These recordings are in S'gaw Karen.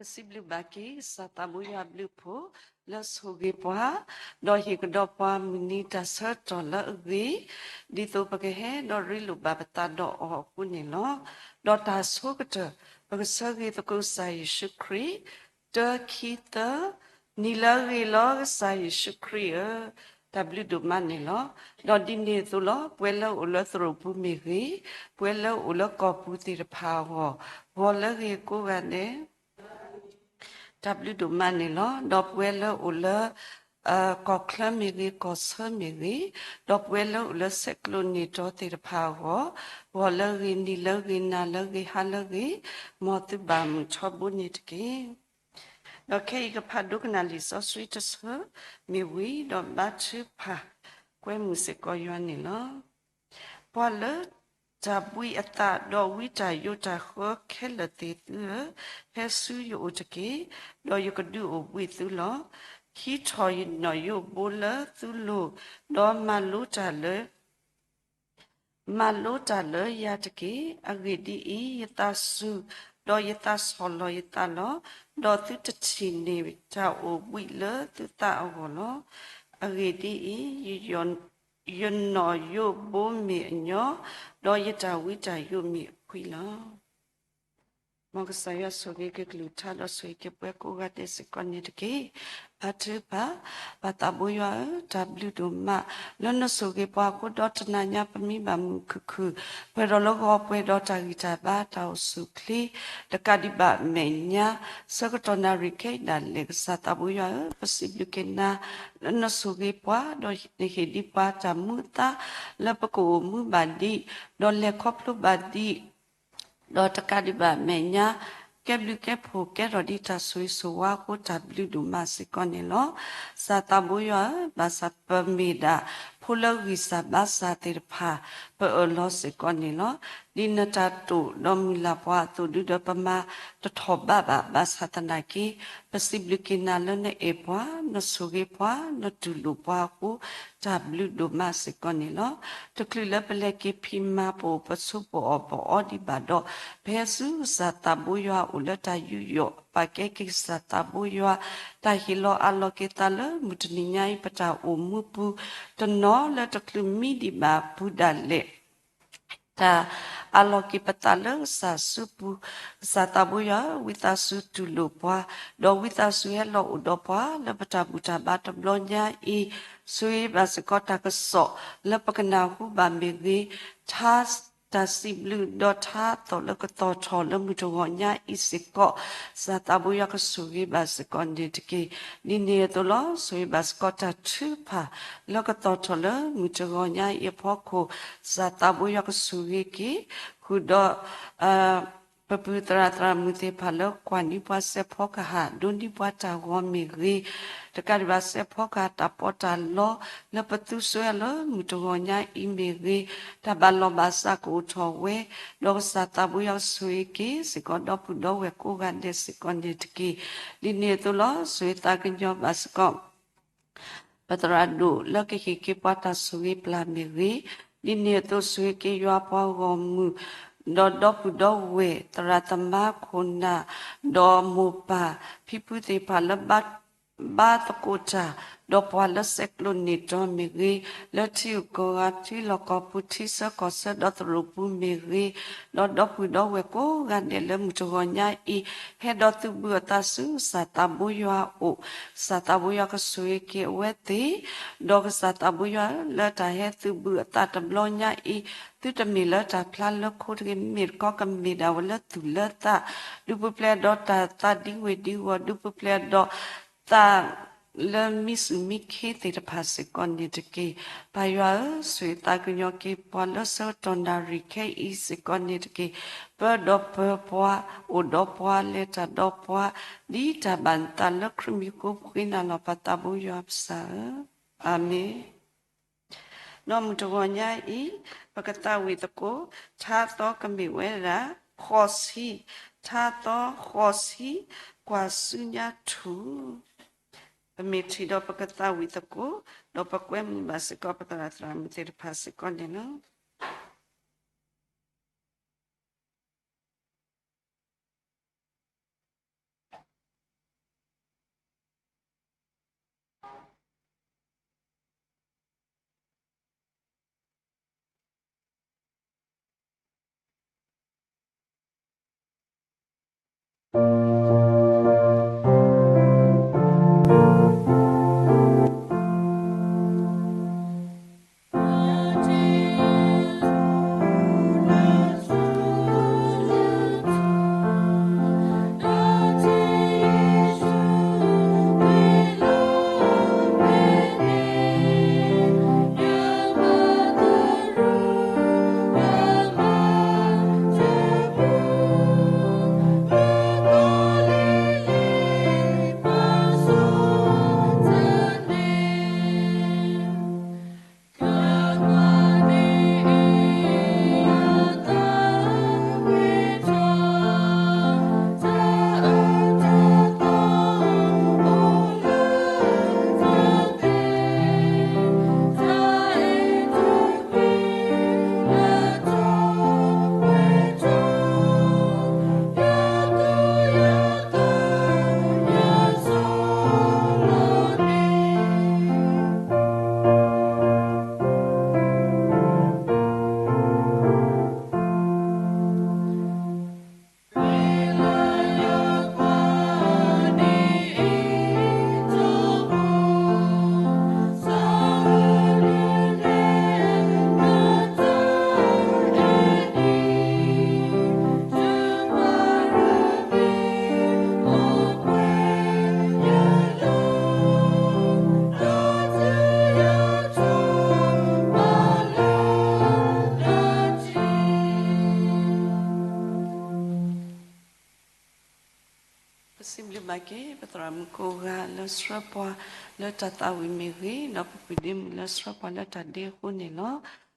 ပစံးဘျုးဘၣ်က့ၤ ကစၢ်သးဘိယွၤအဘျုးအဖှိၣ် လၢဆိၣ်ဂ့ၤပှၤ, ဒီးဟ့ၣ်ကဒီးပှၤမုၢ်နံၤတၢ်ဆၢကတီၢ်လၢအဂ့ၤ, ဒ်သိးပကဟဲဒီးရ့လိာ်ဘၣ်ပသးဒီးအီၤအဃိန့ၣ်လီၤ. ဒီးတၢ်ဆိကတၢၢ် ပကဆၢဂ့ၤသကိးကစၢ်ယ့ၣ်ၡူးခရံာ်, တၢ ခံ သၢ, နံၤလၢအဂ့ၤလီၤကစၢ်ယ့ၣ်ၡူးခရံာ်ဧၢ, တၢ်ဘျုးဒိၣ်မးန့ၣ်လီၤ. ဒီးဒ်န့ၣ်အသိးလီၤ, ပဝဲလၢအိၣ်လၢသရိာ်ပူၤမ့ၢ်ဂ့ၤ, ပဝဲလၢအိၣ်လၢကီၢ်ပူၤသ့ၣ်တဖၣ်အဂီၢ်, ဂီၤလၢအဂ့ၤကိးဂၤဒဲး တၢ်ဘျုးဒိၣ်မးန့ၣ်လီၤ. ဒီးပဝဲလၢအိၣ်လၢ ကီၢ်ချၢမ့ၢ်ဂ့ၤ, ကီၢ်ဆၢမ့ၢ်ဂ့ၤ, ဒီးပဝဲလၢအိၣ်လၢဆဲးကျိးန့ၢ်တီသ့ၣ်တဖၣ်အဂီၢ်, ဂီၤလၢအဂ့ၤ, နံၤလၢအဂ့ၤ, နၤလၢအဂ့ၤ, ဟါလၢအဂ့ၤ, မ်သုဘၣ်မုာ်ထီဘိန့ၣ်တက့ၢ်. ဒီးခဲအံၤကဖးဒိကနၣ်လံာ်စီဆှံတဆၢမ့ၢ်ဝံၤ, ဒီးဘါထုကဖၣ်ကွဲမုာ်စ့ၢ်ကီးယွၤန့ၣ်လီၤ. ပှၤလၢတၢ်ဘှံးအသးဒီးဝံတၢ်ယိးတၢ်ဃၢခဲလၢာ်သ့ၣ်သုဧၢ, ဟဲဆူယအိၣ်တက့ၢ်, ဒီးယကဒုးအိၣ်ဘှံးသုလီၤ. ဟံးထီၣ်ယနီၣ်ယိးဘိလၢသုလိၤ, ဒီးမၤလိတၢ်လၢ မၤလိတၢ်လၢယၤတက့ၢ်. အဂ့ၢ်ဒ်အံၤ, ယသးစူၤ, ဒီးယသးဆီၣ်လီၤယသးလီၤ. ဒီးသုတထံၣ်န့ၢ်တၢ်အိၣ်ဘှံးလၢသုသးအဂီၢ်လီၤ. အဂ့ၢ်ဒ်အံၤ, ယနီၣ်ယိးဘိမ့ၢ်အညီ, ဒီးယတၢ်ဝံတၢ်ယိးမ့ၢ်အခွံလီၤ. မ်ကစၢ်ယွၤဆိၣ်ဂ့ၤက့ၤကလုၢ်ကထါဒီးဆိၣ်ဂ့ၤက့ၤပှၤကိးဂၤဒဲးစ့ၢ်ကီးန့ၣ်တက့ၢ်. ဘါထုကဖၣ်, ပၢ်သးဘိယွၤဧၢ, တၢ်ဘျုးဒိၣ်မး လၢနဆိၣ်ဂ့ၤပှၤအဃိဒီးတနၤညါပမံဘၣ်မုာ်ခုၣ်ခုၣ်, ပှဲၤဒီးလၢဂီၤပှဲၤဒီးတၢ်ဂံၢ်တၢ်ဘါတၢ်အိၣ်ဆူၣ်အိၣ်ချ့, တကးဒံးဘၣ်မဲာ်ညါ ဆၢကတီၢ်နၣ်ရံၣ်ခဲအံၤဒၣ်လဲာ် ကစၢ်သးဘိယွၤဧၢ, ပစံးဘျုးက့ၤနၤ လၢနဆိၣ်ဂ့ၤပှၤ ဒီးနဟ့ၣ်ဒံးပှၤတၢ်မူအသါ လၢပကအိၣ်မူဘၣ်ဒံး, ဒီးလဲၤခီဖျိဘၣ်ဒံး ဒီးတကးဒံးဘၣ်မဲာ်ညါ ကဲဘျုးကဲဖှိၣ်ကဲထီၣ်ဒံးတၢ်ဆိၣ်ဂ့ၤဆိၣ်ဝါအဃိ တၢ်ဘျုးဒိၣ်မးစ့ၢ်ကီးန့ၣ်လီၤ. ကစၢ်သးဘိယွၤဧၢ, ဘၣ်ဆၣ်ပမ့ၢ်ဒၣ်ဖိလၢဂံၢ်စၢ်ဘါစၢ်သ့ၣ်တဖၣ် ပအၢၣ်လီၤစ့ၢ်ကီးန့ၣ်လီၤ. ဒ်နတၢ်တိာ်ဒီးမုၢ်လၢ်ပှၤအသိးဒုဒီးပမၤတထီၣ်ဘးဘၣ်, ဘၣ်ဆၣ်သနာ်က့ ပစံးဘျုးက့ၤနၤလၢနအဲၣ်ပှၤ, နဆိၣ်ဂ့ၤပှၤ, နတူၢ်လိာ်ပှၤအဃိ တၢ်ဘျုးဒိၣ်မးစ့ၢ်ကီးန့ၣ်လီၤ. တချုးလၢပလဲၤက့ၤဖံးမၤပအိၣ်ပဆိးပအီၣ်ပအီဒံးဘၣ်ဒီး, ပဟဲဆူကစၢ်သးဘိယွၤအအိၣ်လၢတၢ်ယူးယီၣ်ပာ်ကဲက့ၤကစၢ်သးဘိယွၤ, တၢ်ဟ့ၣ်လီၤအးလီၤက့ၤသးလၢမုၢ်တနံၤညါအံၤ ပတၢ်အိၣ်မူပူၤ, တနီၤလၢတချုးမံဒံးဘၣ်ပူၤဒၣ်လဲာ် တၢ်အးလီၤက့ၤပသးလၢကစၢ်စုပူၤ, ကစၢ်သးဘိယွၤဧၢ, ဝံသးစူၤတူၢ်လိာ်ပှၤ, ဒီးဝံသးစူၤဟဲလီၤအိၣ်ဒီးပှၤ လၢပတၢ်ဘူၣ်တၢ်ဘါတဘျီညါအံၤ, ဆိၣ်ဂ့ၤဘၣ်စ့ၢ်ကီးတၢ်ကစီၣ်လၢပကနၢ်ဟူဘၣ်မ့ၢ်ဂ့ၤ, ထါ တၢ်စံးဘျုးဒီးထါအသီၣ်လၢကသီၣ်ထီၣ်လၢမုၢ်တဂီၤညါအံၤစ့ၢ်ကီး, ကစၢ်သးဘိယွၤကဆိၣ်ဂ့ၤဘၣ်စ့ၢ်ကီးန့ၣ်တက့ၢ်. ဒ်န့ၣ်အသိးလီၤ, ဆိၣ်ဂ့ၤဘၣ်စ့ၢ်ကီးတၢ်ထုကဖၣ်လၢကသီၣ်ထီၣ်လၢမုၢ်တဂီၤညါအံၤအဖီခိၣ်, ကစၢ်သးဘိယွၤကဆိၣ်ဂ့ၤက့ၤ ဃုာ်ဒီး ပပုၢ်သရၣ်သရၣ်မုၣ်သ့ၣ်တဖၣ်လၢကွၢ်န့ၢ်ပှၤစဲးဖီကဟၣ်, ဒိးန့ၢ်ပှၤတၢ်ဂီၤမ့ၢ်ဂ့ၤ, တကးဒံးဘၣ်စဲးဖီကဟၣ်တၢ်ပီးတၢ်လီလၢပသူစိၤလၢမုၢ်တဂီၤညါအံၤမ့ၢ်ဂ့ၤ, တၢ်ဘၣ်လီၢ်ဘၣ်စးကအိၣ်ထီၣ်ဝဲ, ဒီးကစၢ်သးဘိယွၤကဆိၣ်ဂ့ၤက့ၤစ့ၢ်ကီးဒီပုၢ်ဒီဝဲၢ်ကိးဂၤဒဲးစ့ၢ်ကီးန့ၣ်တက့ၢ်. ဒ်န့ၣ်အသိးလီၤ, ဆိၣ်ဂ့ၤသးကညီၤဘၣ်စ့ၢ်ကီး ပသရၣ်ဒိၣ်လၢကဟ့ၣ်က့ၤပှၤတၢ်ဆိၣ်ဂ့ၤပျၢ်မ့ၢ်ဂ့ၤ, ဒ်န့ၣ်အသိးဆိၣ်ဂ့ၤက့ၤယွၤပှၤဂီၢ်မုၢ်, ဒီးဒီပုၢ်ဒီဝဲၢ် သရၣ်သမါခိၣ်နၢ်, ဒီးမိၢ်ပၢ်ဖံဖုသ့ၣ်တဖၣ်လၢ ဘါသကိးတၢ်, ဒီးပှၤလၢဆဲးကျိးန့ၢ်တီမ့ၢ်ဂ့ၤ, လၢထံဂုၤကီၢ်ဂၤ ထံလီၢ်ကီၢ်ပူၤ ထံဆၢကီၢ်ဆၢ ဒီးသရိာ်ပူၤမ့ၢ်ဂ့ၤ, ဒီးဒီပုၢ်ဒီဝဲၢ်ကိးဂၤဒဲးလၢမုၢ်တဂီၤညါအံၤ, ဟဲဒီးသုးဘူးအသးဆူကစၢ်သးဘိယွၤအအိၣ်, ကစၢ်သးဘိယွၤကဆိၣ်ဂ့ၤက့ၤအဝဲသ့ၣ်, ဒီးကစၢ်သးဘိယွၤလၢတၢ်ဟဲသုးဘူးအသးတဘျီညါအံၤ, သုတမ့ၢ်လၢတၢ်ဖျါလၢခိတဂ့ၤ, မ့ၢ်တခီကမ့ၢ်ဒၣ်ဝဲလၢသူၣ်လၢသး, ဒုးပူၤဖျဲးဒီးတၢ်သးဒံဝ့ၢ်ဒံဝီၤ, ဒုးပူၤဖျဲးဒီး သးလၢမံဆူၣ်မံခ့သ့ၣ်တဖၣ်စ့ၢ်ကီးန့ၣ်တက့ၢ်. ပၢ်ယွၤဧၢ, ဆိၣ်ဂ့ၤသးကညီၤက့ၤပှၤလၢဆၢကတီၢ်နၣ်ရံၣ်ခဲအံၤစ့ၢ်ကီးန့ၣ်တက့ၢ်. ပၢဒီးပၢပှၤ, အိၣ်ဒီးပှၤ, လဲၤတၢ်ဒီးပှၤ, ဒ်တၢ်ဘၣ်နသးလၢခရံာ်မံၤဃိ ပဃ့နၤလီၤ ပၢ်သးဘိယွၤပစၢ်ဧၢ, အၤမ့ၣ်. ဒီးမုၢ်တဂီၤညါအံၤ, ပကသးဝံၣ်သကိး ထါသီကမ့ၢ်ဝဲဒၣ် ဃိးဆံ, ထါသီဃိးဆံ, ကွၢ်ဆူညါထူၣ်. ပမ့ၢ်ထံၣ်ဒီးပကသးဝံၣ်သကိး, ဒီးပကွဲမုာ်ဘၣ်စ့ၢ်ကီး ပသရၣ်သရၣ်မုၣ်သ့ၣ်တဖၣ်စ့ၢ်ကီးန့ၣ်လီၤ. စံးဘျုးဘၣ်က့ၤ ပသရၣ်မုၣ်ကိးဂၤလၢဆှၢပှၤလၢတၢ်သးဝံၣ်မ့ၢ်ဂ့ၤ, ဒီးပပှၤဒ့မုၣ်လၢဆှၢပှၤလၢတၢ်ဒ့အဃိန့ၣ်လီၤ.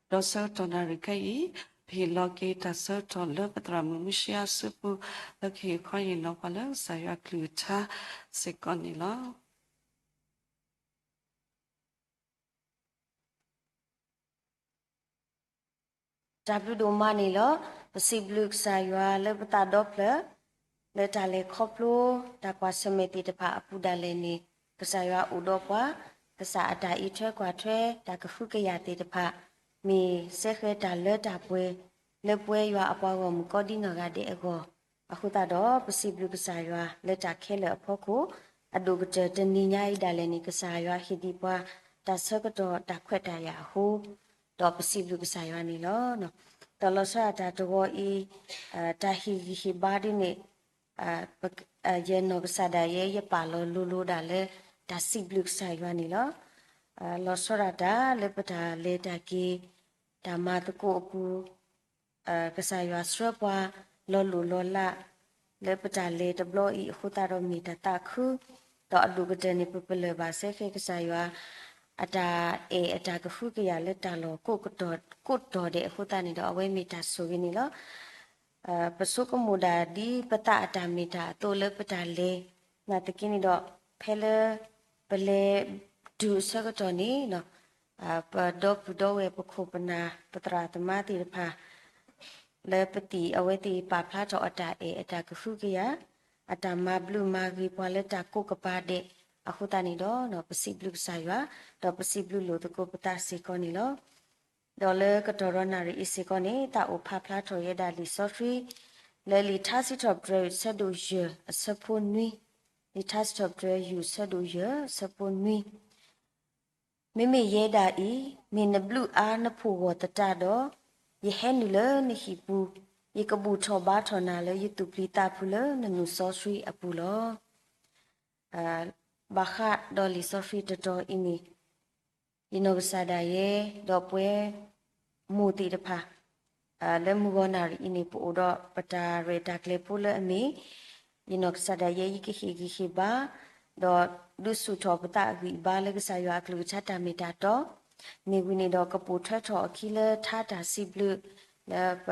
ဒီးဆၢကတီၢ်နၣ်ရံၣ်ခဲအံၤ ပဟ့ၣ်လီၤက့ၤတၢ်ဆၢကတီၢ်လၢပသရၣ်မုၣ်မုၢ်ၡံအစုပူၤ လၢကဟ့ၣ်ခီဟ့ၣ်နီၤပှၤလၢကစၢ်ယွၤအကလုၢ်ကထါစ့ၢ်ကီးန့ၣ်လီၤ. တၢ်ဘျုးဒိၣ်မးန့ၣ်လီၤ. ပစံးဘျုးကစၢ်ယွၤလၢပသးဒီဖျၢၣ် လၢတၢ်လဲၤခီဖျိ တၢ်ကွၢ်ဆၢၣ်မဲာ်သ့ၣ်တဖၣ်အပူၤဒၣ်လဲာ်န့ၣ် ကစၢ်ယွၤအိၣ်ဒီးပှၤ, ကစၢ်အတၢ်အံးထွဲကွၢ်ထွဲ တၢ်ကဟုကယာ်သ့ၣ်တဖၣ် မ့ၢ်စဲဃဲၤတၢ်လၢတၢ်ပှဲၤ လၢပဝဲယွၤအပှၤဂီၢ်မုၢ်ကိးဒံနီၢ်ဂၤဒဲးအဂီၢ်, အဃိသတးဒီး ပစံးဘျုးကစၢ်ယွၤလၢတၢ်ခဲလၢာ်အဖီခိၣ်, အဒိၣ်ကတၢၢ်တနံၤညါအံၤဒၣ်လဲာ်န့ၣ် ကစၢ်ယွၤဟ့ၣ်ဒံးပှၤ တၢ်ဆၢကတီၢ်တၢ်ခွဲးတၢ်ယာ်အဃိ, ဒီးပစံးဘျုးကစၢ်ယွၤန့ၣ်လီၤ. ဒီးလီၤဆီဒၣ်တၢ်တဝီအံၤ, တၢ်ဟ့ၣ်ဂံၢ်ဟ့ၣ်ဘါဒ်န့ၣ်, ယနီၢ်ကစၢ်ဒၣ်ယဲ ယပာ်လီၤလိၤလိၤဒၣ်လၢ တၢ်စံးဘျုးကစၢ်ယွၤန့ၣ်လီၤ. လီၤဆီဒၣ်တၢ်လၢပတၢ်လဲၤတၢ်က့ၤ, တၢ်မၤသကိးအပူၤ, ကစၢ်ယွၤဆှၢပှၤလီၤလိၢ်လီၤလး လၢပတၢ်လဲၤတဘျီအံၤအဃိသတးဒီးမ့ၢ်တၢ်သးခု, ဒီးအဒိၣ်ကတၢၢ်န့ၣ် ပပလၢၢ်ဘၣ်စဲဃဲၤကစၢ်ယွၤ အတၢ်အဲၣ်အတၢ်ကဟုကယာ်လၢတၢ်လီၢ်ကိးတီၤဒဲးအဃိသတးန့ၣ်ဒီး အဝဲမ့ၢ်တၢ်ဆိၣ်ဂ့ၤန့ၣ်လီၤ. ပဆိကမိၣ်ဒၣ်ဒ်ပသးအတၢ်မ့ၢ်တၢ်အသိးလၢပတၢ်လဲၤ, နာ်သက့န့ၣ်ဒီး ဖဲလၢ ပလဲၤတုၤအဆၢကတီၢ်န့ၣ် ပဒီပုၢ်ဒီဝဲၢ်ပခိၣ်ပနၢ် ပသရၣ်သမါသ့ၣ်တဖၣ် လၢပသံၣ်အဝဲသ့ၣ်ပာ်ဖျါထီၣ်အတၢ်အဲၣ်အတၢ်ကဟုကယာ်, အတၢ်မၤဘျုးမၤဂ့ၤပှၤလၢတၢ်ကိးကပၤဒဲးအဃိသတးန့ၣ်ဒီး ပစံးဘျုးကစၢ်ယွၤ, ဒီးပစံးဘျုးလိာ်သကိးပသးစ့ၢ်ကီးန့ၣ်လီၤ. ဒီးလၢကတီၢ်ဒီးနၣ်ရံၣ်အံၤစ့ၢ်ကီးန့ၣ် သးအိၣ်ဖးဖျါထီၣ်ယဲဒၣ်လံာ်စီဆှံ လၢလံာ်ထါစံးထီၣ်ပတြၢၤ ဆၢဒိၣ်ယဲၢ်အဆၢဖိနွံ, လံာ်ထါစံးထီၣ်ပတြၢၤ ယုၢ်ဆၢဒိၣ်ယဲၢ်အဆၢဖိနွံ မ့မ့ၢ်ယဲဒၣ်အံၤ, မ့ၢ်နဘျုးအါနဖှိၣ်ဂီၢ်သတးဒီး, ယဟဲနုာ်လၢနဟံၣ်ပူၤ, ယကဘူၣ်ထီၣ်ဘါထီၣ်နၤလၢယသူၣ်ပျံၤသးဖုးလၢနမုၢ်စီဆှံအပူၤလီၤ. ဘၣ်ဃးဒီးလံာ်စီဆှံတတီၤအံၤန့ၣ်, ယနီၢ်ကစၢ်ဒၣ်ယဲ, ဒီးပဝဲ မိၢ်သ့ၣ်တဖၣ် လၢမုၢ်ဂီၤနၣ်ရံၣ်အံၤန့ၣ် ပအိၣ်ဒီးပတၢ်ရဲၣ်တၢ်ကျဲၤဖိလၢအမ့ၢ်, ယနီၢ်ကစၢ်ဒၣ်ယဲ ယကဟ့ၣ်ဂံၢ်ဟ့ၣ်ဘါ, ဒီးဒုးဆူၣ်ထီၣ်ပသးအဂံၢ်အဘါလၢကစၢ်ယွၤအကလုၢ်ကထါတၢ်မ့ၢ်တၢ်တီ, မ့ၢ်ဝံၤန့ၣ်ဒီးကပိာ်ထွဲထီၣ်အခံလၢထါတၢ်စံးဘျုး, လၢပ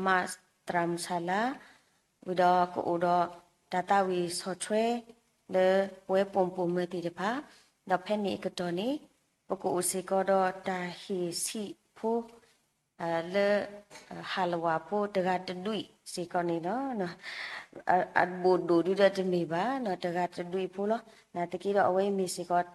မၤသရၣ်မုၣ်ဆၣ်လါ, ဝံၤဒီးကအိၣ်ဒီးတၢ်သးဝံၣ်ဆီၣ်ထွဲ လၢပဝဲပိာ်မုၣ်ပိာ်မၢၤသ့ၣ်တဖၣ်, ဒီးဖဲန့ၣ်အကတီၢ်န့ၣ် ပကအိၣ်စ့ၢ်ကီးဒီးတၢ်ဟ့ၣ်ဆံးဖိ လၢ ဟးလဝါဖိတဂၤတဒွံၣ်စ့ၢ်ကီးန့ၣ်လီၤ. အဘိၣ်ဒိၣ်ဒုဒီးတမ့ၢ်ဘၣ် တဂၤတဒွံၣ်ဖိလီၤ. နာ်သက့ဒီးအဝဲမ့ၢ်စ့ၢ်ကီး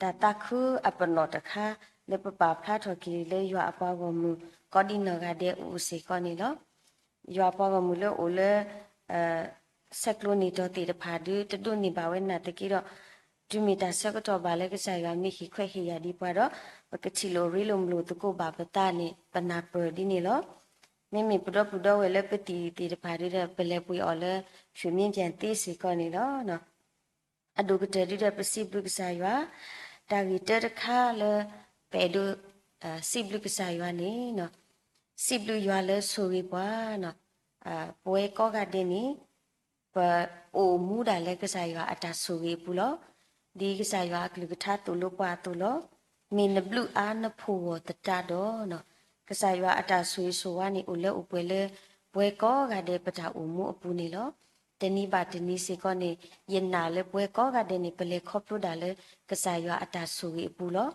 တၢ်သးခုအပနီၣ်တခါ လၢပပာ်ဖျါထီၣ်က့ၤလၢယွၤအပှၤဂီၢ်မုၢ်ကိးဒံနီၢ်ဂၤဒဲးအအိၣ်စ့ၢ်ကီးန့ၣ်လီၤ. ယွၤအပှၤဂီၢ်မုၢ်လၢအိၣ်လၢ ဆဲးကျိးနံၣ်တီၤသ့ၣ်တဖၣ်ဒု တဒိးန့ၢ်ဘၣ်ဝဲနာ်သက့ဒီး တုၤမ့ၢ်တၢ်ဆၢကတီၢ်ဘၣ်လၢကစၢ်ယွၤမ့ၢ်ဟ့ၣ်ခွဲးဟ့ၣ်ယာ်ဒံးပှၤဒီး ပကထံၣ်လိာ်ရ့လိာ်မုာ်လိာ်သကိးဘၣ်ပသးန့ၣ် ပနၢ်ပၢၢ်ဒ်န့ၣ်လီၤ. မ့မ့ၢ်ပဒီပုၢ်ဒီဝဲၢ်လၢပသံၣ်သ့ၣ်တဖၣ်ဒုဒီး ပလဲၤပှ့ၤအီၤလၢ ရွှေမြင်းပြန်သ့စ့ၢ်ကီးန့ၣ်လီၤ. အဒိၣ်ကတၢၢ်ဒုဒီးပစံးဘျုးကစၢ်ယွၤ, တၢ်ဂ့ၢ်တၢတခါလၢ ပအဲၣ်ဒိး စံးဘျုးကစၢ်ယွၤန့ၣ် စံးဘျုးယွၤလၢဆိၣ်ဂ့ၤပှၤ, ပဝဲကိးဂၤဒဲးန့ၣ် ပအိၣ်မူဒၣ်လၢကစၢ်ယွၤအတၢ်ဆိၣ်ဂ့ၤအပူၤလီၤ. ဒ်ကစၢ်ယွၤအကလုၢ်ကထါသိၣ်လိပှၤအသိးလီၤ. မ့ၢ်နဘျုးအါနဖှိၣ်ဂီၢ်သတးဒီး ကစၢ်ယွၤအတၢ်ဆိၣ်ဂ့ၤဆိၣ်ဝါန့ၣ် အိၣ်လၢအိၣ်ပှဲၤလၢ ပဝဲကိးဂၤဒဲးပတၢ်အိၣ်မူအပူၤန့ၣ်လီၤ. တနံၤဘၣ်တနံၤစ့ၢ်ကီးန့ၣ် ယနာ်လၢပဝဲကိးဂၤဒဲးန့ၣ် ပလဲၤခီဖျိဒၣ်လၢကစၢ်ယွၤအတၢ်ဆိၣ်ဂ့ၤအပူၤလီၤ.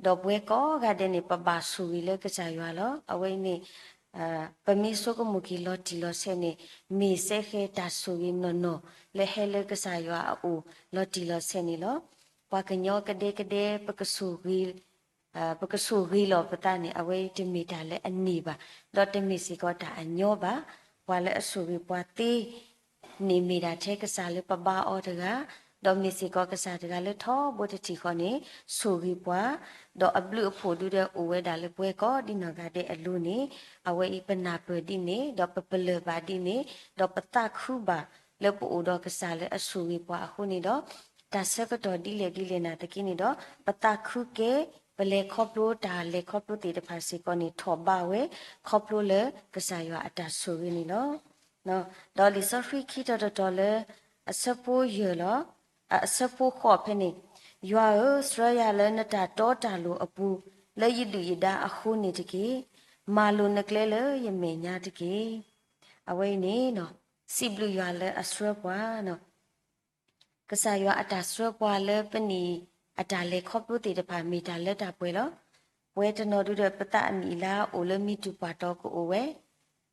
ဒီးပဝဲကိးဂၤဒဲးန့ၣ် ပဘၣ်ဆိၣ်ဂ့ၤလၢကစၢ်ယွၤလီၤ. အဝဲအံၤန့ၣ် ပမ့ၢ်ဆိကမိၣ်က့ၤလီၤတံၢ်လီၤဆဲးန့ၣ် မ့ၢ်စဲဃဲၤတၢ်ဆိၣ်ဂ့ၤနီၢ်နီၢ်လၢဟဲလၢကစၢ်ယွၤအအိၣ်လီၤတံၢ်လီၤဆဲးန့ၣ်လီၤ. ပှၤကညီကဒဲကဒဲ ပကဆိၣ်ဂ့ၤ ပကဆိၣ်ဂ့ၤလီၤပသးန့ၣ် အဝဲအံၤတမ့ၢ်တၢ်လၢအန့ၢ်ဘၣ်, ဒီးတမ့ၢ်စ့ၢ်ကီးတၢ်အညီဘၣ်. ပှၤလၢအဆိၣ်ဂ့ၤပှၤသ့ န့ၣ်မ့ၢ်ဒၣ်ထဲကစၢ်လၢပဘါအီၤတဂၤ, ဒီးမ့ၢ်စ့ၢ်ကီးကစၢ်တဂၤလၢထီဘိတထံၣ်ဃီန့ၣ် ဆိၣ်ဂ့ၤပှၤ, ဒီးအဘျုးအဖှိၣ်ဒုဒီးအိၣ်ဝဲဒၣ်လၢပဝဲကိးဒံနီၢ်ဂၤဒဲးအလိၤန့ၣ် အဝဲအံၤပနၢ်ပၢၢ်ဒ်န့ၣ် ဒီးပပလၢၢ်ဘၣ်ဒ်န့ၣ် ဒီးပသးခုဘၣ်လၢပအိၣ်ဒီးကစၢ်လၢအဆိၣ်ဂ့ၤပှၤအဃိန့ၣ်ဒီး တၢ်ဆၢကတီၢ်ဒ်လဲၣ်ဒ်လဲၣ်နာ်သက့န့ၣ်ဒီး ပသးခုကဲ ပလဲၤခီဖျိတၢ်လဲၤခီဖျိသ့ၣ်တဖၣ်စ့ၢ်ကီးန့ၣ် ထီၣ်ဘးဝဲ ခီဖျိလၢကစၢ်ယွၤအတၢ်ဆိၣ်ဂ့ၤန့ၣ်လီၤ. ဒီးလံာ်စီဆှံခံတီၤတတီၤလၢ အဆၢဖိယဲၢ်လီၤ. အဆၢဖိဃိးဖဲန့ၣ်, ယွၤဧၢ, ဆှၢယၤလၢနတၢ်တီတၢ်လိၤအပူၤ, လၢယဒုၣ်ယဒါအဃိန့ၣ်တက့ၢ်. မၤလိာ်နကျဲလၢယမဲာ်ညါတက့ၢ်. အဝဲအံၤန့ၣ် စံးဘျုးယွၤလၢအဆှၢပှၤ ကစၢ်ယွၤအတၢ်ဆှၢပှၤလၢပနံၣ်အတၢ်လဲၤခီဖျိသ့ၣ်တဖၣ် မ့ၢ်တၢ်လၢတၢ်ပှဲၤလီၤ. ပဝဲတနီၤဒုဒီးပသးအနံၣ်အလါအိၣ်လၢမံတူၢ်ပှၢ်တီၤကအိၣ်ဝဲ,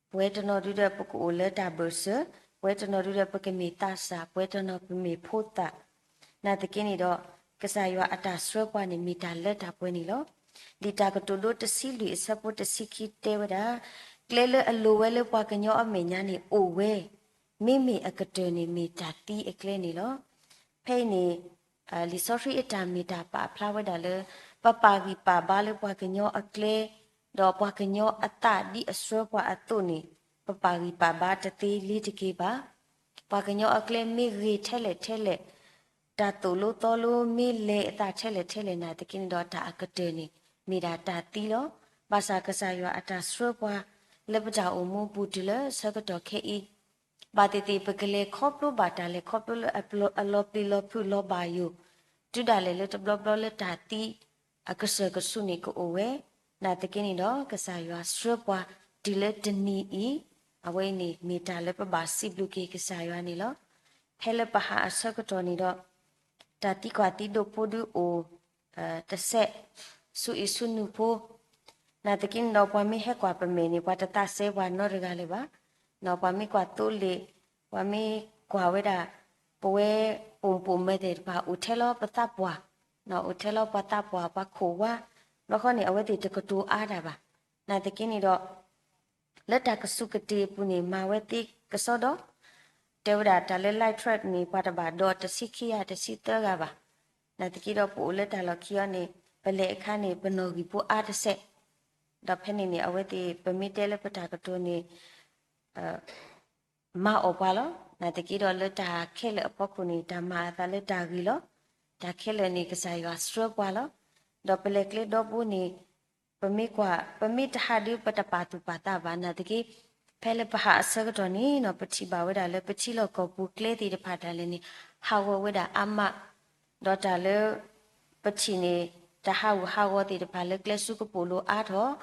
ပဝဲတနီၤဒုဒီးပကအိၣ်လၢတၢ်ဘၢၣ်စၢၤ, ပဝဲတနီၤဒုဒီးပကမ့ၢ်သးစၢ်, ပဝဲတနီၤပမ့ၢ်ဖိသၣ်, နာ်သက့န့ၣ်ဒီး ကစၢ်ယွၤအတၢ်ဆှၢပှၤန့ၣ် မ့ၢ်တၢ်လၢတၢ်ပှဲၤန့ၣ်လီၤ. လံာ်တၢ်ကတိၤဒိတဆံလွံၢ်အဆၢဖိတဆံခံတဲဝဲဒၣ်, ကျဲလၢအလိၤဝဲလၢပှၤကညီအမဲာ်ညါန့ၣ်အိၣ်ဝဲ, မ့မ့ၢ်အကတၢၢ်န့ၣ်မ့ၢ်တၢ်သံအကျဲန့ၣ်လီၤ. ဖဲအံၤန့ၣ် လံာ်စီဆှံအတၢ်မ့ၢ်တၢ်ပာ်ဖျါဝဲဒၣ်လၢ ပပာ်ဂံၢ်ပာ်ဘါလၢပှၤကညီအကျဲ, ဒီးပှၤကညီအသးဒ်အဆှၢပှၤအသိးန့ၣ် ပပာ်ဂံၢ်ပာ်ဘါတသ့လံတက့ၢ်ဘၣ်. ပှၤကညီအကျဲမ့ၢ်ဂ့ၤထဲလဲၣ်ထဲလဲၣ်, တၢ်သိၣ်လိသီလိမ့ၢ်လဲၤအသးထဲလဲၣ်ထဲလဲၣ် နာ်သက့န့ၣ်ဒီးတၢ်အကတၢၢ်န့ၣ် မ့ၢ်ဒၣ်တၢ်သံလီၤ. ဘၣ်ဆၣ်ကစၢ်ယွၤအတၢ်ဆှၢပှၤ လၢပတၢ်အိၣ်မူအပူၤတုၤလၢဆၢကတီၢ်ခဲအံၤ ဘၣ်သ့ၣ်သ့ၣ် ပကလဲၤခီဖျိဘၣ်တၢ်လဲၤခီဖျိလၢအလီၤပျံၤလီၤဖုးလီၤဘၣ်ယိၣ်, တုၤဒၣ်လဲာ်လၢတဘျီဘျီလၢတၢ်သံအကစၢၢ်ကဆူးန့ၣ်ကအိၣ်ဝဲ, နာ်သက့န့ၣ်ဒီး ကစၢ်ယွၤဆှၢပှၤတုၤလၢတနံၤအံၤ, အဝဲအံၤန့ၣ်မ့ၢ်တၢ်လၢပဘၣ်စံးဘျုးက့ၤကစၢ်ယွၤန့ၣ်လီၤ. ဖဲလၢပဟးအဆၢကတီၢ်န့ၣ်ဒီး တၢ်သံကွၢ်သံဒိးဖိဒုအိၣ် တစဲး ဆူအံၤဆူနုၤဖိ, နာ်သက့န့ၣ်ဒီးပှၤမ့ၢ်ဟဲကွၢ်ပမဲာ်န့ၣ် ပှၤတသးစဲပှၤနီတဂၤလၢၤဘၣ်. ပှၤမ့ၢ်ကွၢ်သိလ့ၣ်, ပှၤမ့ၢ်ကွၢ်ဝဲဒၣ် ပဝဲပိာ်မုၣ်ပိာ်မၢၤသ့ၣ်တဖၣ် အိၣ်ထဲလီၤပသးပှၢ်, အိၣ်ထဲလီၤပှၤသးပှၢ် ပှၤခိၣ်ဝါ, ဘျီဃီန့ၣ် အဝဲသ့ၣ်တကတိၤအါတၢ်ဘၣ်. နာ်သက့န့ၣ်ဒီး လၢတၢ်ကစူၢ်ကတ့ၢ်အပူၤန့ၣ် မၤဝဲသ့ကစီဒီ, တဲဝဲဒၣ်တၢ်လၢ light truck န့ၣ် ပှၤတဘၣ်ဒိးတဆံခံဂၤတဆံသၢဂၤဘၣ်. နာ်သက့ဒီးပအိၣ်လၢတၢ်လီၢ်ခံအီၤန့ၣ် ပလဲၤအခါန့ၣ် ပနီၣ်ဂံၢ်ဖိအါတစဲး, ဒီးဖဲန့ၣ်န့ၣ် အဝဲသ့ၣ် ပမ့ၢ်တဲလၢပတၢ်ကတိၤန့ၣ် မၤအီၣ်ပှၤလီၤ. နာ်သက့ဒီးလၢတၢ်ခဲလၢာ်အဖီခိၣ်န့ၣ် တၢ်မၤအသးလၢတၢ်ဂ့ၤလီၤ. တၢ်ခဲလၢာ်န့ၣ် ကစၢ်ယွၤဆှၢပှၤလီၤ. ဒီးပလဲၤကျဲဒီဘိန့ၣ် ပမ့ၢ်ကွၢ် ပမ့ၢ်တဟးဒုး ပတပာ်သူၣ်ပာ်သးဘၣ်. နာ်သက့ ဖဲလၢပဟးအဆၢကတီၢ်န့ၣ်နီၤ ပထံၣ်ဘၣ်ဝဲဒၣ်လၢပထံလီၢ်ကီၢ်ပူၤကျဲသ့ၣ်တဖၣ်ဒၣ်လဲာ်န့ၣ် ဟးဂီၤဝဲဒၣ်အါမး, ဒီးတၢ်လၢ ပထံၣ်န့ၣ် တၢ်ဟးဂူာ်ဟးဂီၤသ့ၣ်တဖၣ်လၢကျဲဆူကပိာ်လိၤအါထီၣ်,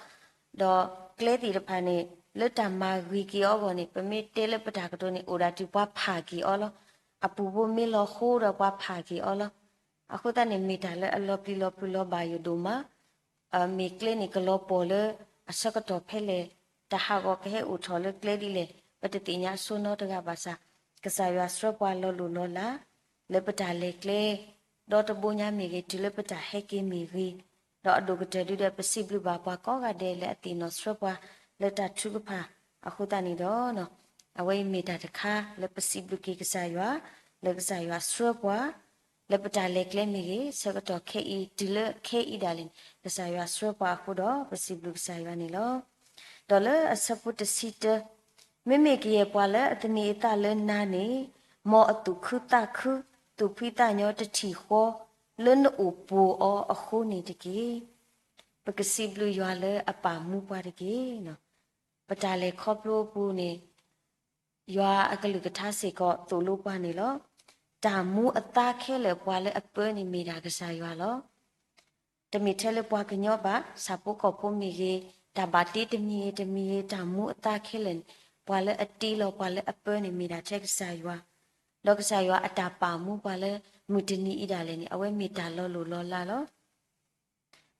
ဒီးကျဲသ့ၣ်တဖၣ်န့ၣ် လၢတၢ်မၤဂ့ၤက့ၤအီၤအဂီၢ်န့ၣ် ပမ့ၢ်တဲလၢပတၢ်ကတိၤန့ၣ် အိၣ်ဒၣ်တုၤပှၤဖးက့ၤအီၤလီၤ. အပူၤဘိမ့ၢ်လီၤဃိဒီးပှၤဖးက့ၤအီၤလီၤ. အဃိသတးန့ၣ် မ့ၢ်တၢ်လၢအလီၤပျံၤလီၤဖုးလီၤဘၣ်ယိၣ်ဒိၣ်မး မ့ၢ်ကျဲန့ၣ်ကလီၤပှီၢ်လၢအဆၢကတီၢ်ဖဲလဲၣ်, တၢ်ဟးဂီၤကဟဲအိၣ်ထီၣ်လၢကျဲဒ်လဲၣ် ပတသ့ၣ်ညါအဆိနီတဂၤဘၣ်ဆၣ်, ကစၢ်ယွၤဆှၢပှၤလီၤလိၢ်လီၤလး လၢပတၢ်လဲၤကျဲ ဒီတဘိညါမ့ၢ်ဂ့ၤ, တုၤလၢပတၢ်ဟဲက့ၤမ့ၢ်ဂ့ၤ, ဒီးအဒိၣ်ကတၢၢ်ဒုဒီး ပစံးဘျုးဘၣ်ပှၤကိးဂၤဒဲးလၢအသ့ၣ်နီၣ်ဆှၢပှၤလၢတၢ်ထုကဖၣ်အဃိသတးန့ၣ်ဒီး အဝဲအံၤမ့ၢ်တၢ်တခါလၢပစံးဘျုးက့ၤကစၢ်ယွၤ, လၢကစၢ်ယွၤဆှၢပှၤ လၢပတၢ်လဲၤကျဲမ့ၢ်ဂ့ၤ, ဆၢကတီၢ်ခဲအံၤ တုၤလၢခဲအံၤဒၣ်လဲာ်န့ၣ် ကစၢ်ယွၤဆှၢပှၤအဃိဒီး ပစံးဘျုးကစၢ်ယွၤန့ၣ်လီၤ. ဒီးလၢအဆၢဖိတဆံတၢ, မ့မ့ၢ်ကယဲၢ်ပှၤလၢအသန့ၤအသးလၢနၤန့ၣ်, မ်အသူၣ်ခုသးခု, သူၣ်ဖှံသးညီတထံၣ်ဃီ, လၢနအိၣ်ပိာ်အီၤအဃိန့ၣ်တက့ၢ်. ပကစံးဘျုးယွၤလၢအပာ်မူပှၤတက့ၢ်. ပတၢ်လဲၤခီဖျိအပူၤန့ၣ် ယွၤအကလုၢ်ကထါစ့ၢ်ကီးသိၣ်လိပှၤန့ၣ်လီၤ. တၢ်မူအသါခဲလၢာ်ပှၤလၢအပၢန့ၣ်မ့ၢ်ဒၣ်ကစၢ်ယွၤလီၤ. တမ့ၢ်ထဲလၢပှၤကညီဘၣ်, ဆၣ်ဖိကီၢ်ဖိမ့ၢ်ဂ့ၤ, တၢ်ဘၣ်တ့တမံၤဂ့ၤတမံၤဂ့ၤ, တၢ်မူအသါခဲလၢာ်န့ၣ် ပှၤလၢအတ့လီၤပှၤလၢအပၢန့ၣ်မ့ၢ်ဒၣ်ထဲကစၢ်ယွၤ, ဒီးကစၢ်ယွၤအတၢ်ပာ်မူပှၤလၢမုၢ်တနံၤအံၤဒၣ်လဲာ်န့ၣ် အဝဲမ့ၢ်တၢ်လီၤလိၢ်လီၤလးလီၤ.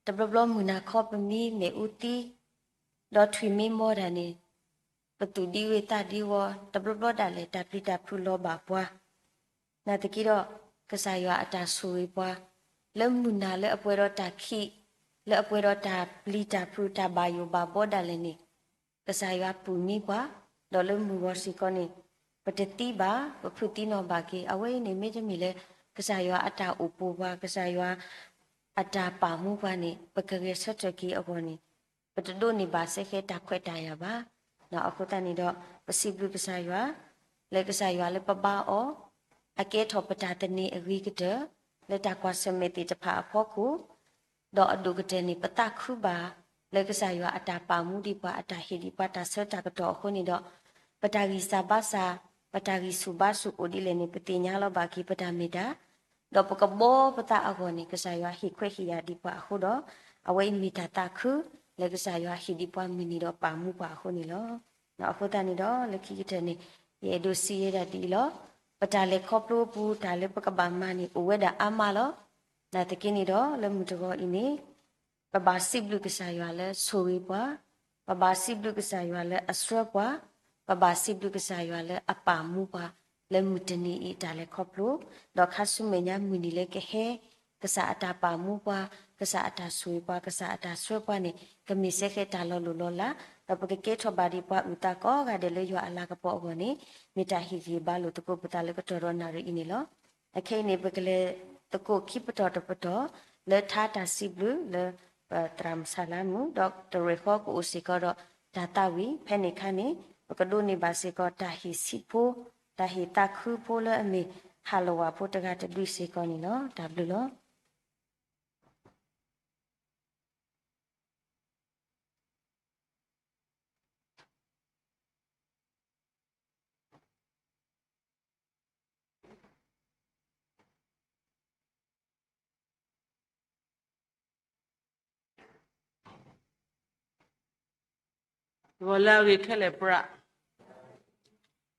တဘျီဘျီမုၢ်နၤခီပမံမ့ၣ်အူသံ, ဒီးထွံၣ်မ့ၢ်မီၢ်ဒၣ်န့ၣ် ပသူၣ်ဒံဝ့ၤသးဒံဝီၤ, တဘျီဘျီဒၣ်လဲာ်တၢ်ပျံၤတၢ်ဖုးလီၤဘၣ်ပှၤ, နာ်သက့ဒီး ကစၢ်ယွၤအတၢ်ဆိၣ်ဂ့ၤပှၤ လၢမုၢ်နၤလၢအပှဲၤဒီးတၢ်ခံး, လၢအပှဲၤဒီးတၢ်ပျံၤတၢ်ဖုးတၢ်ဘၣ်ယိၣ်ဘၣ်ဘီဒၣ်လဲာ်န့ၣ် ကစၢ်ယွၤပုၢ်မံပှၤ, ဒီးလၢမုၢ်ဂီၤစ့ၢ်ကီးန့ၣ် ပတသံဘၣ်, ပဖုးသံနီၣ်ဘၣ်က့ၤ, အဝဲအံၤန့ၣ်မ့တမ့ၢ်လၢ ကစၢ်ယွၤအတၢ်အိၣ်ပိာ်ပှၤ, ကစၢ်ယွၤအတၢ်ပာ်မူပှၤန့ၣ် ပကဂဲၤဆၢထၢၣ်က့ၤအဂီၢ်န့ၣ် ပတဒိးန့ၢ်ဘၣ်စ့ၢ်ကီးတၢ်ခွဲးတၢ်ယာ်ဘၣ်. အဃိသတးန့ၣ်ဒီး ပစံးဘျုးကစၢ်ယွၤ, လၢကစၢ်ယွၤလၢပဘါအီၤ, အကဲထီၣ်ပတၢ်သန့ၤအဂ့ၤကတၢၢ် လၢတၢ်ကွၢ်ဆၢၣ်မဲာ်သ့ၣ်တဖၣ်အဖီခိၣ်, ဒီးအဒိၣ်ကတၢၢ်န့ၣ် ပသးခုဘၣ် လၢကစၢ်ယွၤအတၢ်ပာ်မူဒံးပှၤ အတၢ်ဟ့ၣ်ဒံးပှၤတၢ်ဆၢတၢ်ကတီၢ်အဃိန့ၣ်ဒီး ပတၢ်ဂံၢ်စၢ်ဘါစၢ် ပတၢ်ဂံၢ်ဆူၣ်ဘါဆူၣ်အိၣ်ဒ်လဲၣ်န့ၣ် ပသ့ၣ်ညါလီၤဘၣ်က့ၤပတၢ်မ့ၢ်တၢ်, ဒီးပကဘီပသးအဂီၢ်န့ၣ် ကစၢ်ယွၤဟ့ၣ်ခွဲးဟ့ၣ်ယာ်ဒံးပှၤအဃိဒီး, အဝဲအံၤမ့ၢ်တၢ်သးခု လၢကစၢ်ယွၤဟ့ၣ်ဒံးပှၤမုၢ်နံၤဒီးပာ်မူပှၤအဃိန့ၣ်လီၤ. အဃိသတးန့ၣ်ဒီး လၢခံကတၢၢ်န့ၣ် ယအဲၣ်ဒိးစံးဝဲဒၣ်ဒ်အံၤလီၤ. ပတၢ်လဲၤခီဖျိပူၤ တၢ်လၢပကဘၣ်မၤန့ၣ် အိၣ်ဝဲဒၣ်အါမးလီၤ. နာ်သက့န့ၣ်ဒီး လၢမုၢ်တဂီၤအံၤန့ၣ် ပဘၣ်စံးဘျုးကစၢ်ယွၤလၢဆိၣ်ဂ့ၤပှၤ, ပဘၣ်စံးဘျုးကစၢ်ယွၤလၢအဆှၢပှၤ, ပဘၣ်စံးဘျုးကစၢ်ယွၤလၢအပာ်မူပှၤ လၢမုၢ်တနံၤအံၤတၢ်လဲၤခီဖျိ, ဒီးခါဆူမဲာ်ညါမုၢ်နံၤလၢကဟဲ ကစၢ်အတၢ်ပာ်မူပှၤ, ကစၢ်အတၢ်ဆိၣ်ဂ့ၤပှၤ, ကစၢ်အတၢ်ဆှၢပှၤန့ၣ် ကမ့ၢ်စ့ၢ်ကီးတၢ်လီၤလိၢ်လီၤလး, ဒီးပကကဲထီၣ်ဘၣ်ဒံးပှၤအုၣ်သးကိးဂၤဒဲးလၢယွၤအလၤကပီၤအဂီၢ်န့ၣ် မ့ၢ်တၢ်ဟ့ၣ်ဂံၢ်ဘါလိာ်သကိးပသးလၢကတီၢ်ဒီးနၣ်ရံၣ်အံၤန့ၣ်လီၤ. အခဲအံၤန့ၣ် ပကလဲၤသကိးခံပတီၢ်တပတီၢ် လၢထါတၢ်စံးဘျုးလၢ ပသရၣ်မုၣ်ဆၣ်လါမုၣ် ဒီးတရဲၣ်ဃီကအိၣ်စ့ၢ်ကီးဒီးတၢ်သးဝံၣ် ဖဲန့ၣ်အခါန့ၣ် ပကဒိးန့ၢ်ဘၣ်စ့ၢ်ကီးတၢ်ဟ့ၣ်ဆံးဖိ, တၢ်ဟ့ၣ်သးခုဖိလၢအမ့ၢ်ဟးလီၤဝၤဖိတဂၤတဒုစ့ၢ်ကီးန့ၣ်လီၤ. တၢ်ဘျုးလီၤ. ဂီၤလၢအဂ့ၤခဲလၢာ်ပြး,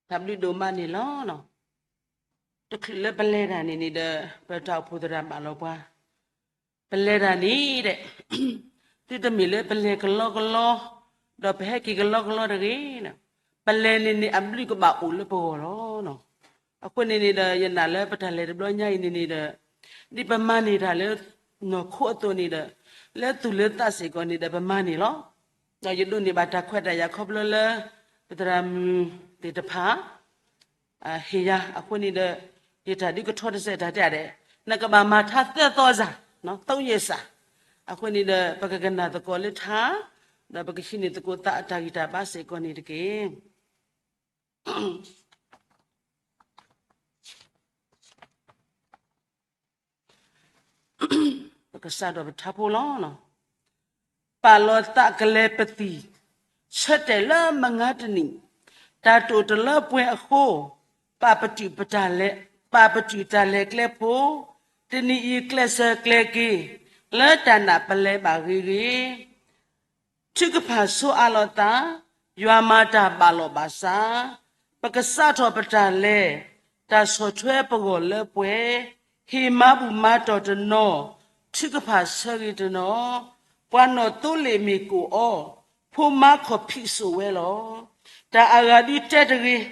တၢ်ဘျုးဒိၣ်မးန့ၣ်လီၤ. တချုးလၢပလဲၤတၢ်န့ၣ်န့ၣ်ဒီး ပတၢ်အိၣ်ဖှိၣ်သရၣ်ဘၣ်လီၤပှၤ, ပလဲၤတၢ်န့ၣ်ဒီး သုတမ့ၢ်လၢပလဲၤကလီကလီ, ဒီးပဟဲက့ၤကလီကလီတဂ့ၤ, ပလဲၤန့ၣ်န့ၣ် အဘျုးကဘၣ်အိၣ်လၢပဂီၢ်လီၤ. အဃိန့ၣ်န့ၣ်ဒီး ယနာ်လၢပတၢ်လဲၤတဘျီညါအံၤန့ၣ်န့ၣ်ဒီး ဒ်ပမၤန့ၢ်တၢ်လၢနီၢ်ခိအသိးန့ၣ်ဒီး လၢသူၣ်လၢသးစ့ၢ်ကီးန့ၣ်ဒီး ပမၤန့ၢ်လီၤ. ဒီးယဒိးန့ၢ်ဘၣ်တၢ်ခွဲးတၢ်ယာ်ခီဖျိလၢ ပသရၣ်မုၣ်သ့ၣ်တဖၣ် ဟ့ၣ်ယၤအဃိန့ၣ်ဒီး ယတၢ်ဒုးကထီတစဲးတၢ်တဲဒဲး, နကဘၣ်မၤထါသၢသီစၢ်, သုံးရက်စာ, အဃိန့ၣ်ဒီး ပကကနၣ်သကိးလၢထါ, ဒီးပကဟံးန့ၢ်သကိးသးအတၢ်ဂံၢ်တၢ်ဘါစ့ၢ်ကီးန့ၣ်တက့ၢ်. ပကစးထီၣ်ပထါဖိလီၤ. ပာ်လီၤသးကလဲၤပသံၣ်, ဆၢတဲာ်လၢမုၢ်နံၤတနံၤ, တၢ်တိာ်တလၢပှဲၤအဃိ, ပာ်ပတုာ်ပတၢ်လဲၤ, ပာ်ပတုာ်တၢ်လဲၤကျဲဖိ, တနံၤအံၤကျဲးစၢးကျဲၤက့ၤ, လၢတၢ်နာ်ပလဲၤဘၣ်ဂ့ၤဂ့ၤ ထုကဖၣ်ဆိအါလီၤသး, ယွၤမၤတၢ်ဘၣ်လီၤဘၣ်စး, ပကစးထီၣ်ပတၢ်လဲၤ, တၢ်ဆီၣ်ထွဲပဂီၢ်လၢပှဲၤ, ဟ့ၣ်မၤဘူၣ်မၤတီၢ်တနီၤ, ထုကဖၣ်ဆၢဂ့ၤတနီၤ, ပှၤနီၢ်သိလ့ၣ်မ့ၢ်ကိၣ်အီ, ဖိမါခီၣ်ဖံးစိာ်ဝဲလီၤ. တၢ်အဂၤဒုးတဲတဂ့ၤ,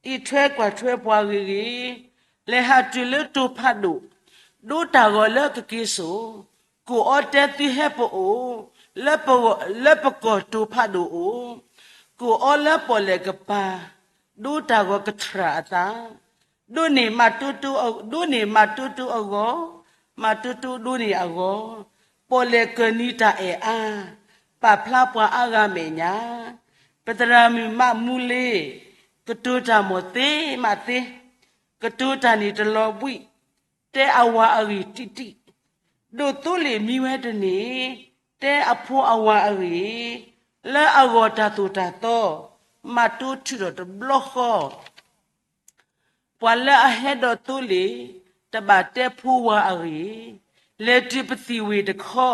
အံးထွဲကွၢ်ထွဲပှၤဂ့ၤဂ့ၤ, လဲၤဟးတုၤလၢတိၤဖးဒိၣ်, ဒိတၢ်ဂီၤလၢကက့ၤစိာ်, ကိၣ်အီတဲသုဟဲပအိၣ်, လၢပကီၢ်တိၤဖးဒိၣ်အိၣ်, ကိၣ်အီလၢပီၣ်လဲၣ်ကပၤ, ဒိတၢ်ဂီၤကထြၣ်အသး, ဒိးန့ၢ်မးတိတိ, ဒိးန့ၢ်မးတိတိအဂီၢ်, မးတိတိဒိးန့ၢ်အဂီၢ်, ပီၣ်လဲၣ်ကၢၢ်နံၤတၢ်အဲၣ်အါ, ပာ်ဖျါပှၤအါဂၤမဲာ်ညါ, ပသရၣ်မုၣ်မးမူလ့, ကတိၤတၢ်မိၣ်သ့မးသ့, ကတိၤတၢ်န့ၣ်တလီၤဘှံး, တဲအဝၤအဂ့ၢ်တံၢ်တံၢ်, ဒိၣ်သိလ့ၣ်မံဝဲတန့ၢ်, တဲအဖိအဝၤအဂ့ၢ်, လၢအဂီၢ်တၢ်သိၣ်တၢ်သီ, မးတိထုးထီၣ်တဘျီဃီ, ပှၤလၢအဟဲဒီးသိလ့ၣ်, တဘၣ်တဲဖိဝၤအဂ့ၢ်, လဲၤတုၤပသံၣ်ဝ့ၢ်တခီ,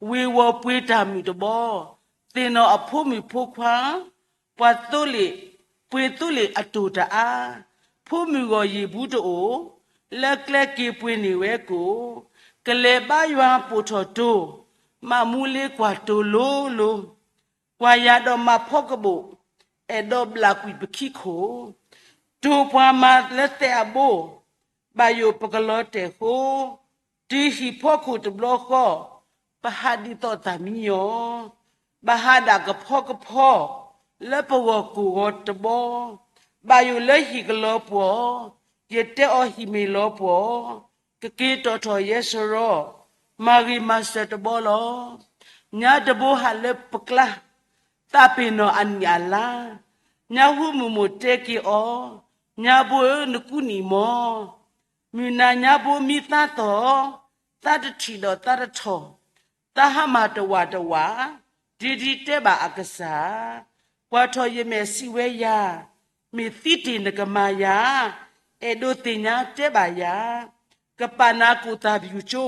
ဝ့ၢ်ဝီၤပှ့ၤတၢ်မုၣ်တဘီ, သ့ၣ်နီၣ်အဖိမုၣ်ဖိခွါ, ပှၤသိလ့ၣ်, ပှ့ၤသိလ့ၣ်အတိၢ်တအါ, ဖိမုၣ်ဂီၢ်ယံာ်ဘူးတအိၣ်, လၢကျဲက့ၤပှ့ၤန့ၢ်ဝဲကိၣ်, ကလဲၤဘါယွၤပိာ်ထီၣ်တိၤ, မးမူလ့ကွၢ်တိၤလိၤလိၤ ကွၢ်ယၤဒီးမၤဖီကဘိၣ်, အဲၣ်ဒိးဘျၣ်ကွံာ်ပခံခိၣ်, တိၤပှၤမၤလၢသဲးအဘိ, ဘၣ်ယိၣ်ပကလီၤတဲာ်ဃိ, တုၤဟံၣ်ဖီခိၣ်တဘျီဃီ, ပဟးဒ်သိးသၣ်မံညီၤ, ဘၣ်ဟးဒၣ်ကဖီကဖီ, လၢပဂီၢ်ကိၣ်ဂီၤတဘီ, ဘၣ်ယိၣ်လၢဟံၣ်ကလီၤပှီၢ်, ယတဲအီၤဟံၣ်မ့ၢ်လီၤပှီၢ်, ကက့ၤတီၣ်ထီၣ်ယဲစရီ, မၤဂ့ၤမၤစၢၤတဘီလီၤ. ညါတဘိဟးလၢပကျါ, သးပ့ၤနီၣ်အနံၣ်အလါ, ညါဟူမုၢ်မိၢ်တဲက့ၤအီၤ, ညါဘိဧၢနကူနံၣ်မီၤ, မုၢ်နၤညါဘိမံသးသီၣ်, သးတထံၣ်ဒီးသးတထီၣ်, သးဟးမၤတဝာ်တဝာ်, ဒ်ဒ်တဲဘၣ်အကစၢ်, ကွၢ်ထီၣ်ယမဲာ်စံးဝဲယၤ, မ့ၢ်သံတ့ၢ်နကမၤယၤ, အဲၣ်ဒိးသ့ၣ်ညါတဲဘၣ်ယၤ, ကပာ်နၤကူၣ်သၣ်ပျူၤကၠိ,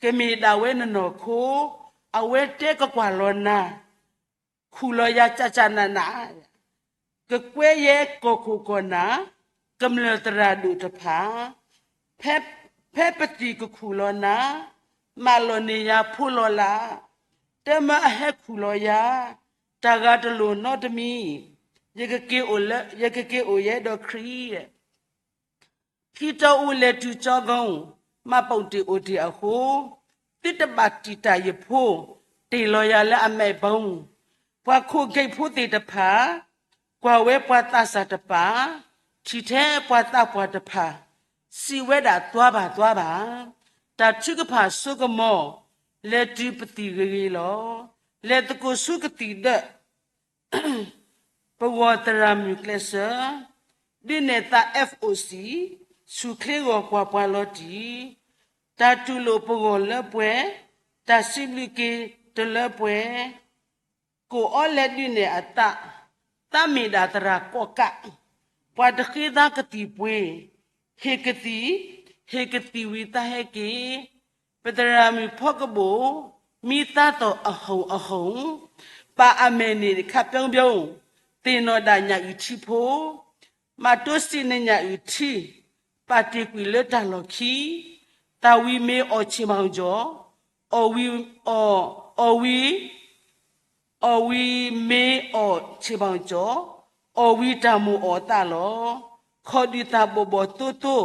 ကမ့ၢ်ဒၣ်ဝဲနနီၢ်ခိ, အဝဲတဲကကွၢ်လီၤနၤ, ခူၣ်လီၤယၤကၠးကၠးနးနး, ကကွဲယဲကီၢ်ခိၣ်ကီၢ်နၢ်, ကမျၢၢ်သရၣ်ဒိၣ်တဖၣ်, ဖဲ, ဖဲပသံၣ်ကခူၣ်လီၤနၤ, မၢလီၤန့ၢ်ယၤဖိလီၤလး, တမၢအဟဲခူၣ်လီၤယၤ, တၢ်ဂၤတလိၣ်နီတမံၤ, ယကက့ၤအိၣ်လၢ, ယကက့ၤအိၣ်ယဲဒီးခရံာ် ထံတီအူလဲၤတုၤကၠီကီ, မၤပိာ်တ့ၢ်အိၣ်တ့ၢ်အဃိ, သုတဘၣ်တံာ်တာ်ယဖိ, တ့ၢ်လီၤယၤလၢအမဲာ်ဘီ, ပှၤခိၣ်ဂ့ၢ်ဖိသ့ၣ်တဖၣ်, ကွၢ်ဝဲပှၤသးစၢ်တပၤ, ထံၣ်ထဲပှၤသးပှၢ်တဖၣ်, စံးဝဲဒၣ်သွါဘၣ်သွါဘၣ်, တၢ်ထုကဖၣ်ဆိကမိၣ်, လဲၤတုၤပသံၣ်ဂ့ၤဂ့ၤလီၤ, လဲၤသကိးဆူကသံၣ်ဒၢး ပဂီၢ်သရၣ်မုၣ်ကျဲးစၢး, ဒုးနဲၣ်သး F O C, ဆူၣ်ချ့ဂီၤကွၢ်ပှၤလီၤတံၢ်, တၢ်တူၢ်လိာ်ပဂီၢ်လၢပှဲၤ, တၢ်စံးဘျုးက့ၤတလၢပှဲၤ, ကိးအီၤလဲၤဒုးနဲၣ်အသး, သးမ့ၢ်ဒၣ်သရၣ်ကီၣ်ကး, ပှၤတဃ့သးကသံၣ်ပှ့ၤ, ဟ့ၣ်ကသံၣ်, ဟ့ၣ်ကသံၣ်ဝံၤသးဟဲက့ၤ, ပသရၣ်မုၣ်ဖီကဘိၣ်, မံသးသီၣ်အဟုၣ်အဟုၣ်, ပာ်အမဲာ်န့ၣ်ခးပၠီပၠီ, သ့ၣ်နီၣ်ဒၣ်ညၣ်အုၣ်ထံဖိ, မၤတိစံးနညၣ်အုၣ်ထံ, ပာ်တ့ၢ်ကွံာ်လၢတၢ်လီၢ်ခံ, သၣ်ဝံၤမ့ၢ်အီၣ်ဆ့ၣ်မီၣ်ကၠီၣ်, အီၣ်ဝံၤ, အီၣ်, အီၣ်ဝံၤ အီၣ်ဝံၤမ့ၢ်အီၣ်ဆ့ၣ်မီၣ်ကၠီၣ်, အီၣ်ဝံၤတၢ်မိၣ်အီၣ်သးလီၤ. ခီၣ်ဒုၣ်သၣ်ဘီၣ်ဘီၣ်သိသိ,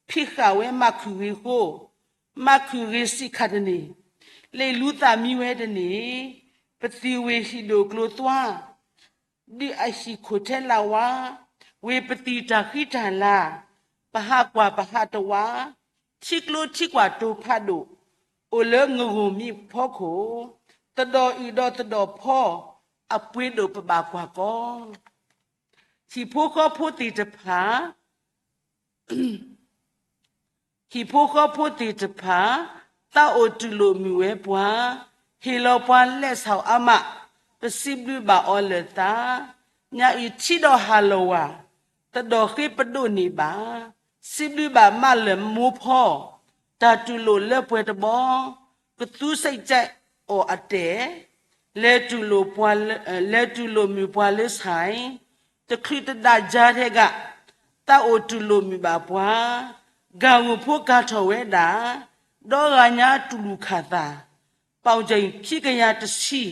ဖံးဃာ်ဝဲမၤခုၣ်ဂ့ၤဃိ, မၤခုၣ်ဂ့ၤစံးခါတန့ၢ်, လ့ၣ်လူသးမံဝဲတန့ၢ်, ပသံၣ်ဝ့ၢ်ဟံၣ်ဒိၣ်ကျိၤသွါ ဒုးအဟံၣ်ခိၣ်ထဲလၢဝါ, ဝ့ၢ်ပသံၣ်တၢ်ဃံတၢ်လၤ, ပဟးကွၢ်ပဟးတဝါ, ထံကျိထံကွၢ်တိၤဖးဒိၣ်, အိၣ်လၢငရိၢ်မံဖီခိၣ်, သဒီၣ်အုၣ်ဒီးသဒီၣ်ဖီ, အပှ့ၤဒိၣ်ပဘၣ်ကွၢ်ကီ, ဟံၣ်ဖိဃီဖိသ့ၣ်တဖၣ် ဟံၣ်ဖိဃီဖိသ့ၣ်တဖၣ်, သးအိၣ်တူၢ်လိာ်မုာ်ဝဲပှၤ, ဟ့ၣ်လီၤပှၤလဲၣ်ဆၣ်အါမး, ပစံးဘျုးဘၣ်အီၤလၢာ်သး, ညၣ်အုၣ်ထံဒီးဟးလီၤဝၤ, သဒီၣ်ဃ့ပဒိးန့ၢ်ဘၣ်, စံးဘျုးဘၣ်မးလၢာ်မိၢ်ဖီ, တၢ်တူၢ်လိာ်လၢပှဲၤတဘီ, ကသူစံးကဲးအီၤအတဲာ်, လဲၤတူၢ်လိာ်ပှၤလၢ, လဲၤတူၢ်လိာ်မုာ်ပှၤလၢဆဲး, တချုးတဒၣ်ယၤထဲဂၤ, သးအိၣ်တူၢ်လိာ်မုာ်ဘၣ်ပှၤ, ဂၤဂုာ်ဖိကၤထီၣ်ဝဲဒၣ်, ဒီဂၤညါတူၢ်လူၢ်ခၣ်သၣ်, ပီၣ်ကၠံၣ်ခံကယၤတဆံ,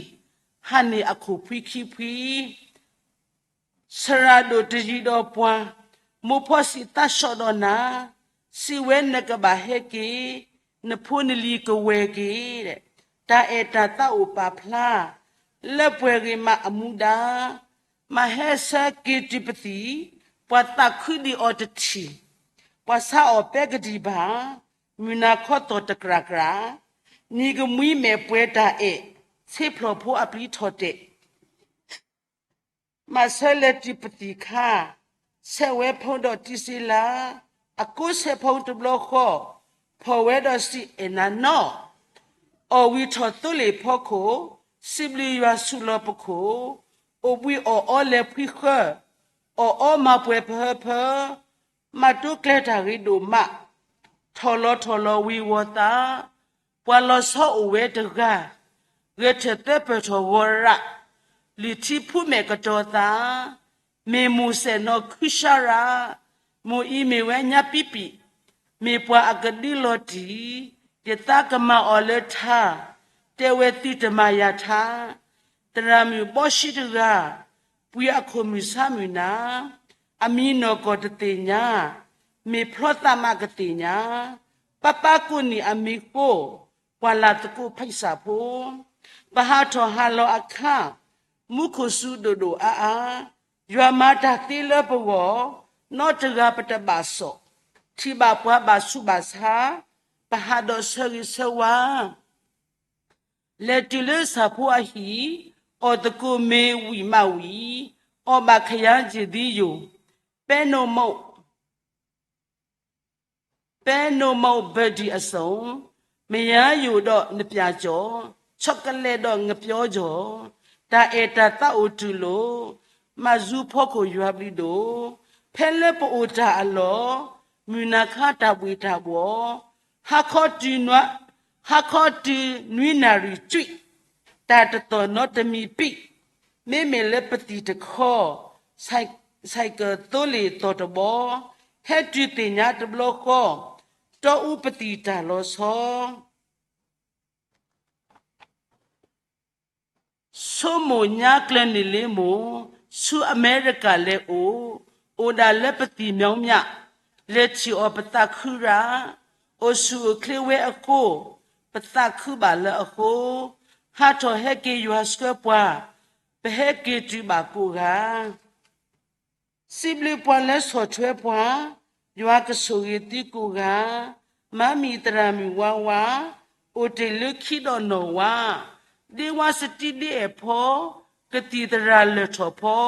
ဟးန့ၢ်အခိၣ်ဖှံခံဖှံ ဆရၣ်ဒိၣ်တယံၤဒီးပှၤ, မိၢ်ဖီစံးသးဆှီဒီးနၤ, စံးဝဲနကဘၣ်ဟဲက့ၤ, နဖိနလံၤကဝဲၤက့ၤ, တၢ်အဲၣ်တၢ်သးအိၣ်ပာ်ဖျါ, လၢပှဲၤဂ့ၤမးအမူဒါ, မၤဟဲဆၢက့ၤတုၤပသံၣ်, ပှၤသးခုဒံးအီၤတထံၣ်, ပှၤဆါအီၤပဲကဒံးဘၣ်, မုၢ်နၤခီသီၣ်တကြၢးကြၢး, နံၤကမှံမဲာ်ပှဲၤတၢ်အဲၣ်, ဆ့ဖျိၣ်ဖိအပျံၤထီၣ်တဲာ် မၤဆၢလဲၤတုၤပသံၣ်ခါ, ဆဲးဝဲဖီဒီးတံစ့လး, အကိးဆဲးဖီတဘျီဃီ, ဖီၣ်ဝဲဒီးစံးအဲၣ်နၤနီၢ်, အီၣ်ဝံၤထီၣ်သိလ့ၣ်ဖီခိၣ်, စံးဘျုးယွၤဆူၣ်လီၤပခိၣ်, အိၣ်ဘှံးအီၣ်အီလဲၤဖှံဃၢ, အီၣ်အီမၤပှဲၤပဟၢဖၢ, မၤတိကျဲတၢ်ဂ့ၤဒိၣ်မး, ထီၣ်လီၤထီၣ်လီၤဝ့ၤဝီၤသး, ပှၤလီၤဆီအိၣ်ဝဲတဂၤ, ဂဲၤထၢၣ်သၢပၢၢ်ထီၣ်ဂီၤရး, လုၢ်ထံဖုမဲာ်ကတီၤသး, မ့ၢ်မိၢ်စဲၣ်နီၢ်ခုၡါရး, မိၢ်အံၤမ့ၢ်ဝဲညါပံပံၣ်, မ့ၢ်ပှၤအကဒုလီၤတံၢ်, ယသးကမၤအီၤလၢထါ, တဲဝဲသုတမၤယၤထါ, သရၣ်မုၣ်ဘီၣ်ဆံတဂၤ, ပှံၤအခိၣ်မုၢ်ဆါမုၢ်နၤ, အမံၤနီၢ်ကီၢ်တသ့ၣ်ညါ, မ့ၢ်ဖျီသးမးကသ့ၣ်ညါ, ပၢ်ပၢ်ကိးနံၣ်အမံၤဃိ, ပှၤလၢသကိးဖံစၢ်ဖိ, ပဟးထီၣ်ဟးလီၤအခါ, မူခိၣ်စူၤဒိၣ်ဒိၣ်အါအါ, ယွၤမၤတၢ်သ့လၢပဂီၢ်, နီတဂၤပတဘၣ်စိာ်, ထံၣ်ဘၣ်ပှၤဘၣ်ဆူးဘၣ်ဆါ, ပဟးဒီးဆၢဂ့ၤဆၢဝါ လဲၤတုၤလၢဆၣ်ဖိအဟံၣ်, အီၣ်သကိးမ့ၤဝံၣ်မးဝံၣ်, အီၣ်ဘၣ်ခယါယ့ၢ်သံယိာ်, ပဲနိၣ်မိၣ်, ပဲနိၣ်မိၣ်ဘၢၣ်ဒံၣ်အစိၣ်, မယါယိာ်ဒီးနပျၢ်ကၠီၣ်, ဆီကလဲၣ်ဒီးငပျီကၠီၣ်, တၢ်အဲၣ်တၢ်သးအိၣ်တူၢ်လိာ်, မၤဆူဖီခိၣ်ယွၤဘျုးဒိၣ်, ဖဲလၢပအိၣ်တၢ်အလီၢ်, မုၢ်နၤခါတၢ်ဘှ့ၣ်တၢ်ဘှီၣ်, ဟါခီတုၤနွံ, ဟါခီတုၤနွံနၣ်ရံၣ်ကွံာ်, တၢ်တသီၣ်နီတမံၤပံး, မ့မ့ၢ်လၢပသံၣ်တခီ, ဆဲးကၢ်သိလ့ၣ်သီၣ်တဘီ, ဟဲတုၤသ့ၣ်ညါတဘျီဃီ, တီအူပသံၣ်တၢ်လီၤဆီ ဆိမိၣ်ညါကျၢၤန့ၣ်လ့မိၢ်, ဆူအမဲရကၤလဲၤအိၣ်, အိၣ်ဒၣ်လၢပသံၣ်မၠီမၠး, လဲၤထံၣ်အီၤပသးခုရၣ်, အိၣ်ဆူၣ်အိၣ်ချ့ဝဲအဃိ, ပသးခုဘၣ်လၢအဃိ, ဟးထီၣ်ဟဲက့ၤယွၤဆှၢပှၤ, ပဟဲက့ၤတုၤဘၣ်ကိးဂၤ စံးဘျုးပှၤလၢဆီၣ်ထွဲပှၤ, ယွၤကဆိၣ်ဂ့ၤသုကိးဂၤ, မၤမုၢ်သရၣ်မုၣ်ဝါဝါ, အိၣ်တ့ၢ်လၢခံဒီးနီၢ်ဝါ, ဒ့ဝါစတံဒ့အဲၣ်ဖီ, ကသံၣ်သရၣ်လၢၢ်ထီၣ်ဖီ,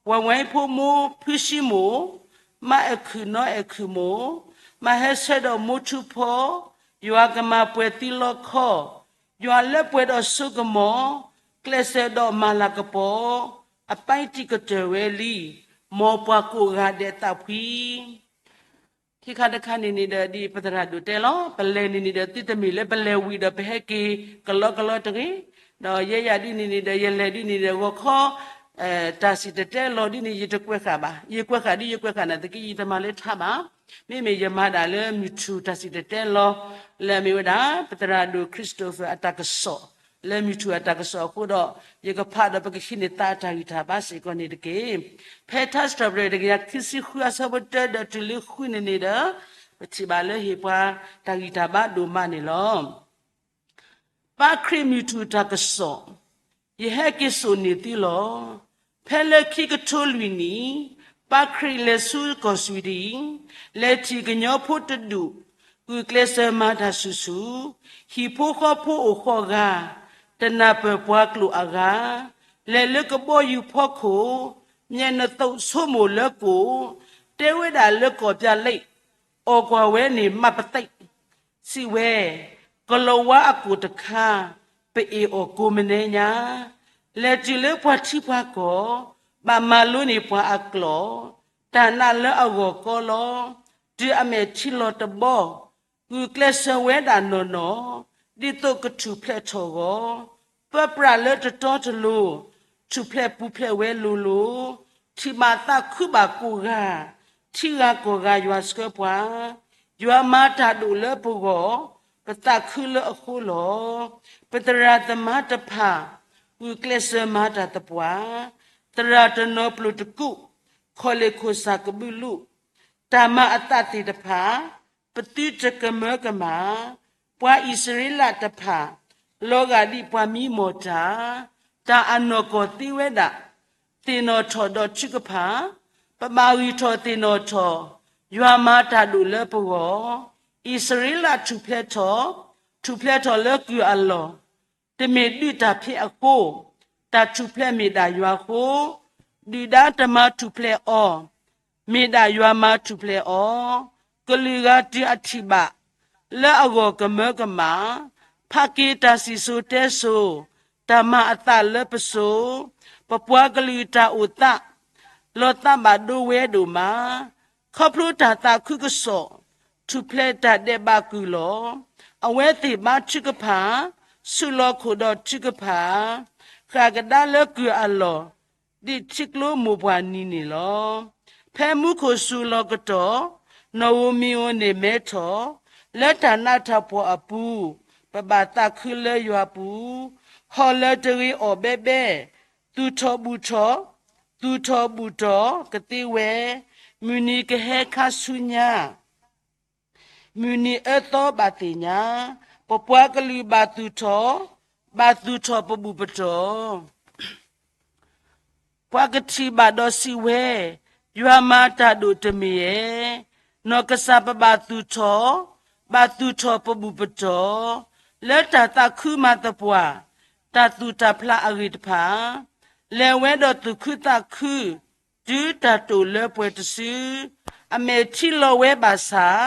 ဝဲဝဲဖိမိၢ်ဖုဆံမိၢ်, မၤအဲၣ်ခုၣ်နီအဲၣ်ခုၣ်မိၢ်, မၤဟဲဆှၢဒီးမိၢ်ထူဖီ, ယွၤကမၤပှဲၤသုလီခီ, ယွၤလၢပှဲၤဒီးစိကမီၤ, ကျဲးစၢးဒီးမၤလၤကပီၤ, အပၢ်တံာ်ကတၢၢ်ဝဲလံ, မ်ပှၤကိးဂၤဒဲးသးဖှံ ခံခါတခါန့ၣ်န့ၣ်ဒီး ဒ်ပသရၣ်ဒိၣ်တဲလီၤ, ပလဲၤန့ၣ်န့ၣ်ဒီး သုတမ့ၢ်လၢပလဲၤဝံၤဒီးပဟဲက့ၤကလီကလီတဂ့ၤ, ဒီးယဲယၤဒ်န့ၣ်န့ၣ်ဒီး ယလဲၤဒ်န့ၣ်ဒီး ဂီၤခီ တၢ်စံၣ်တဲၤတဲလီၤဒ်န့ၣ် ယတကွဲးဃာ်ဘၣ်, ယကွဲးဃာ်ဒ်ယကွဲးဃာ်နာ်သက့ ယတမၤလၢထါဘၣ်, မ့မ့ၢ်ယမၤဒၣ်လၢမုၢ်ထူၣ်တၢ်စံၣ်တဲၤတဲလီၤ, လၢအမ့ၢ်ဝဲဒၣ် ပသရၣ်ဒိၣ် Christopher အတၢ်ကစီၣ်, လၢမုၢ်ထူၣ်အတၢ်ကစီၣ်အဃိဒီး ယကဖးဒီးပကဟံးန့ၢ်သးအတၢ်ဂံၢ်တၢ်ဘါစ့ၢ်ကီးန့ၣ်တက့ၢ်. ဖဲထါစံးထီၣ်ပတြၢၤတကယၤခံဆံဃုအဆၢဖိတၢ ဒီးတုၤလၢဃုန့ၣ်န့ၣ်ဒီး ပထံၣ်ဘၣ်လၢဟ့ၣ်ပှၤတၢ်ဂံၢ်တၢ်ဘါဒိၣ်မးန့ၣ်လီၤ. ပၢ်ခရံာ်မုၢ်ထူၣ်တၢ်ကစီၣ်, ယဟဲက့ၤစိာ်န့ၢ်သုလီၤ. ဖဲလၢခံကထိလွံၢ်နံၣ်, ပၢ်ခရံာ်လဲၤဆူကီၢ်စွံဒံ, လဲၤထံၣ်ကညီဖိတဒူၣ်, ဂုာ်ကျဲးစၢးမၤတၢ်ဆူၣ်ဆူၣ်, ဟံၣ်ဖိဃီဖိအိၣ်ဃီဂၤ, တနၢ်ပၢၢ်ပှၤကျိာ်အဂၤ, လဲၤလၢကဘီယူၤဖီခိၣ်, မၠဲးနသိးဆိကမိၣ်လၢကိၣ်, တဲဝဲဒၣ်လၢကီၢ်ပျၢ်လ့း, အီၣ်ကွၢ်ဝဲန့ၣ်မးပသ့ၣ် စံးဝဲ, ကလီၤဝါအကိၣ်တခါ, ပအ့ၣ်အီၤကိးမနုၤညါ, လဲၤတုၤလၢပှၤထံပှၤကီၢ်, ဘၣ်မၤလိန့ၢ်ပှၤအကျိာ်, တၢ်နာ်လၢအဂီၢ်ကီလီၤ, တုၤအမဲာ်ထံလီၤတဘီ, ဂုာ်ကျဲးစၢးဝဲဒၣ်နီၢ်နီၢ်, ဒ်သိးကထူၣ်ဖျဲးထီၣ်ဂီၤ, ပၢပြးလၢတတီတလိၤ, ထူၣ်ဖျဲးပူၤဖျဲးဝဲလိၤလိၤ, ထံၣ်ဘၣ်သးခုဘၣ်ကိးဂၤ, ထံဂၤကီၢ်ဂၤယွၤဆှၢပှၤ, ယွၤမၤတၢ်ဒိၣ်လၢပဂီၢ်, ပသးခုလၢအဃိလီၤ. ပသရၣ်သမါတဖၣ်, ဂုာ်ကျဲးစၢးမၤတၢ်သပှၢ်, သရၣ်တနီၤပျိာ်တကူၣ်, ခီၣ်လ့ၢ်ခိၣ်စၢ်ကဘုးလူး, တၢ်မၤအသးသ့ၣ်တဖၣ်, ပသုတကမၢကမၣ်, ပှၤအံၣ်စရ့လးတဖၣ်, လီၤဂာ်ဒ်ပှၤမံမီၢ်တၢ်, တၢ်အနီၢ်ကီၢ်သ့ဝဲဒၣ်, သ့ၣ်နီၣ်ထီၣ်ဒီးထုကဖၣ်, ပဘၣ်ဂံၢ်ထီၣ်သ့ၣ်နီၣ်ထီၣ်, ယွၤမၤတၢ်ဒိၣ်လၢပဂီၢ်, အံၣ်စရ့လးထူၣ်ဖျဲးထီၣ်, ထူၣ်ဖျဲးထီၣ်လၢကုၢ်အလီၢ်, တမ့ၢ်ဒုးတၢ်ဖဲအဃိ, တၢ်ထူၣ်ဖျဲးမ့ၢ်ဒၣ်ယွၤအဃိ, ဒုၣ်ဒါတမၤထူၣ်ဖျဲးအီၤ, မ့ၢ်ဒၣ်ယွၤမၤထူၣ်ဖျဲးအီၤ, ကလုာ်ဂၤတုၤအထံၣ်ဘၣ်, လၢအဂီၢ်ကမၢကမၣ်, ဖးက့ၤတၢ်စံၣ်စိၤတဲစိၤ, တၢ်မၤအသးလၢပစိၤ, ပပှၤကလုာ်တၢ်အိၣ်သး, လီၤသးဘၣ်ဒိဝဲဒိၣ်မး, ခီဖျိတၢ်သးခုကစီၣ်, ထူၣ်ဖျဲးတၢ်ဒဲးဘးကုၢ်လီၤ. အဝဲသ့ၣ်ဘါထုကဖၣ်, ဆူးလီၤခိၣ်ဒီးထုကဖၣ်, ဃၣ်ကဒါလၢကုၢ်အလီၢ်, ဒ်ထံကျိမိၢ်ပှၢ်နံၤန့ၣ်လီၤ. ဖဲမူခိၣ်စူၤလီၤကတီၢ်, နီၣ်ဧိၤမံၤဧိၤန့ၣ်မဲထီၣ်, လၢတၢ်နးတၢ်ဖှီၣ်အပူၤ, ပဘၣ်သးခုလၢယွၤပူၤ, ဟီၣ်လၢတဂ့ၤအီၣ်ဘဲဘဲ, သူၣ်ထီၣ်ဘူၣ်ထီၣ်, သူၣ်ထီၣ်ဘူၣ်ထီၣ်ကသ့ဝဲ, မုၢ်နံၤကဟဲခါဆူညါ မုၢ်နံၤအၢသီဘၣ်သ့ၣ်ညါ, ပပှၤကလုာ်ဘၣ်သူၣ်ထီၣ်, ဘၣ်သူၣ်ထီၣ်ပဘူၣ်ပတီၢ်. ပှၤကထံၣ်ဘၣ်ဒီးစံးဝဲ, ယွၤမၤတၢ်ဒိၣ်တမ့ၢ်ဧါ. နီၢ်ကစၢ်ပဘၣ်သူၣ်ထီၣ်, ဘၣ်သူၣ်ထီၣ်ပဘူၣ်ပတီၢ်, လၢတၢ်သးခုမၤသပှၢ်, တၢ်သူၣ်တၢ်ဖျးအဂ့ၢ်တဖၣ်, လဲၤဝဲဒီးသူၣ်ခုသးခု, တုၤတၢ်တိာ်လၢပှဲၤတစု, အမဲာ်ထံလီၤဝဲဘၣ်ဆၣ်,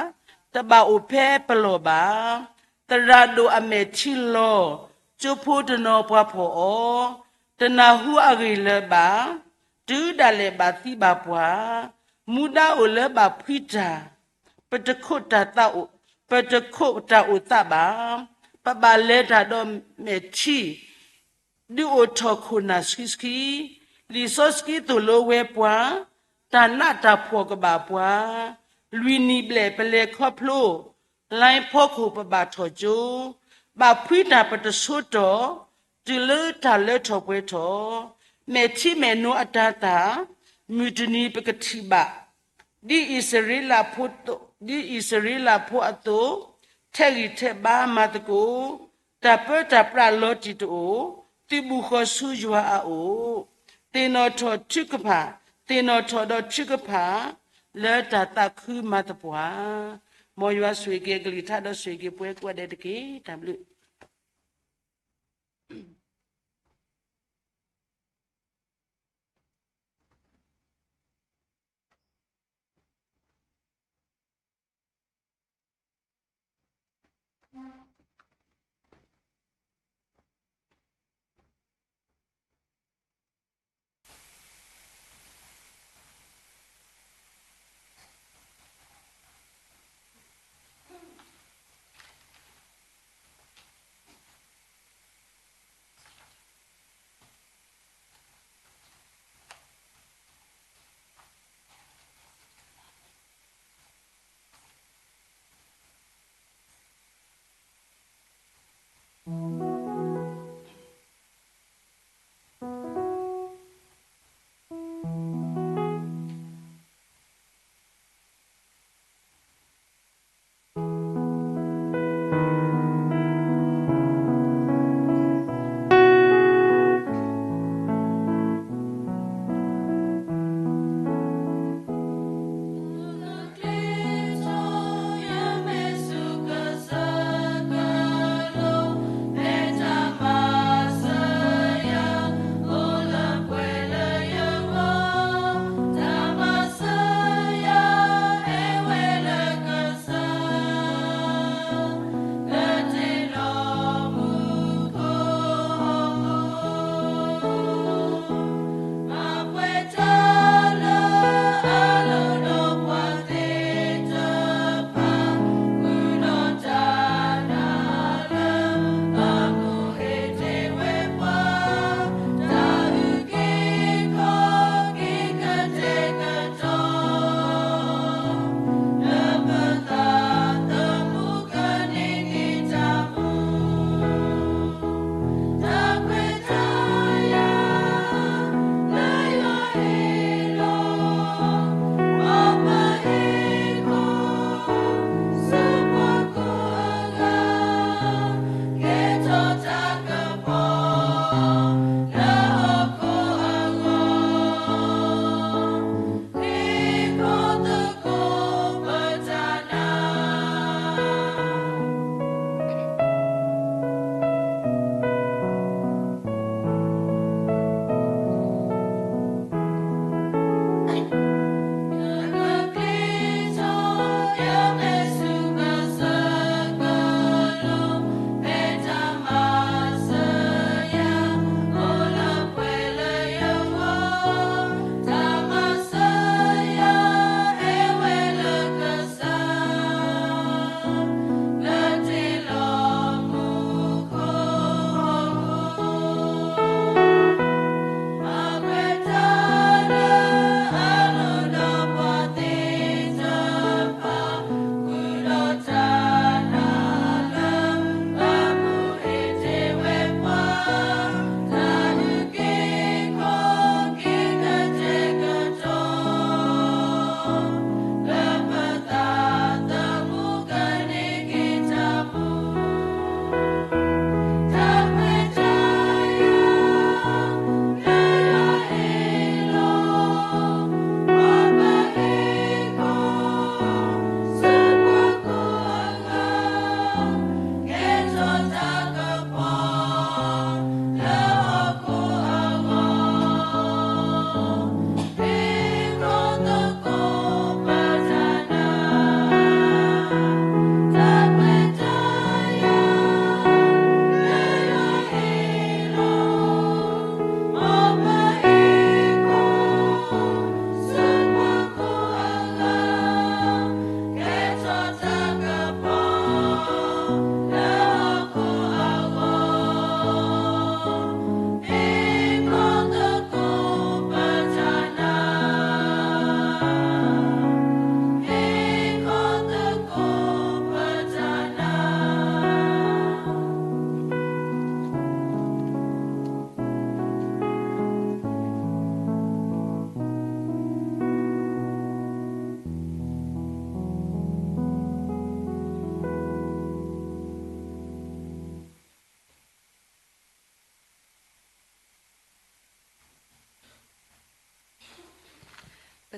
တဘၣ်အိၣ်ဖဲပလီၢ်ဘၣ်. သရၣ်ဒိၣ်အမဲာ်ထံလီၤ, ကၠိဖိတနီၤပှၤဖီၣ်အီၤ, တနၢ်ဟူအဂ့ၢ်လၢၤဘၣ်. တုၤဒၣ်လဲာ်ဘၣ်သံဘၣ်ပှၢ်, မူဒါအိၣ်လၢဘၣ်ဖှံတၢ်, ပတခိးတၢ်သးအိၣ်, ပတခိးတၢ်အိၣ်သးဘၣ်, ပဘၣ်လဲၤတၢ်ဒီးမဲာ်ထံ ဒုးအိၣ်ထီၣ်ခိၣ်နၢ်ဆှံဆှံ, လံာ်စီဆှံသိၣ်လိဝဲပှၤ, တၢ်နးတၢ်ဖှီၣ်ကဘၣ်ပှၤ, လွံၢ်နံၣ်ဘျဲၣ်ပလဲၤခီဖျိ, လါဖီခိၣ်ပဘၣ်ထီၣ်ကၠိ, ဘၣ်ဖှံတၢ်ပတဆိတီၢ်, တုၤလၢတၢ်လၢထီၣ်ပှဲၤထီၣ်, မဲာ်ထံမဲာ်နိအတၤသၣ်, မုၢ်တနံၤပကထံၣ်ဘၣ် ဒ်အံၣ်စရ့လးဖိ, ဒ်အံၣ်စရ့လးဖိအသိး, ထဲးဂံၢ်ထဲးဘါမၤသကိး, တၢ်ပၢတၢ်ပြးလီၤတံၢ်တအိၣ်, သုးဘူးဃီၤဆူယွၤအအိၣ်, သ့ၣ်နီၣ်ထီၣ်ထုကဖၣ်, သ့ၣ်နီၣ်ထီၣ်ဒီးထုကဖၣ်, လၢတၢ်သးခုမၤသပှၢ်, မ်ယွၤဆိၣ်ဂ့ၤက့ၤအကလုၢ်ကထါဒီးဆိၣ်ဂ့ၤက့ၤပှၤကိးဂၤဒဲးတက့ၢ်. တၢ်ဘျုး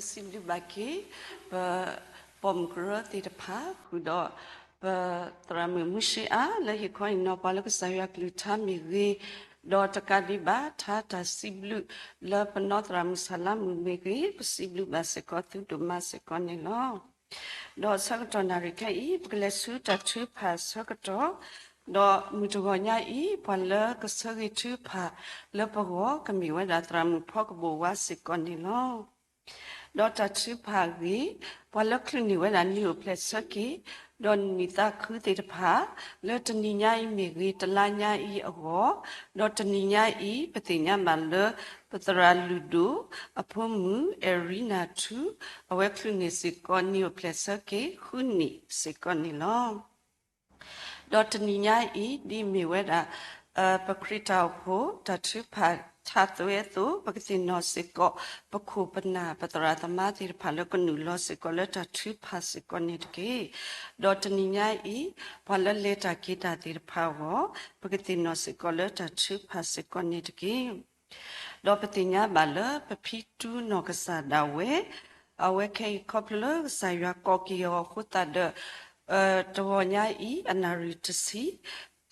စံးဘျုးဘၣ်က့ၤ ပပိာ်မုၣ်ကရၢသ့ၣ်တဖၣ် ဃုာ်ဒီး ပသရၣ်မုၣ်မုၢ်ၡ့အါ လၢဟ့ၣ်ခီဟ့ၣ်နီၤပှၤလၢကစၢ်ယွၤကလုၢ်ကထါမ့ၢ်ဂ့ၤ, ဒီးတကးဒံးဘၣ် ထါတၢ်စံးဘျုးလၢပနီၢ်သရၣ်မုၣ်ဆၣ်လါမုၣ်မ့ၢ်ဂ့ၤ, ပစံးဘျုးဘၣ်စ့ၢ်ကီးသုဒိၣ်မးစ့ၢ်ကီးန့ၣ်လီၤ. ဒီးဆၢကတီၢ်နၣ်ရံၣ်ခဲအံၤ ပကလဲၤဆူတၢ်ထုကဖၣ်ဆၢကတီၢ်, ဒီးမုၢ်တဂီၤညါအံၤ ပှၤလၢကဆၢဂ့ၤထုကဖၣ်လၢပဂီၢ် ကမ့ၢ်ဝဲဒၣ်သရၣ်မုၣ်ဖီကဘိၣ်ဝါစ့ၢ်ကီးန့ၣ်လီၤ. ဒီးတၢ်ထုကဖၣ်အဂ့ၢ်, ပှၤလၢချုးန့ၢ်ဝဲဒၣ်နံၣ်အိၣ်ဖျဲၣ်ဆၢက့ၤ ဒီးနံၣ်သးခုသ့ၣ်တဖၣ် လၢတနံၤညါအံၤမ့ၢ်ဂ့ၤ, တလါညါအံၤအဂီၢ်, ဒီးတနံၤညါအံၤ ပသ့ၣ်ညါဘၣ်လၢ ပသရၣ်လုၢ်ဒိၣ်အဖိမုၣ် အဲရံနၢ်ထူ အဝဲချုးန့ၢ်စ့ၢ်ကီးနံၣ်အိၣ်ဖျဲၣ်ဆၢက့ၤ ဃုနံၣ်စ့ၢ်ကီးန့ၣ်လီၤ. ဒီးတနံၤညါအံၤ ဒ်မ့ၢ်ဝဲဒၣ် ပခရံာ်တၢ်အိၣ်ဖှိၣ် တၢ်ထုကဖၣ်ထးသွဲအသိး ပကသ့ၣ်နီၣ်စ့ၢ်ကီး ပခိၣ်ပနၢ် ပသရၣ်သမါသ့ၣ်တဖၣ်လၢကနုာ်လီၤစ့ၢ်ကီးလၢတၢ်ထုကဖၣ်စ့ၢ်ကီးန့ၣ်တက့ၢ်. ဒီးတနံၤညါအံၤ ပှၤလၢလဲၤတၢ်က့ၤတၢ်သ့ၣ်တဖၣ်အဂီၢ် ပကသ့ၣ်နီၣ်စ့ၢ်ကီးလၢတၢ်ထုကဖၣ်စ့ၢ်ကီးန့ၣ်တက့ၢ်. ဒီးပသ့ၣ်ညါဘၣ်လၢပဖံတူနီၢ်ကစၢ်ဒၣ်ဝဲ အဝဲခဲအံၤခီဖျိလၢကစၢ်ယွၤကိးက့ၤအီၤအဃိသတးဒီး တဂီၤညါအံၤ အနၣ်ရံၣ်တဆံ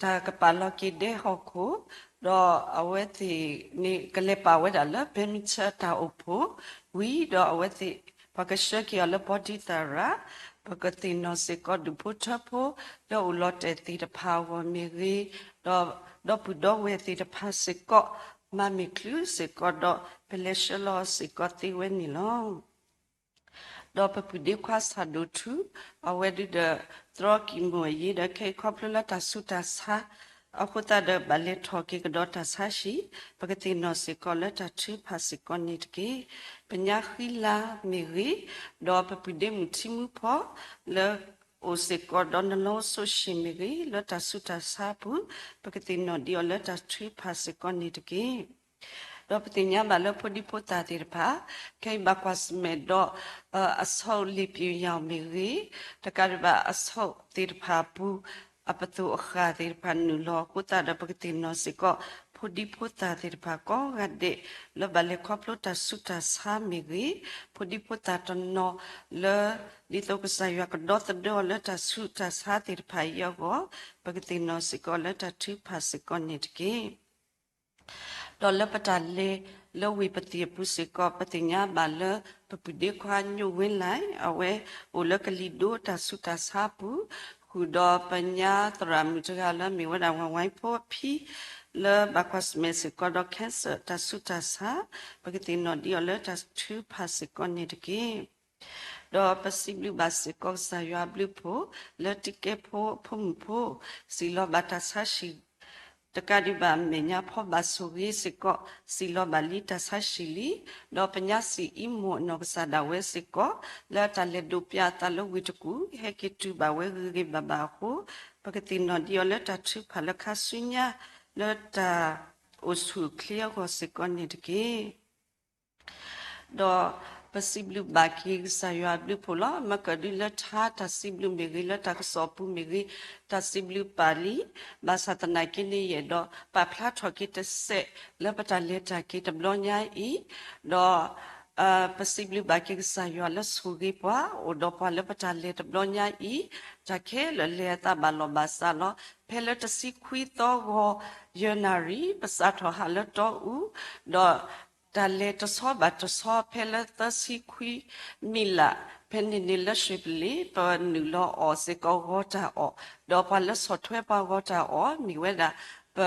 တၢ်ကပာ်လီၤက့ၤဒဲဟီၣ်ခိၣ်, ဒီးအဝဲသ့ၣ်န့ၣ် ကလဲၤပာ်ဝဲဒၣ်လၢ Badminton တၢ်အိၣ်ဖှိၣ်ဝံၤ ဒီးအဝဲသ့ၣ် ပှၤကဆှၢက့ၤအီၤလၢပီတံသရၣ်, ပကသ့ၣ်နီၣ်စ့ၢ်ကီးဒူၣ်ဖိထၢဖိ လၢအိၣ်လီၤတဲာ်သ့ၣ်တဖၣ်အဂီၢ်မ့ၢ်ဂ့ၤ, ဒီး ဒီပုၢ်ဒီဝဲၢ်သ့ၣ်တဖၣ်စ့ၢ်ကီး မၤမ့ၢ်ချုးစ့ၢ်ကီးဒီး ပလဲၤဆှၢလီၤစ့ၢ်ကီးသ့ဝဲန့ၣ်လီၤ. ဒီးပပုၢ်ဒ့ခွါဆၣ်ဒိၣ်ထူ အဝဲဒုးဒီး သရီကံၢ်မိၢ်အယ့ဒီး ခဲအံၤခီဖျိလၢတၢ်ဆူးတၢ်ဆါ အဃိသတးဒီး ဘၣ်လဲၤထီၣ်က့ၤကဒီးတၢ်ဆါဟံၣ်, ပကသ့ၣ်နီၣ်စ့ၢ်ကီးလၢတၢ်ထုကဖၣ်စ့ၢ်ကီးန့ၣ်တက့ၢ်. ပညါဃံလၤမ့ၢ်ဂ့ၤ, ဒီးပပုၢ်ဒ့မုၣ်ထံမူဖီ လၢအိၣ်စ့ၢ်ကီးဒီးနလီၤစိဆ့ၣ်မ့ၢ်ဂ့ၤ, လၢတၢ်ဆူးတၢ်ဆါအပူၤ ပကသ့ၣ်နီၣ်ဒံးအီၤလၢတၢ်ထုကဖၣ်စ့ၢ်ကီးန့ၣ်တက့ၢ်. ဒီးပသ့ၣ်ညါဘၣ်လၢဖိဒံဖိသၣ်သ့ၣ်တဖၣ် ခဲအံၤဘၣ်ကွၢ်ဆၢၣ်မဲာ်ဒီး အဆီလ့ၣ်ပံၤယၢ်မ့ၢ်ဂ့ၤ, တကးဒံးဘၣ်အဆီသ့ၣ်တဖၣ်အပူၤ အပသိးအဃၢ်သ့ၣ်တဖၣ်နုာ်လီၤအဃိသတးဒီး ပကသ့ၣ်နီၣ်စ့ၢ်ကီး ဖိဒံဖိသၣ်သ့ၣ်တဖၣ်ကိးဂၤဒဲး လၢဘၣ်လဲၤခီဖျိတၢ်ဆူးတၢ်ဆါမ့ၢ်ဂ့ၤ, ဖိဒံဖိသၣ်တနီၤလၢ ဒ်သိးကစၢ်ယွၤကဒီသဒၢအီၤလၢတၢ်ဆူးတၢ်ဆါသ့ၣ်တဖၣ်အံၤအဂီၢ်, ပကသ့ၣ်နီၣ်စ့ၢ်ကီးလၢတၢ်ထုကဖၣ်စ့ၢ်ကီးန့ၣ်တက့ၢ်. ဒီးလၢပတၢ်လဲၤလၢဝ့ၢ်ပသံၣ်အပူၤစ့ၢ်ကီး ပသ့ၣ်ညါဘၣ်လၢ ပပုၢ်ဒ့ခွါညိၣ်ဝ့လၢ် အဝဲအိၣ်လၢကလံၤဒိတၢ်ဆူးတၢ်ဆါအပူၤ, ဃုာ်ဒီးပညါသရၣ်မုၣ်တဂၤလၢမ့ၢ်ဝဲဒၣ်ဝဲဝဲဖိအဖံ လၢဘၣ်ကွၢ်ဆၢၣ်မဲာ်စ့ၢ်ကီးဒီး cancer တၢ်ဆူးတၢ်ဆါ, ပကသ့ၣ်နီၣ်ဒံးအီၤလၢတၢ်ထုကဖၣ်စ့ၢ်ကီးန့ၣ်တက့ၢ်. ဒီးပစံးဘျုးဘၣ်စ့ၢ်ကီးကစၢ်ယွၤအဘျုးအဖှိၣ် လၢတံၤကဲဖိအဖိမုၣ်ဖိ စံၣ်လီၤဘၣ်တၢ်ဆါဟံၣ် တကးဒံးဘၣ်မဲာ်ညါဖီဘၣ်ဆိၣ်ဂ့ၤစ့ၢ်ကီး စံၣ်လီၤဘၣ်လံတၢ်ဆါဟံၣ်လံ, ဒီးပညါစံၣ်အံၤမိၢ်အနီၢ်ကစၢ်ဒၣ်ဝဲစ့ၢ်ကီး လၢတၢ်လဲၤဒိးပျးအသးလၢဝ့ၢ်တကူၣ် ဟဲက့ၤတုၤဘၣ်ဝဲဂ့ၤဂ့ၤဘၣ်ဘၣ်အဃိ, ပကသ့ၣ်နီၣ်ဒံးအီၤလၢတၢ်ထုကဖၣ်လၢခါဆူညါ လၢတၢ်အိၣ်ဆူၣ်အိၣ်ချ့အဂီၢ်စ့ၢ်ကီးန့ၣ်တက့ၢ်. ဒီးပစံးဘျုးဘၣ်က့ၤကစၢ်ယွၤအဘျုးအဖှိၣ်လီၤ. မ့ၢ်ကဒုလၢထါတၢ်စံးဘျုးမ့ၢ်ဂ့ၤ, လၢတၢ်ကစီၣ်ပူၤမ့ၢ်ဂ့ၤ, တၢ်စံးဘျုးပာ်လံ, ဘၣ်ဆၣ်သနာ်က့န့ၣ် ယအဲၣ်ဒိးပာ်ဖျါထီၣ်က့ၤတစဲး လၢပတၢ်လဲၤတၢ်က့ၤတဘျီညါအံၤ, ဒီး ပစံးဘျုးဘၣ်က့ၤကစၢ်ယွၤလၢဆိၣ်ဂ့ၤပှၤ အိၣ်ဒီးပှၤလၢပတၢ်လဲၤတဘျီညါအံၤ, တၢ်ခဲလၢာ်လဲၤအသးဘၣ်လီၢ်ဘၣ်စးလီၤ. ဖဲလၢတဆံခွံသီဂီၤ ယဲၢ်နၣ်ရံၣ် ပစးထီၣ်ဟးလၢတီအူ, ဒီးတၢ်လဲၤတဆီဘၣ်တဆီ ဖဲလၢသၢဆံခွံမံးလး ဖဲန့ၣ်န့ၣ်လၢ ရွှေဖီလာ် ပနုာ်လီၤအီၣ်စ့ၢ်ကီးဂီၤတၢ်အီၣ်, ဒီးပှၤလၢဆီၣ်ထွဲပှၤဂီၤတၢ်အီၣ် မ့ၢ်ဝဲဒၣ် ပ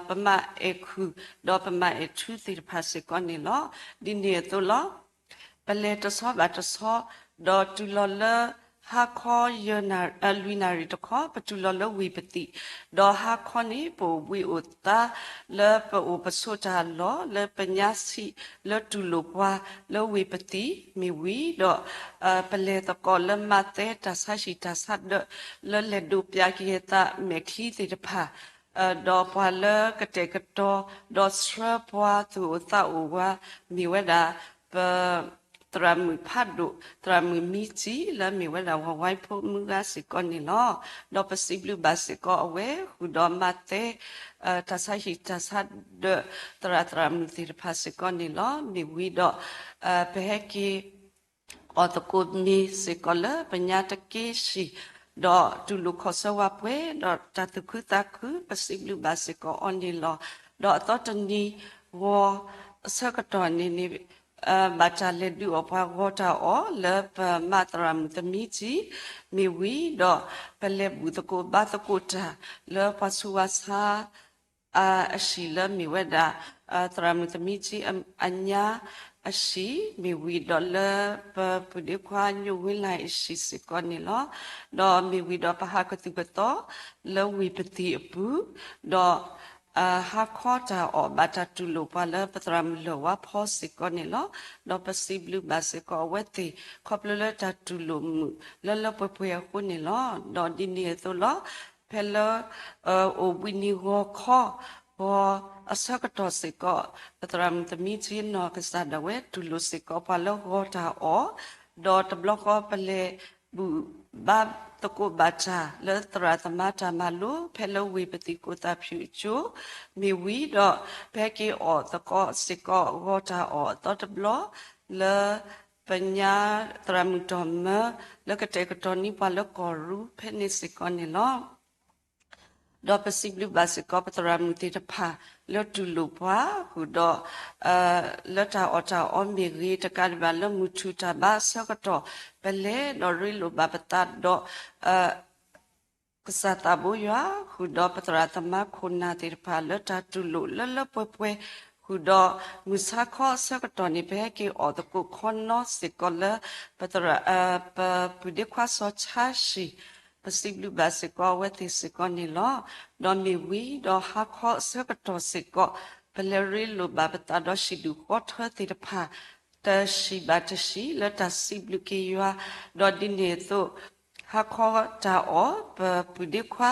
ပမၤအဲၣ်ခုၣ် ဒီးပမၤအဲၣ်ထူသ့ၣ်တဖၣ်စ့ၢ်ကီးန့ၣ်လီၤ. ဒ်န့ၣ်အသိးလီၤ. ပလဲၤတဆီဘၣ်တဆီ ဒီးတုၤလီၤလၢ ဟါခီ လွံၢ်နၣ်ရံၣ်တခီ ပတုၤလီၤလၢဝ့ၢ်ပသံၣ်, ဒီးဟါခီန့ၣ် ပအိၣ်ဘှံးအိၣ်သါ လၢပအိၣ်ပဆိးတၢ်အလီၢ် လၢပညါဆံးလၢတူၢ်လိာ်ပှၤလၢဝ့ၢ်ပသံၣ်မ့ၢ်ဝံၤဒီး ပလဲၤသကိးလၢမၤသဲတၢ်ဆါဟံၣ်တၢ်ဆါဒၢး လၢလဲၤဒိးပျးက့ၤအသးမဲာ်ချံသ့ၣ်တဖၣ် ဒီးပှၤလၢကတဲာ်ကတီၤ ဒီးဆှၢပှၤသူၣ်အိၣ်သးအိၣ်ဝဲ မ့ၢ်ဝဲဒၣ် ပ သရၣ်မုၣ်ဖးဒိၣ် သရၣ်မုၣ်မံကၠံ လၢအမ့ၢ်ဝဲဒၣ် ဝဝဲဖိမုၢ်ဂၤစ့ၢ်ကီးန့ၣ်လီၤ. ဒီးပစံးဘျုးဘၣ်စ့ၢ်ကီးအဝဲ ဃုာ်ဒီးမၤသဲ တၢ်ဆါဟံၣ်တၢ်ဆါဒၢး သရၣ်သရၣ်မုၣ်သ့ၣ်တဖၣ်စ့ၢ်ကီးန့ၣ်လီၤ. မ့ၢ်ဝံၤဒီး ပဟဲက့ၤ အီၣ်သကိးမ့ၤစ့ၢ်ကီးလၢပညါတက့ၢ်ဆံး, ဒီးတူၢ်လိာ်ခီၣ်ဆၢဝၤပှဲၤ ဒီးတၢ်သူၣ်ခုသးခု ပစံးဘျုးဘၣ်စ့ၢ်ကီးအီၤန့ၣ်လီၤ. ဒီးအသီတနံၤဂီၤအဆၢကတီၢ်န့ၣ်န့ၣ် ဘၣ်တၢ်လဲၤဒုးအီၣ်ပှၤဂီၤတၢ်အီၣ် လၢပမါသရၣ်မုၣ်သမံကၠံ မ့ၢ်ဝံၤဒီး ပလဲၤဘူၣ်သကိးဘါသကိးတၢ် လၢပှၤဆူးဝါဆါ အဟံၣ်လၢမ့ၢ်ဝဲဒၣ် သရၣ်မုၣ်သမံကၠံအညါအဟံၣ် မ့ၢ်ဝံၤဒီးလၢပပုၢ်ဒ့ခွါညိၣ်ဝ့လၢ်အဟံၣ်စ့ၢ်ကီးန့ၣ်လီၤ. ဒီးမ့ၢ်ဝံၤဒီးပဟးကသူၣ်ကသီလၢဝ့ၢ်ပသံၣ်အပူၤ, ဒီး ဟါခီတၢ်အီၣ်ဘၣ်တၢ်တူၢ်လိာ်ပှၤလၢပသရၣ်မုၣ်လၢၢ်ဝါဖီစ့ၢ်ကီးန့ၣ်လီၤ. ဒီးပစံးဘျုးဘၣ်စ့ၢ်ကီးအဝဲသ့ၣ် ခီဖျိလၢတၢ်တူၢ်လိာ်မုာ်လၢလၢပှဲၤပှဲၤအဃိန့ၣ်လီၤ. ဒီးဒ်န့ၣ်အသိးလီၤ ဖဲလၢ အိၣ်ဘှံးနံၤဂီၤခီ ဂီၤအဆၢကတီၢ်စ့ၢ်ကီး ပသရၣ်မုၣ်သမံကၠံနီၢ်ကစၢ်ဒၣ်ဝဲ တူၢ်လိာ်စ့ၢ်ကီးပှၤလၢဂီၤတၢ်အီၣ်, ဒီးတဘျီဃီပလဲၤဘူၣ်ဘါသကိးဘၣ်တၢ် လၢသရၣ်သမါတၢ်မၤလိ ဖဲလၢဝ့ၢ်ပသံၣ်ကိၣ်သၣ်ဖၠူၣ်အကၠိ မ့ၢ်ဝံၤဒီး ပဟဲက့ၤအီၣ်သကိးစ့ၢ်ကီးဂီၤတၢ်အီၣ်အသီတဘျီ လၢ ပညါသရၣ်မုၣ်တီၢ်မၢ လၢကတဲာ်ကတီၤန့ၢ်ပှၤလၢကီၢ်ရူဖဲန့ၣ်စ့ၢ်ကီးန့ၣ်လီၤ. ဒီးပစံးဘျုးဘၣ်စ့ၢ်ကီး ပသရၣ်မုၣ်သ့ၣ်တဖၣ် လၢတူၢ်လိာ်ပှၤ ဃုာ်ဒီး လၢတၢ်အီၣ်တၢ်အီမ့ၢ်ဂ့ၤ တကးဒံးဘၣ်လၢမုၢ်ထူၣ်တၢ်ဘါအဆၢကတီၢ် ပလဲၤဒီးရ့လိာ်ဘၣ်ပသးဒီး ကစၢ်သးဘိယွၤ ဃုာ်ဒီးပသရၣ်သမါခိၣ်နၢ်သ့ၣ်တဖၣ် လၢတၢ်တူၢ်လိာ်လၢလၢပှဲၤပှဲၤ ဃုာ်ဒီးမုၢ်ဆါခီအဆၢကတီၢ်န့ၣ် ပဟဲက့ၤအီၣ်သကိးခီနီစ့ၢ်ကီးလၢ ပသရၣ် ပပုၢ်ဒ့ခွါစီၤဆါဟံၣ် ပစံးဘျုးဘၣ်စ့ၢ်ကီးအဝဲသ့ၣ်စ့ၢ်ကီးန့ၣ်လီၤ. ဒီးမ့ၢ်ဝံၤဒီးဟါခီအဆၢကတီၢ်စ့ၢ်ကီး ပလဲၤရ့လိာ်ဘၣ်ပသးဒီးဟံၣ်ဒူၣ်ဃီထၢသ့ၣ်တဖၣ် တဟံၣ်ဘၣ်တဟံၣ် လၢတၢ်စံးဘျုးက့ၤယွၤ, ဒီးဒ်န့ၣ်အသိး ဟါခီတၢ်အီၣ် ပပုၢ်ဒ့ခွါ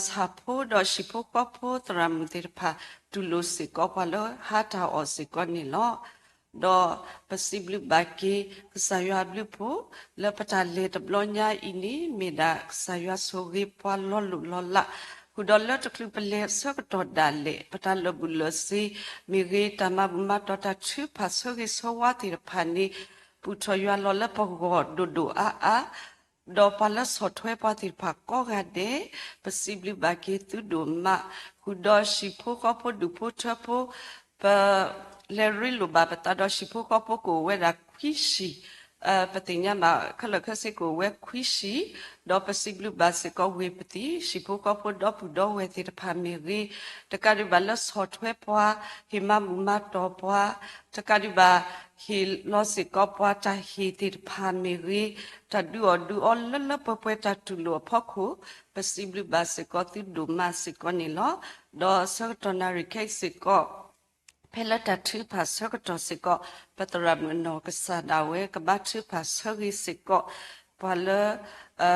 ဆၣ်ဖိဒီးဟံၣ်ဖိဃီဖိသရၣ်မုၣ်သ့ၣ်တဖၣ် တူၢ်လိာ်စ့ၢ်ကီးပှၤလၢဟါတၢ်အီၣ်စ့ၢ်ကီးန့ၣ်လီၤ. ဒီးပစံးဘျုးဘၣ်က့ၤ ကစၢ်ယွၤအဘျုးအဖှိၣ် လၢပတၢ်လဲၤတဘျီညါအံၤန့ၣ် မ့ၢ်ဒၣ်ကစၢ်ယွၤဆိၣ်ဂ့ၤပှၤလီၤလိၢ်လီၤလး, ဃုာ်ဒီးလၢတချုးပလဲၤအဆၢကတီၢ်ဒၣ်လဲာ် ပတၢ်လၢာ်ဘူၣ်လၢာ်စ့ၤမ့ၢ်ဂ့ၤ, တၢ်မၤဘူၣ်မၤတီၤတၢ်ထုကဖၣ်ဆၢဂ့ၤဆၢဝါသ့ၣ်တဖၣ်န့ၣ် ပူၣ်ထီၣ်ယွၤလီၤလၢပဂီၢ်ဒိၣ်ဒိၣ်အါအါ ဒီးပှၤလၢဆီၣ်ထွဲပှၤသ့ၣ်တဖၣ်ကိးဂၤဒဲး ပစံးဘျုးဘၣ်က့ၤသုဒိၣ်မး, ဃုာ်ဒီးဟံၣ်ဖိဃီဖိဒူၣ်ဖိထၢဖိ ပလဲၤရ့လိာ်ဘၣ်ပသးဒီးဟံၣ်ဖိဃီဖိကအိၣ်ဝဲဒၣ်ခွံဟံၣ်, ပသ့ၣ်ညါဘၣ်ခဲလၢာ်ခဲဆ့ကအိၣ်ဝဲခွံဟံၣ်, ဒီးပစံးဘျုးဘၣ်စ့ၢ်ကီးဝ့ၢ်ပသံၣ် ဟံၣ်ဖိဃီဖိဒီပုၢ်ဒီဝဲၢ်သ့ၣ်တဖၣ်မ့ၢ်ဂ့ၤ, တကးဒံးဘၣ်လၢဆီၣ်ထွဲပှၤ, ဟ့ၣ်မၤဘူၣ်မၤတီၤပှၤ, တကးဒံးဘၣ် ဟ့ၣ်လီၤစ့ၢ်ကီးပှၤတၢ်ဟ့ၣ်သ့ၣ်တဖၣ်မ့ၢ်ဂ့ၤ, တၢ်ဒုးအီၣ်ဒုးအီလၢလၢပှဲၤပှဲၤတၢ်တူၢ်လိာ်အဖီခိၣ်, ပစံးဘျုးဘၣ်စ့ၢ်ကီးသုဒိၣ်မးစ့ၢ်ကီးန့ၣ်လီၤ. ဒီးဆၢကတီၢ်နၣ်ရံၣ်ခဲအံၤစ့ၢ်ကီး ဖဲလၢတၢ်ထုကဖၣ်ဆၢကတီၢ်စ့ၢ်ကီး ပသရၣ်မုၣ်အနီၢ်ကစၢ်ဒၣ်ဝဲ ကဘါထုကဖၣ်ဆၢဂ့ၤစ့ၢ်ကီး ပှၤလၢ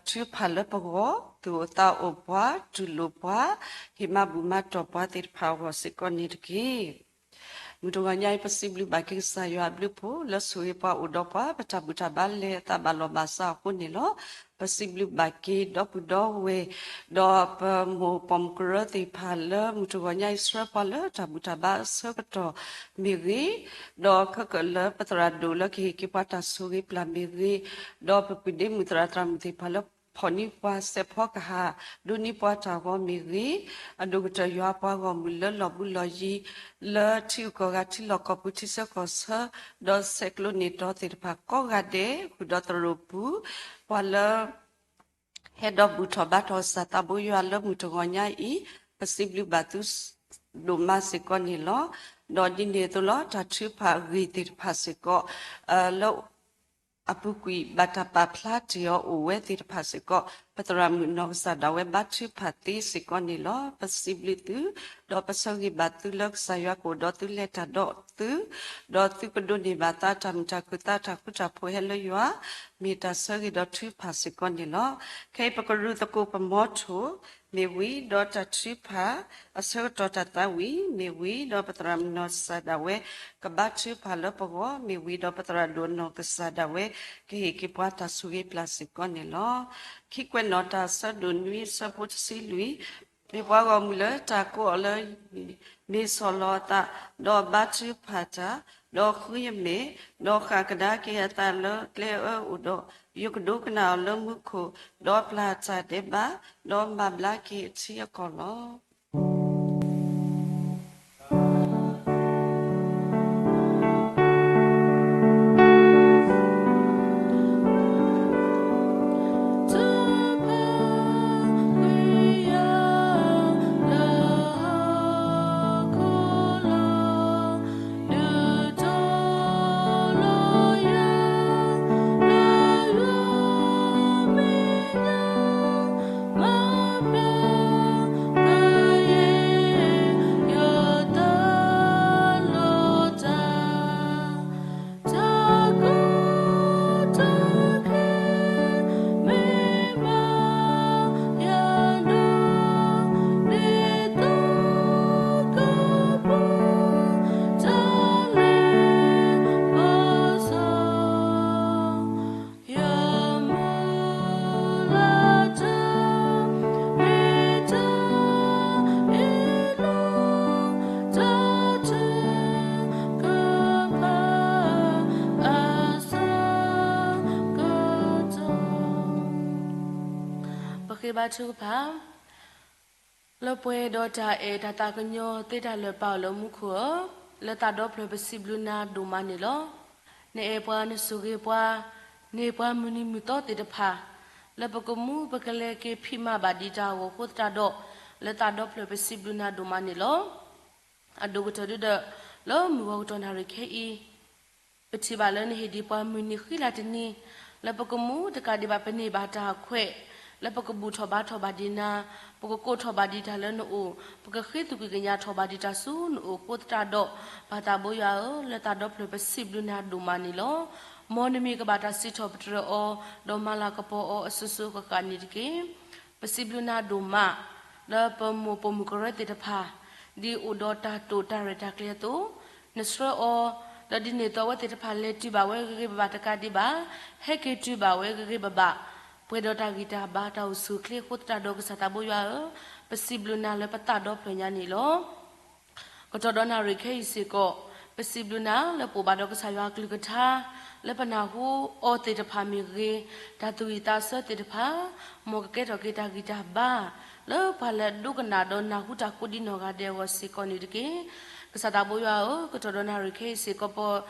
ထုကဖၣ်လၢပဂီၢ်, သူၣ်အိၣ်သးအိၣ်ပှၤ, တူၢ်လိာ်ပှၤ, ဟ့ၣ်မၤဘူၣ်မၤတီၤပှၤသ့ၣ်တဖၣ်အဂီၢ်စ့ၢ်ကီးန့ၣ်တက့ၢ်. မုၢ်တဂီၤညါအံၤ ပစံးဘျုးဘၣ်က့ၤကစၢ်ယွၤအဘျုးအဖှိၣ် လၢဆိၣ်ဂ့ၤပှၤအိၣ်ဒီးပှၤ ပတၢ်ဘူၣ်တၢ်ဘါလဲၤအသးဘၣ်လီၢ်ဘၣ်စးအဃိန့ၣ်လီၤ. ပစံးဘျုးဘၣ်က့ၤဒီပုၢ်ဒီဝဲၢ် ဒီးပမိၢ်ပိာ်မုၣ်ကရၢသ့ၣ်တဖၣ်လၢမုၢ်တဂီၤညါအံၤ ဆှၢပှၤလၢတၢ်ဘူၣ်တၢ်ဘါအဆၢကတီၢ်မ့ၢ်ဂ့ၤ, ဒီးခဲကၢးလၢပသရၣ်ဒိၣ်လၢကဟ့ၣ်က့ၤပှၤတၢ်ဆိၣ်ဂ့ၤပျၢ်မ့ၢ်ဂ့ၤ, ဒီးပပုၢ်ဒ့မုၣ်သရၣ်သရၣ်မုၣ်သ့ၣ်တဖၣ်လၢဖီၣ်န့ၢ်ပှၤစဲးဖီကဟၣ် ဒိးန့ၢ်ပှၤတၢ်ဂီၤမ့ၢ်ဂ့ၤ, အဒိၣ်ကတၢၢ်ယွၤပှၤဂီၢ်မုၢ်လၢလီၢ်ဘူးလီၢ်ယံၤ လၢထံဂုၤကီၢ်ဂၤထံလီၢ်ကီၢ်ပူၤထံဆၢကီၢ်ဆၢ ဒီးဆဲးကျိးန့ၢ်တီသ့ၣ်တဖၣ်ကိးဂၤဒဲး ဃုာ်ဒီးသရိာ်ပူၤ ပှၤလၢ ဟဲဒီးဘူၣ်ထီၣ်ဘါထီၣ်ကစၢ်သးဘိယွၤလၢမုၢ်တဂီၤညါအံၤ ပစံးဘျုးဘၣ်သုဒိၣ်မးစ့ၢ်ကီးန့ၣ်လီၤ. ဒီးဒ်န့ၣ်အသိးလီၤ တၢ်ထုကဖၣ်အဂ့ၢ်သ့ၣ်တဖၣ်စ့ၢ်ကီး လၢအပူၤကွံာ်ဘၣ်တၢ်ပာ်ဖျါတ့ၢ်အီၤအိၣ်ဝဲသ့ၣ်တဖၣ်စ့ၢ်ကီး ပသရၣ်မုၣ်နီၢ်ကစၢ်ဒၣ်ဝဲဘါထုကဖၣ်သ့စ့ၢ်ကီးန့ၣ်လီၤ. ပစံးဘျုးသု, ဒီးပဆၢဂ့ၤဘၣ်သုလၢကစၢ်ယွၤကအိၣ်ဒီးသုလဲၤတၢ်ဒီးသု, ဒီးသုကဒိးန့ၢ်ဘၣ်သးတၢ်မုာ်တၢ်ခုၣ်သးတၢ်ဃူတၢ်ဖိးဟဲလၢယွၤ, မ့ၢ်တၢ်ဆၢဂ့ၤဒီးထုကဖၣ်စ့ၢ်ကီးန့ၣ်လီၤ. ခဲအံၤပကရူၢ်သကိးပမီထိၣ် မ့ၢ်ဝံၤဒီးတၢ်ထုကဖၣ် အဆၢကတီၢ်တၢ်သးဝံၣ် မ့ၢ်ဝံၤဒီးပသရၣ်မုၣ်နီၢ်ကစၢ်ဒၣ်ဝဲ ကဘါထုကဖၣ်လၢပဂီၢ် မ့ၢ်ဝံၤဒီးပသရၣ်ဒိၣ်နီၢ်ကစၢ်ဒၣ်ဝဲ ကဟ့ၣ်က့ၤပှၤတၢ်ဆိၣ်ဂ့ၤပျၢ်စ့ၢ်ကီးန့ၣ်လီၤ. ခံကွဲးနီၣ်တၢ်ဆၢဒိၣ်နွံဆၢဖိတဆံလွံၢ်, မ့ၢ်ပှၤဂီၢ်မုၢ်လၢတၢ်ကိးအီၤလၢ မ့ၢ်ဆီၣ်လီၤအသး, ဒီးဘါထုကဖၣ်တၢ်, ဒီးဃုယမဲာ်, ဒီးဃၣ်ကဒါက့ၤအသးလၢကျဲအၢအိၣ်ဒီး, ယကဒိကနၣ်အီၤလၢမူခိၣ်, ဒီးပျၢ်တၢ်ဒဲးဘး, ဒီးမၤဘျါက့ၤအထံအကီၢ်လီၤ. ပဃ့ဘါထုကဖၣ်, လၢပှဲၤဒီးတၢ်အဲၣ်တၢ်သးကညီၤသ့တၢ်လၢာ်ပာ်အီၤလၢမူခိၣ်ဧၢ, လၢသးဒီဖျၢၣ်ပစံးဘျုးနၤဒိၣ်မးန့ၣ်လီၤ. နအဲၣ်ပှၤနဆိၣ်ဂ့ၤပှၤ, န့ၢ်ပှၤမုၢ်နံၤမုၢ်သီသ့ၣ်တဖၣ်, လၢပကမူပကလဲၤက့ၤဖံးမၤဘၣ်ဒံးတၢ်ဂီၤအဃိသတးဒီး, လၢသးဒီဖျၢၣ်ပစံးဘျုးနၤဒိၣ်မးန့ၣ်လီၤ. အဒိၣ်ကတၢၢ်ဒုဒီး, လၢမုၢ်ဂီၤကတီၢ်နၣ်ရံၣ်ခဲအံၤ ပထံၣ်ဘၣ်လၢနဟ့ၣ်ဒံးပှၤမုၢ်နံၤဃံလၤတနံၤ, လၢပကမူတကးဒံးဘၣ်ပန့ၢ်ဘၣ်တၢ်အခွဲး, လၢပကဘူၣ်ထီၣ်ဘါထီၣ်ဘၣ်ဒံးနၤ, ပကကိးထီၣ်ဘၣ်ဒံးတၢ်လၢနအိၣ်, ပကဃ့သကွံာ်ကညးထီၣ်ဘၣ်ဒံးတၢ်ဆူနအိၣ်အဃိသတးဒီး, ပၢ်သးဘိယွၤဧၢ, လၢသးဒီဖျၢၣ်ပစံးဘျုးနၤဒိၣ်မးန့ၣ်လီၤ. မ်နမံၤကဘၣ်တၢ်စံးထီၣ်ပတြၢၤအီၤ, ဒီးမၤလၤကပီၤအီၤအစိၤစိၤအဃၣ်ဃၣ်န့ၣ်တက့ၢ်. ပစံးဘျုးနၤဒိၣ်မး, လၢပမိၢ်ပိာ်မုၣ်ကရၢသ့ၣ်တဖၣ်, ဒ်အိၣ်ဒီးတၢ်တိာ်တၢ်ရဲၣ်တၢ်ကျဲၤအသိး, နဆှၢအီၤ, ဒီးဒ်န့ၣ်အသိးအဝဲသ့ၣ်တဖၣ်လဲၤတုၤဘၣ်ဝဲဂ့ၤဂ့ၤဘၣ်ဘၣ်တကးဒံးဘၣ်, ဟဲက့ၤတုၤဘၣ်ဝဲဂ့ၤဂ့ၤဘၣ်ဘၣ်, ပှဲၤဒီးတၢ်ဂံၢ်တၢ်ဘါတၢ်အိၣ်ဆူၣ်အိၣ်ချ့အဃိသတးဒီးကစၢ်သးဘိယွၤဧၢ, ပစံးဘျုးနၤလၢပသးဒီဖျၢၣ်ညါန့ၣ်လီၤ. ကတီၢ်ဒီးနၣ်ရံၣ်ခဲအံၤစ့ၢ်ကီး, ပစံးဘျုးနၤလၢပအိၣ်ဘၣ်ဒီးကစၢ်ယွၤအကလုၢ်ကထါ, လၢပနၢ်ဟူအီၤသ့ၣ်တဖၣ်မ့ၢ်ဂ့ၤ, တၢ်သူၣ်ဝံၣ်သးဆၢသ့ၣ်တဖၣ်, မ်ကကဲထီၣ်က့ၤတၢ်ဂံၢ်တၢ်ဘါ, လၢပှၤလၢအဒိကနၣ်ဒီးနၢ်ဟူတၢ်ကိးဒံနီၢ်ဂၤဒဲးအဂီၢ်စ့ၢ်ကီးန့ၣ်တက့ၢ်. ကစၢ်သးဘိယွၤဧၢ, ကတီၢ်ဒီးနၣ်ရံၣ်ခဲအံၤစ့ၢ်ကီး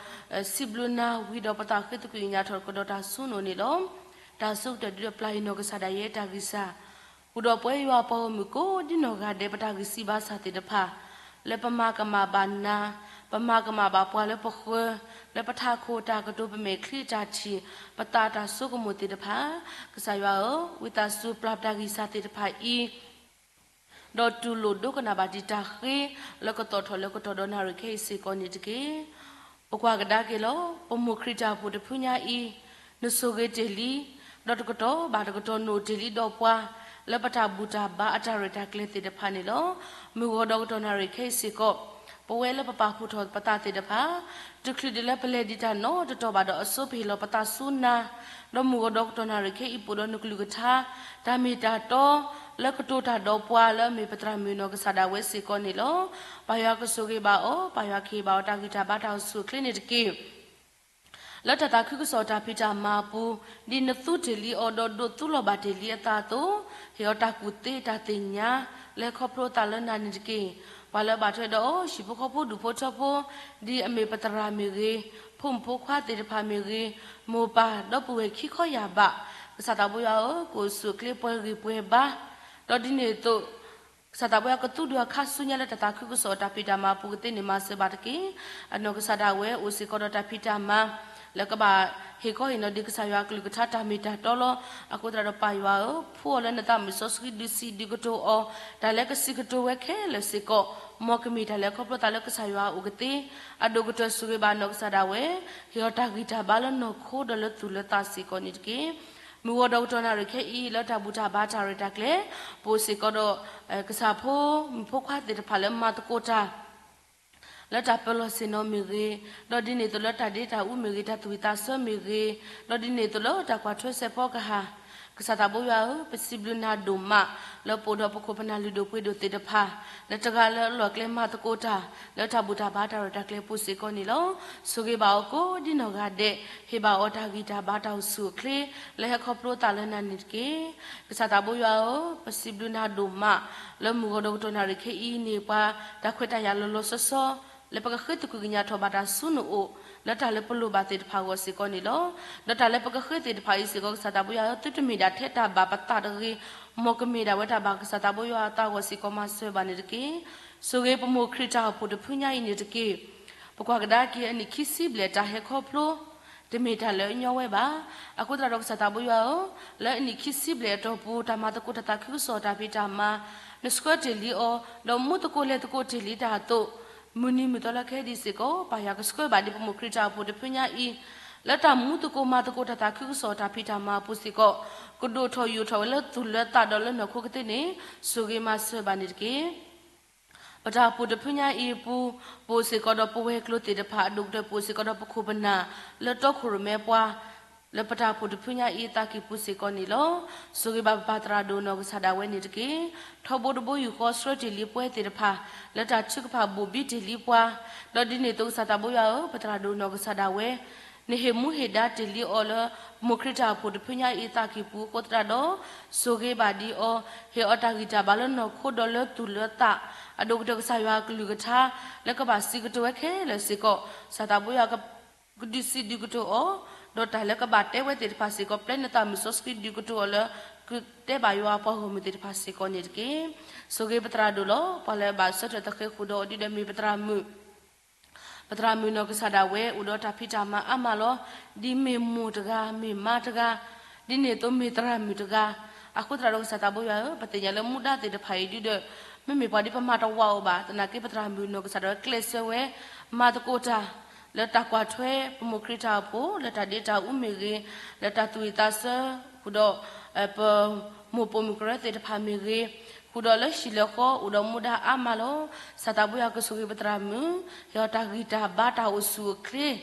ပစံးဘျုးနၤဝံၤဒီးပသးဃ့သကွံာ်ကညးထီၣ်ကဒီးတၢ်ဆူနအိၣ်န့ၣ်လီၤ. တၢ်ဆိကတၢၢ်ဒုဒီးပျၢ်ယံၤနီၢ်ကစၢ်ဒၣ်ယဲတၢ်ဂံၢ်စၢ် ဃုာ်ဒီးပဝဲယွၤပှၤဂီၢ်မုၢ်ကိးဒံနီၢ်ဂၤဒဲး ပတၢ်ဂံၢ်စၢ်ဘါစၢ်သ့ၣ်တဖၣ်, လၢပမၤကမၣ်ဘၣ်နၤ, ပမၤကမၣ်ဘၣ်ပှၤလၢပဃၢၤ, လၢပထးခိၣ်တၢ်ကတိၤ ပမဲာ်ချံအတၢ်ထံၣ်, ပသးတၢ်ဆိကမိၣ်သ့ၣ်တဖၣ်, ကစၢ်ယွၤဧၢ, ဝံသးစူၤပျၢ်ပတၢ်ဂံၢ်စၢ်သ့ၣ်တဖၣ်အံၤ ဒီးတူၢ်လိာ်ဒိကနၣ်ဘၣ်ဒံးတၢ်ဃ့ လၢကသီၣ်ထီၣ်လၢကတီၢ်ဒီးနၣ်ရံၣ်ခဲအံၤစ့ၢ်ကီးန့ၣ်တက့ၢ်. ပကွၢ်ကဒါက့ၤလီၤ, ပမိၢ်ခရံာ်တၢ်အိၣ်ဖှိၣ်တဖုညါအံၤ, နဆိၣ်ဂ့ၤတ့ၢ်လံ, ဒီးတကတီၢ်ဘၣ်တကတီၢ်နအိၣ်တ့ၢ်လံဒီးပှၤ, လၢပတၢ်ဘူၣ်တၢ်ဘါအတၢ်ရဲၣ်တၢ်ကျဲၤသ့ၣ်တဖၣ်န့ၣ်လီၤ. မုၢ်ဂီၤဒီးကတီၢ်နၣ်ရံၣ်ခဲအံၤစ့ၢ်ကီး, ပဝဲလၢပပာ်ဖှိၣ်ထီၣ်ပသးသ့ၣ်တဖၣ်, တချုးဒံးလၢပလဲၤဒံးတၢ်နီတတီၤဘၣ်ဒီးအစိပဟ့ၣ်လီၤပသးဆူနၤ, ဒီးမုၢ်ဂီၤဒီးကတီၢ်နၣ်ရံၣ်ခဲအံၤအိၣ်ဒီးနကလုၢ်ကထါ, တၢ်မ့ၢ်တၢ်တီ, လၢကတိၤတၢ်ဒီးပှၤလၢအမ့ၢ်ပသရၣ်မုၣ်နီၢ်ကစၢ်ဒၣ်ဝဲစ့ၢ်ကီးန့ၣ်လီၤ. ပၢ်ယွၤကဆိၣ်ဂ့ၤဘၣ်အီၤ, ပၢ်ယွၤကဟ့ၣ်ဘၣ်အီၤတၢ်ဂံၢ်တၢ်ဘါတၢ်အိၣ်ဆူၣ်အိၣ်ချ့န့ၣ်တက့ၢ်. လၢတၢ်သးခုကစီၣ်တၢ်ဖံးတၢ်မၤအပူၤ, ဒ်နသူတ့ၢ်လံအီၤဒီးဒိးသူလီၤဘၣ်တ့ၢ်လံအသးအသိး, ဟ့ၣ်အီၤတၢ်ကူၣ်သ့တၢ်သ့ၣ်ညါ, လဲၤခီဖျိအသးလၢနၤန့ၣ်တက့ၢ်. ပှၤလၢအဘၣ်ထွဲဒီးအီၤ, ဟံၣ်ဖိဃီဖိဒူၣ်ဖိထၢဖိ, ဒ်အမ့ၢ်ပသရၣ်မ့ၢ်ဂ့ၤ, ဖိမုၣ်ဖိခွါသ့ၣ်တဖၣ်မ့ၢ်ဂ့ၤ, မိၢ်ပၢ်ဒီပုၢ်ဝဲၢ်ခံခီယၢ်ဘး, ကစၢ်သးဘိယွၤဧၢ, ကအိၣ်ဆူၣ်အိၣ်ချ့ပှဲၤဂံၢ်ပှဲၤဘါ, ဒီးဒ်န့ၣ်အသိး ကစၢ်သးဘိယွၤကသူဒုးအခါဆူညါလၢတၢ်သးခုကစီၣ်တၢ်ဖံးတၢ်မၤအပူၤကသ့န့ၣ်မၤစၢၤဘၣ်တက့ၢ်. အနီၢ်ကစၢ်ဒၣ်ဝဲအိၣ်စ့ၢ်ကီးဒီးတၢ်ဖံးတၢ်မၤ, လၢကဘၣ်ဟ့ၣ်ခီဟ့ၣ်နီၤဒံးကစၢ်ယွၤအကလုၢ်ကထါတၢ်မ့ၢ်တၢ်တီလီၤ. အဃိသတးဒီးပၢ်ယွၤဧၢ, ဖှူအီၤလၢနသးမုၢ်စီဆှံဒုးစံးဒုးကတိၤအီၤ, တၢ်လၢကစံးကတိၤဝဲခဲလၢာ်စ့ၢ်ကီး, မ်ကမ့ၢ်တၢ်လဲၤခီဖျိသးလၢကစၢ်ယွၤအအိၣ်ကသ့, အဒိၣ်ကတၢၢ်ဆိၣ်ဂ့ၤဘၣ်နီၢ်ကစၢ်ဒၣ်ဝဲ, ဟ့ၣ်အီၤတၢ်ဂံၢ်တၢ်ဘါလၢနီၢ်ခိဒီးလၢသူၣ်လၢသးစ့ၢ်ကီးန့ၣ်တက့ၢ်. မုၢ်ဂီၤဒီးကတီၢ်နၣ်ရံၣ်ခဲအံၤ လၢတၢ်ဘူၣ်တၢ်ဘါတၢ်ရဲၣ်တၢ်ကျဲၤ, ပအိၣ်စ့ၢ်ကီးဒီး ကစၢ်ဖိမုၣ်ဖိခွါသ့ၣ်တဖၣ်လၢမၤသကိးတၢ် လၢတၢ်ပၢလီၢ်ဆ့ၣ်နီၤမ့ၢ်ဂ့ၤ, ဒီးဒ်န့ၣ်အသိးလၢတၢ်ဒ့တၢ်အူမ့ၢ်ဂ့ၤ, တၢ်သူၣ်ဝံၣ်သးဆၢမ့ၢ်ဂ့ၤ, ဒီးဒ်န့ၣ်အသိးလၢတၢ်ကွၢ်ထွဲစဲးဖီကဟၣ်, ကစၢ်သးဘိယွၤဧၢ, ပစံးဘျုးနၤဒိၣ်မး လၢပအိၣ်ဒီးပခိၣ်ပနၢ်လုၢ်ဒိၣ်ပှ့ၤဒိၣ်သ့ၣ်တဖၣ်, လၢတဂၤလၢအလီၢ်ကျဲမၤသကိးတၢ် လၢတၢ်ဘူၣ်တၢ်ဘါတၢ်ရဲၣ်တၢ်ကျဲၤပူၤစ့ၢ်ကီးန့ၣ်လီၤ. ဆိၣ်ဂ့ၤဘၣ်အီၤကိးဒ်နီၢ်ဂၤဒဲး, ဟ့ၣ်ဘၣ်အီၤတၢ်ဂံၢ်တၢ်ဘါတၢ်အိၣ်ဆူၣ်အိၣ်ချ့ လၢဟဲခီဖျိသးလၢနၤန့ၣ်တက့ၢ်. ကစၢ်သးဘိယွၤဧၢ, ပစံးဘျုးနၤဒိၣ်မး လၢမုၢ်ဂီၤဒီးကတီၢ်နၣ်ရံၣ်ခဲအံၤန့ၣ် ပှၤတၢ်ခွဲးတၢ်ယာ်လီၤလီၤဆီဆီ လၢပကဃ့သကွံာ်ကညးထီၣ်ဘၣ်တၢ်ဆူနအိၣ်, လၢတၢ်လၢပလိၣ်ဘၣ်သ့ၣ်တဖၣ်အဂီၢ်စ့ၢ်ကီးန့ၣ်လီၤ. ဒီးတၢ်လၢပကဃ့သ့ၣ်တဖၣ်အံၤစ့ၢ်ကီး ကစၢ်သးဘိယွၤဧၢ, သုတမ့ၢ်ဒၣ်ထဲတၢ်ဘၣ်ပသးတဂ့ၤ, မ်ကမ့ၢ်ဒၣ်ဝဲတၢ်ဘၣ်ကစၢ်သးဘိယွၤအသးအဂီၢ်စ့ၢ်ကီးမၤစၢၤဘၣ်န့ၣ်တက့ၢ်. ဆိၣ်ဂ့ၤပမိၢ်ခရံာ်တၢ်အိၣ်ဖှိၣ်တဖုညါအံၤန့ၣ်တက့ၢ်. ပကွၢ်ကဒါက့ၤအနံၣ်ခံဆံဘျဲၣ်တၢ်ဟဲခီဖျိ တမ့ၢ်တၢ်လၢအညီဝဲဘၣ်. အဃိသတးဒီးကစၢ်သးဘိယွၤဧၢ, လၢအနံၣ်ခံဆံဘျဲၣ်အတီၢ်ပူၤ တၢ်မၤသကိးတၢ်သးခုကစီၣ်တၢ်ဖံးတၢ်မၤ နဆှၢတ့ၢ်လံအီၤ, ဒီးမူသကိးလဲၤသကိးတ့ၢ်လံတၢ်အသိး, မုၢ်နံၤမုၢ်သီလၢခဲဒံးစ့ၢ်ကီး ပၢ်ယွၤကဆှၢဘၣ်ဒံးပမိၢ်ခရံာ်တၢ်အိၣ်ဖှိၣ်တဖုညါအံၤ, လၢတၢ်မူသကိးမၤသကိးတၢ်သးခုကစီၣ်တၢ်ဖံးတၢ်မၤအပူၤစ့ၢ်ကီး, ကဒိၣ်ထီၣ်ယိာ်ထီၣ်ဝဲလၢသူၣ်လၢသးဒီးလၢနီၢ်ခိကသ့န့ၣ် ဆိၣ်ဂ့ၤမၤစၢၤဘၣ်န့ၣ်တက့ၢ်. ပတၢ်အိၣ်ဖှိၣ်တဖုညါအံၤအပူၤ, ပအိၣ်စ့ၢ်ကီးဒီးပဝဲၤကျိၤသ့ၣ်တဖၣ်, အဒိၣ်ကတၢၢ်ပအိၣ်စ့ၢ်ကီးဒီးပခိၣ်ပနၢ် လၢတီခိၣ်ရိၣ်မဲပှၤ, လၢပတၢ်အိၣ်ဖှိၣ်တဖုညါအံၤအသးကံၢ်ပူၤစ့ၢ်ကီးန့ၣ်လီၤ. ဆိၣ်ဂ့ၤဘၣ်ပပၢ်သရၣ်ဒိၣ်နီၢ်ကစၢ်ဒၣ်ဝဲန့ၣ်တက့ၢ်. ထီဘိတဘိယူၢ်ဃီဆှၢတ့ၢ်လံပဝဲသ့ၣ်တဖၣ် လၢတၢ်ထုကဖၣ်ဘိၣ်ဘံတ့ၢ်လံပှၤ, ဒီးဒ်န့ၣ်အသိးကစၢ်သးဘိယွၤဧၢ, ပသရၣ်ဒိၣ်နီၢ်ကစၢ်ဒၣ်ဝဲ နဟ့ၣ်မူဟ့ၣ်ဒါတ့ၢ်လံအီၤလၢ ပမိၢ်ခရံာ်တၢ်အိၣ်ဖှိၣ်တဖုညါအံၤအသးကံၢ်ပူၤအဃိသတးဒီး, ဆိၣ်ဂ့ၤဘၣ်ဒံးအီၤ, ဟ့ၣ်အီၤတၢ်ဂံၢ်တၢ်ဘါလၢနီၢ်ခိဒီးလၢသူၣ်လၢသး, အဒိၣ်ကတၢၢ်ကစၢ်ယွၤအကလုၢ်ကထါ လၢကဘၣ်စံးကတိၤဝဲခဲလၢာ်စ့ၢ်ကီး, ကစၢ်သးဘိယွၤ ကဒုးစံးဒုးကတိၤအီၤ, ဒီးတၢ်လၢကဘၣ်တဲဝဲသ့ၣ်တဖၣ်စ့ၢ်ကီး ပျဲနသးမုၢ်စီဆှံဒုးကတိၤအီၤလၢ ကတဲဘၣ်ယွၤပှၤဂီၢ်မုၢ်သ့ၣ်တဖၣ်စ့ၢ်ကီးန့ၣ်တက့ၢ်. ဆိၣ်ဂ့ၤပသရၣ်ဒိၣ်လီၤ. ပှၤလၢအဘၣ်ဆၢထၢၣ်သဃဲၤဃုာ်ဒီးအီၤဒ်ဒီးမ့ၢ်ပသရၣ်မုၣ် ပသရၣ်မုၣ်နီၢ်ကစၢ်ဒၣ်ဝဲ အိၣ်ဒီးတၢ်ဖံးတၢ်မၤအါမးလီၤ. ဒ်မ့ၢ်မိၢ်တဂၤ, မ့ၢ်မါတဂၤ, ဒ်န့ၣ်အသိးမ့ၢ်သရၣ်မုၣ်တဂၤ, အဃိသတးဒီးကစၢ်သးဘိယွၤဧၢ, ပသ့ၣ်ညါလၢမူဒါသ့ၣ်တဖၣ်အံၤဒ်ဒီး မ့မ့ၢ်ပှၤဒ်ပမၤတဝးအီၤဘၣ်, သနာ်က့ပသရၣ်မုၣ်နီၢ်ကစၢ်ဒၣ်ဝဲကျဲးစၢးဝဲ မၤသကိးတၢ် လၢတၢ်ကွၢ်ထွဲ ပမိၢ်ခရံာ်တၢ်အိၣ်ဖှိၣ် လၢတၢ်ဒ့တၢ်အူမ့ၢ်ဂ့ၤ, လၢတၢ်သူၣ်ဝံၣ်သးဆၢ ဃုာ်ဒီး ပမိၢ်ပိာ်မုၣ်ကရၢသ့ၣ်တဖၣ်မ့ၢ်ဂ့ၤ, ဃုာ်ဒီးလၢဟံၣ်လၢဃီအိၣ်ဒီးမူဒါအါမးလီၤ. ကစၢ်သးဘိယွၤကဆိၣ်ဂ့ၤပသရၣ်မုၣ်, ဟ့ၣ်အီၤတၢ်ဂံၢ်တၢ်ဘါတၢ်အိၣ်ဆူၣ်အိၣ်ချ့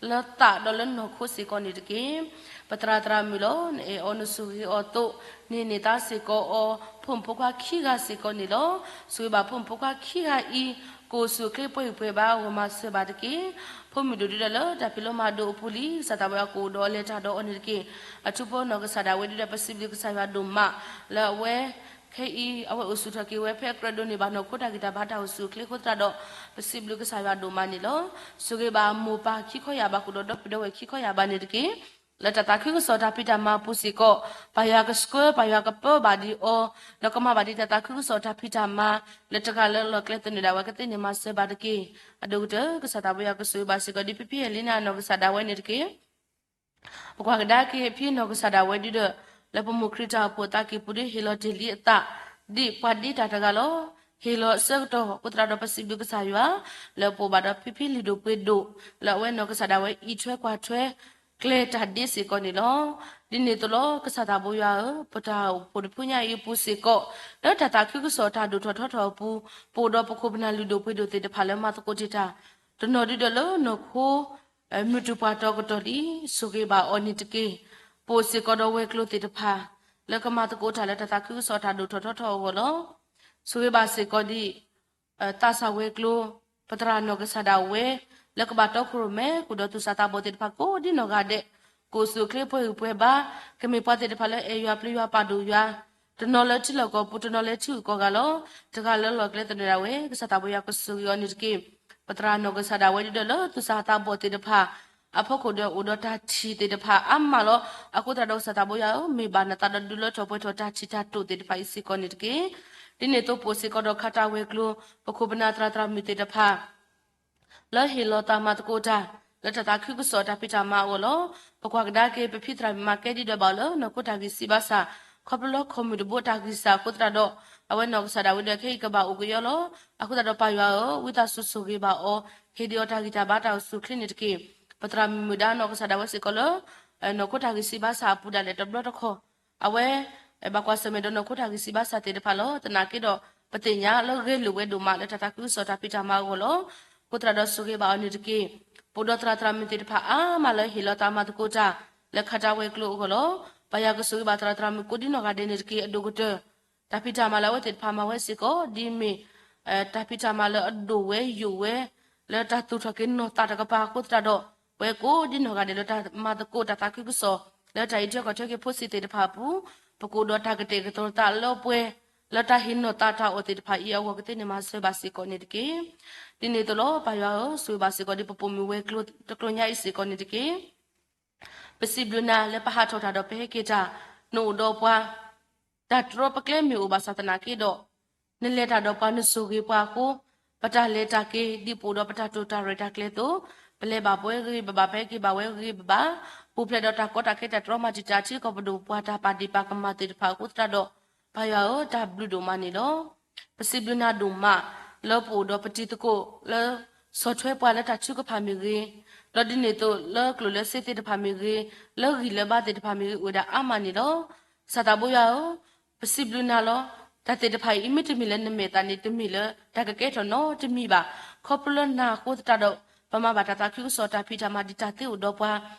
လၢသးဒီးလၢနီၢ်ခိစ့ၢ်ကီးန့ၣ်တက့ၢ်. ပသရၣ်သရၣ်မုၣ်လီၤ. နအဲၣ်အီၤနဆိၣ်ဂ့ၤအီၤအသိး, န့ၢ်န့ၢ်သါစ့ၢ်ကီးအီၤ ဖိမုၣ်ဖိခွါခံဂၤစ့ၢ်ကီးန့ၣ်လီၤ. ဆိၣ်ဂ့ၤဘၣ်ဖိမုၣ်ဖိခွါခံဂၤအံၤ ကအိၣ်ဆူၣ်အိၣ်ချ့ပှဲၤဂံၢ်ပှဲၤဘါ ဂီၢ်မၤစၢၤဘၣ်တက့ၢ်. ဖိမုၣ်ဒိၣ်ဒ်ဒီးလၢတၢ်ဖံးလိမၤဒိးအပူၤလံ, ကစၢ်သးဘိယွၤကအိၣ်ဒီးအီၤလဲၤတၢ်ဒီးအီၤန့ၣ်တက့ၢ်. အထူဖိနီၢ်ကစၢ်ဒၣ်ဝဲဒ်ဒီး ပစံးဘျုးကစၢ်ယွၤဒိၣ်မးလၢအဝဲ ခဲအံၤ အဝဲအိၣ်ဆူၣ်ထီၣ်က့ၤဝဲဖဲအကြၢးဒိးန့ၢ်ဘၣ်နီၢ်ခိတၢ်ဂံၢ်တၢ်ဘါတၢ်အိၣ်ဆူၣ်အိၣ်ချ့အဃိသတးဒီး ပစံးဘျုးကစၢ်ယွၤဒိၣ်မးန့ၣ်လီၤ. ဆိၣ်ဂ့ၤဘၣ်မိၢ်ပၢ်ခံခီယာ်ဘၣ်ဃုာ်ဒီး ဒီပုၢ်ဒီဝဲၢ်ခံခီယာ်ဘၣ်န့ၣ်တက့ၢ်. လၢတၢ်သးခုကစီၣ်တၢ်ဖံးတၢ်မၤအပူၤစ့ၢ်ကီး ပၢ်ယွၤကဆှၢ ပၢ်ယွၤကပၢဘၣ်ဒံးအီၤ, ဒီးကမၤဘၣ်ဒံးတၢ်သးခုကစီၣ်တၢ်ဖံးတၢ်မၤ လၢတဂၤလၢအလီၢ်ကျဲသနၢၣ်ဒၣ်ဝဲကသ့န့ၣ် မၤစၢၤဘၣ်တက့ၢ်. အဒိၣ်ကတၢၢ် ကစၢ်သးဘိယွၤကဆိၣ်ဂ့ၤဘၣ်စ့ၢ်ကီး ဒ်ဖံဖံဟဲလံနၤနီၢ်ကစၢ်ဒၣ်ဝဲန့ၣ်တက့ၢ်. ပကွၢ်ကဒါက့ၤဖံနီၢ်ကစၢ်ဒၣ်ဝဲဒ်ဒီး လၢပမိၢ်ခရံာ်တၢ်အိၣ်ဖှိၣ်အသးကံၢ်ပူၤဒီး ဟ့ၣ်လီၤတ့ၢ်လံအသး ဒ်ပှၤဒ့တၢ်တဂၤလီၤ. ဟ့ၣ်လီၤအဆၢကတီၢ်အဃိသတးဒီး ပစံးဘျုးကစၢ်ယွၤ လၢပအိၣ်ဘၣ်ဒီးဖံဖံလုၢ်ဒိၣ်ပှ့ၤဒိၣ် လၢအဝဲနီၢ်ကစၢ်ဒၣ်ဝဲအံးထွဲကွၢ်ထွဲ ကျဲၤတၢ်ဒ့စ့ၢ်ကီးန့ၣ်လီၤ. ဒ်န့ၣ်အသိးလီၤ ကစၢ်သးဘိယွၤဧၢ, ပတၢ်အိၣ်ဖှိၣ်တဖုညါအံၤအပူၤစ့ၢ်ကီး လၢတၢ်သးခုကစီၣ်တၢ်ဒိၣ်ထီၣ်ထီထီၣ်အပူၤ ပအိၣ်ဒီးပခိၣ်ပနၢ်လုၢ်ဒိၣ်ပှ့ၤဒိၣ်သ့ၣ်တဖၣ်လၢမၤသကိးတ့ၢ်တၢ် တနီၤဒုဒီးလၢနီၢ်ခိ မုၢ်တူၢ်ပှၢ်တီၤကတီၢ်လံ, ဆိၣ်ဂ့ၤဘၣ်အီၤန့ၣ်တက့ၢ်. ပအိၣ်စ့ၢ်ကီးဒီးဝဲၤကျိၤသ့ၣ်တဖၣ် လၢကမၤသကိးတၢ်လၢတၢ်သးခုကစီၣ်တၢ်ဒိၣ်ထီၣ်ထီထီၣ်အဂီၢ်လီၤ. ဆိၣ်ဂ့ၤဘၣ်စ့ၢ်ကီးဒ် သးစၢ်ဝဲၤကျိၤ ပသရၣ်နီၢ်ကစၢ်ဒၣ်ဝဲ လၢကဘၣ်တီခိၣ်ရိၣ်မဲ ဃုာ်ဒီးသူၣ်စၢ်သးဘီၣ်သ့ၣ်တဖၣ်ကိးဒ်နီၢ်ဂၤဒဲး ကအိၣ်ဆူၣ်အိၣ်ချ့ပှဲၤဂံၢ်ပှဲၤဘါ ကမ့ၢ်ပှၤသ့ၣ်တဖၣ်လၢအဲၣ်ယွၤပျံၤယွၤပာ်ဒိၣ်ယွၤ တနီၤလၢထံလီၢ်ကီၢ်ပူၤ တနီၤလၢထံဂုၤကီၢ်ဂၤလီၤ. တဂၤလၢလီၢ်ကျဲသနၢၣ်ဒၣ်ဝဲ ကစၢ်သးဘိယွၤကဆိၣ်ဂ့ၤအီၤန့ၣ်တက့ၢ်. ပသရၣ်နီၢ်ကစၢ်ဒၣ်ဝဲဒ်ဒီးလၢသူၣ်စၢ်သးဘီၣ်သ့ၣ်တဖၣ် အဖီခိၣ်ဒီးအိၣ်ဒီးတၢ်ထံၣ်သ့ၣ်တဖၣ်အါမးလီၤ. အဃိသတးဒီးကစၢ်သးဘိယွၤဧၢ, မ့ၢ်ဘၣ်နသးဒီးဒုးလၢထီၣ်ပှဲၤထီၣ်တၢ်ထံၣ်တၢ်တိာ်သ့ၣ်တဖၣ်အံၤစ့ၢ်ကီးန့ၣ်တက့ၢ်. ဒ်န့ၣ်အသိးပအိၣ်စ့ၢ်ကီးဒီးခးတၢ်ဝဲၤကျိၤ ပခိၣ်ပနၢ်သရၣ်သရၣ်မုၣ်သ့ၣ်တဖၣ် လၢဟ့ၣ်လီၤသးမၤသကိးတၢ် လၢတၢ်သးခုကစီၣ်တၢ်ဖံးတၢ်မၤအဂီၢ်လီၤ. ပကွၢ်ကဒါက့ၤ ပဖံသရၣ်မုၣ်မၤကဲဒံးဒီးဘၣ်အီၤလၢနီၢ်ခိတၢ်ဂံၢ်စၢ်ဘါစၢ် ခီဖျိလၢခီၣ်မုၢ်တဘိတၢ်ဂံၢ်စၢ်အဃိသတးဒီး အဝဲနီၢ်ကစၢ်ဒၣ်ဝဲဒီးခဲအံၤကဘၣ်အိၣ်ကယီလီၤ. အဃိသတးဒီးပၢ်ယွၤဧၢ, ဝံသးစူၤဆိၣ်ဂ့ၤဘၣ်အီၤ, ဟ့ၣ်ဒံးအီၤတၢ်ဂံၢ်တၢ်ဘါတၢ်အိၣ်ဆူၣ်အိၣ်ချ့န့ၣ်တက့ၢ်. ပသရၣ်မုၣ်မုၣ်ဒါနီၢ်ကစၢ်ဒၣ်ဝဲစ့ၢ်ကီးလၢ နီၢ်ခိတၢ်ဂံၢ်စၢ်ဘါစၢ်အပူၤဒၣ်လဲာ်တဘျီတခီၣ်, အဝဲ ဘၣ်ကွၢ်ဆၢၣ်မဲာ်ဒီးနီၢ်ခိတၢ်ဂံၢ်စၢ်ဘါစၢ်သ့ၣ်တဖၣ်လီၤ. သနာ်က့ဒီး ပသ့ၣ်ညါလၢဂဲၤလိာ်ဝဲဒိၣ်မးလၢတၢ်သးခုကစီၣ်တၢ်ဖံးတၢ်မၤအဂီၢ်လီၤ. အဃိသတးဒီးဆိၣ်ဂ့ၤဘၣ်အီၤန့ၣ်တက့ၢ်. ပအိၣ်ဒီးသရၣ်သရၣ်မုၣ်သ့ၣ်တဖၣ်အါမးလၢဟ့ၣ်လီၤသးမၤသကိးတၢ် လၢခးတၢ်ဝဲၤကျိၤအဂီၢ်လီၤ. ပၢ်ယွၤကဆိၣ်ဂ့ၤဘၣ်သရၣ်သရၣ်မုၣ်ကိးဒံနီၢ်ဂၤဒဲးန့ၣ်တက့ၢ်. အဒိၣ်ကတၢၢ် တၢ်ဖံးတၢ်မၤလၢအဝဲသ့ၣ်တဖၣ်မၤဝဲစ့ၢ်ကီး ဒ်မ့ၢ် တၢ်ဖံးတၢ်မၤလၢအဒိၣ်ဝဲယိာ်ဝဲ လၢတၢ်သူၣ်ထီၣ်က့ၤနီၢ်သးတကပၤအဃိသတးဒီး ပဝဲကိးဒံနီၢ်ဂၤဒဲးလၢတၢ်မၤသကိးတၢ်သးခုကစီၣ် လၢတၢ်အံးထွဲကွၢ်ထွဲက့ၤဖိသ့ၣ်တဖၣ်အပူၤ ပကအိၣ်ဒီးတၢ်ကတဲာ်ကတီၤသးလၢပှဲၤ လၢတၢ်ဟ့ၣ်နီၢ်သးတၢ်အီၣ်သ့ၣ်တဖၣ်အံၤအဂီၢ်ကသ့န့ၣ်မၤစၢၤဘၣ်စ့ၢ်ကီးန့ၣ်တက့ၢ်. ဒ်န့ၣ်အသိးလီၤ ပၢ်ယွၤဧၢ, ဆိၣ်ဂ့ၤဘၣ်စ့ၢ်ကီးဒ် ပပိာ်မုၣ်ဝဲၤကျိၤတကျိၤညါအံၤစ့ၢ်ကီးန့ၣ်တက့ၢ်. ပစံးဘျုးနၤလၢပဟးထီၣ်တၢ်ဒီးပဟဲက့ၤတၢ်, နအိၣ်ဒီးပှၤ, တၢ်တြီပကျဲမ့ၢ်အိၣ်ဘၣ်ဆၣ်သနာ်က့ဒီး, နလဲၤတၢ်ဒီးပှၤနဆိၣ်ဂ့ၤပှၤအဃိ, ပတၢ်လဲၤတၢ်က့ၤ ဒ်ပအိၣ်ဒီးပတၢ်တိာ်တၢ်ရဲၣ်တၢ်ကျဲၤအသိး, ပလဲၤဘၣ်ပဝဲဂ့ၤဂ့ၤဘၣ်ဘၣ် ပဟဲက့ၤဘၣ်ဝဲဂ့ၤဂ့ၤဘၣ်ဘၣ်, ပူၤဖျဲးဒီးတၢ်ကီတၢ်ခဲတၢ်တြီမၤတံာ်တာ်ထံ ကီၢ်ပဒိၣ်ပှၤတၢ်ပာ်ဒ့ၣ်ပာ်ကမၣ်သ့ၣ်တဖၣ်အဃိသတးဒီး, ပၢ်ယွၤဧၢ, တၢ်ဘျုးဒိၣ်မးန့ၣ်လီၤ. ပစံးဘျုးနၤဒိၣ်မး လၢပအိၣ်ဒီးပတံၤသကိးလၢ ဆီၣ်ထွဲပှၤလၢတၢ်ထုကဖၣ်မ့ၢ်ဂ့ၤ, ဒီးဒ်န့ၣ်အသိးလၢကျိၣ်လၢစ့သ့ၣ်တဖၣ်မ့ၢ်ဂ့ၤ, လၢဂံၢ်လၢဘါသ့ၣ်တဖၣ်မ့ၢ်ဂ့ၤ အိၣ်ဝဲဒၣ်အါမးန့ၣ်လီၤ. ကစၢ်သးဘိယွၤဧၢ, ပစံးဘျုးနၤလီၤ. တၢ်သ့ၣ်တဖၣ်အံၤ မ့တမ့ၢ်လၢနမဲာ်သးန့ၣ် တမ့ၢ်လၢတၢ်ကကဲထီၣ်နီတမံၤဘၣ်. ခီဖျိလၢနၤအဃိသတးဒီး ပမၤဘၣ်တၢ်သးခုကစီၣ်တၢ်ဖံးတၢ်မၤဒ်တၢ်သ့အိၣ်ဒီးပှၤ,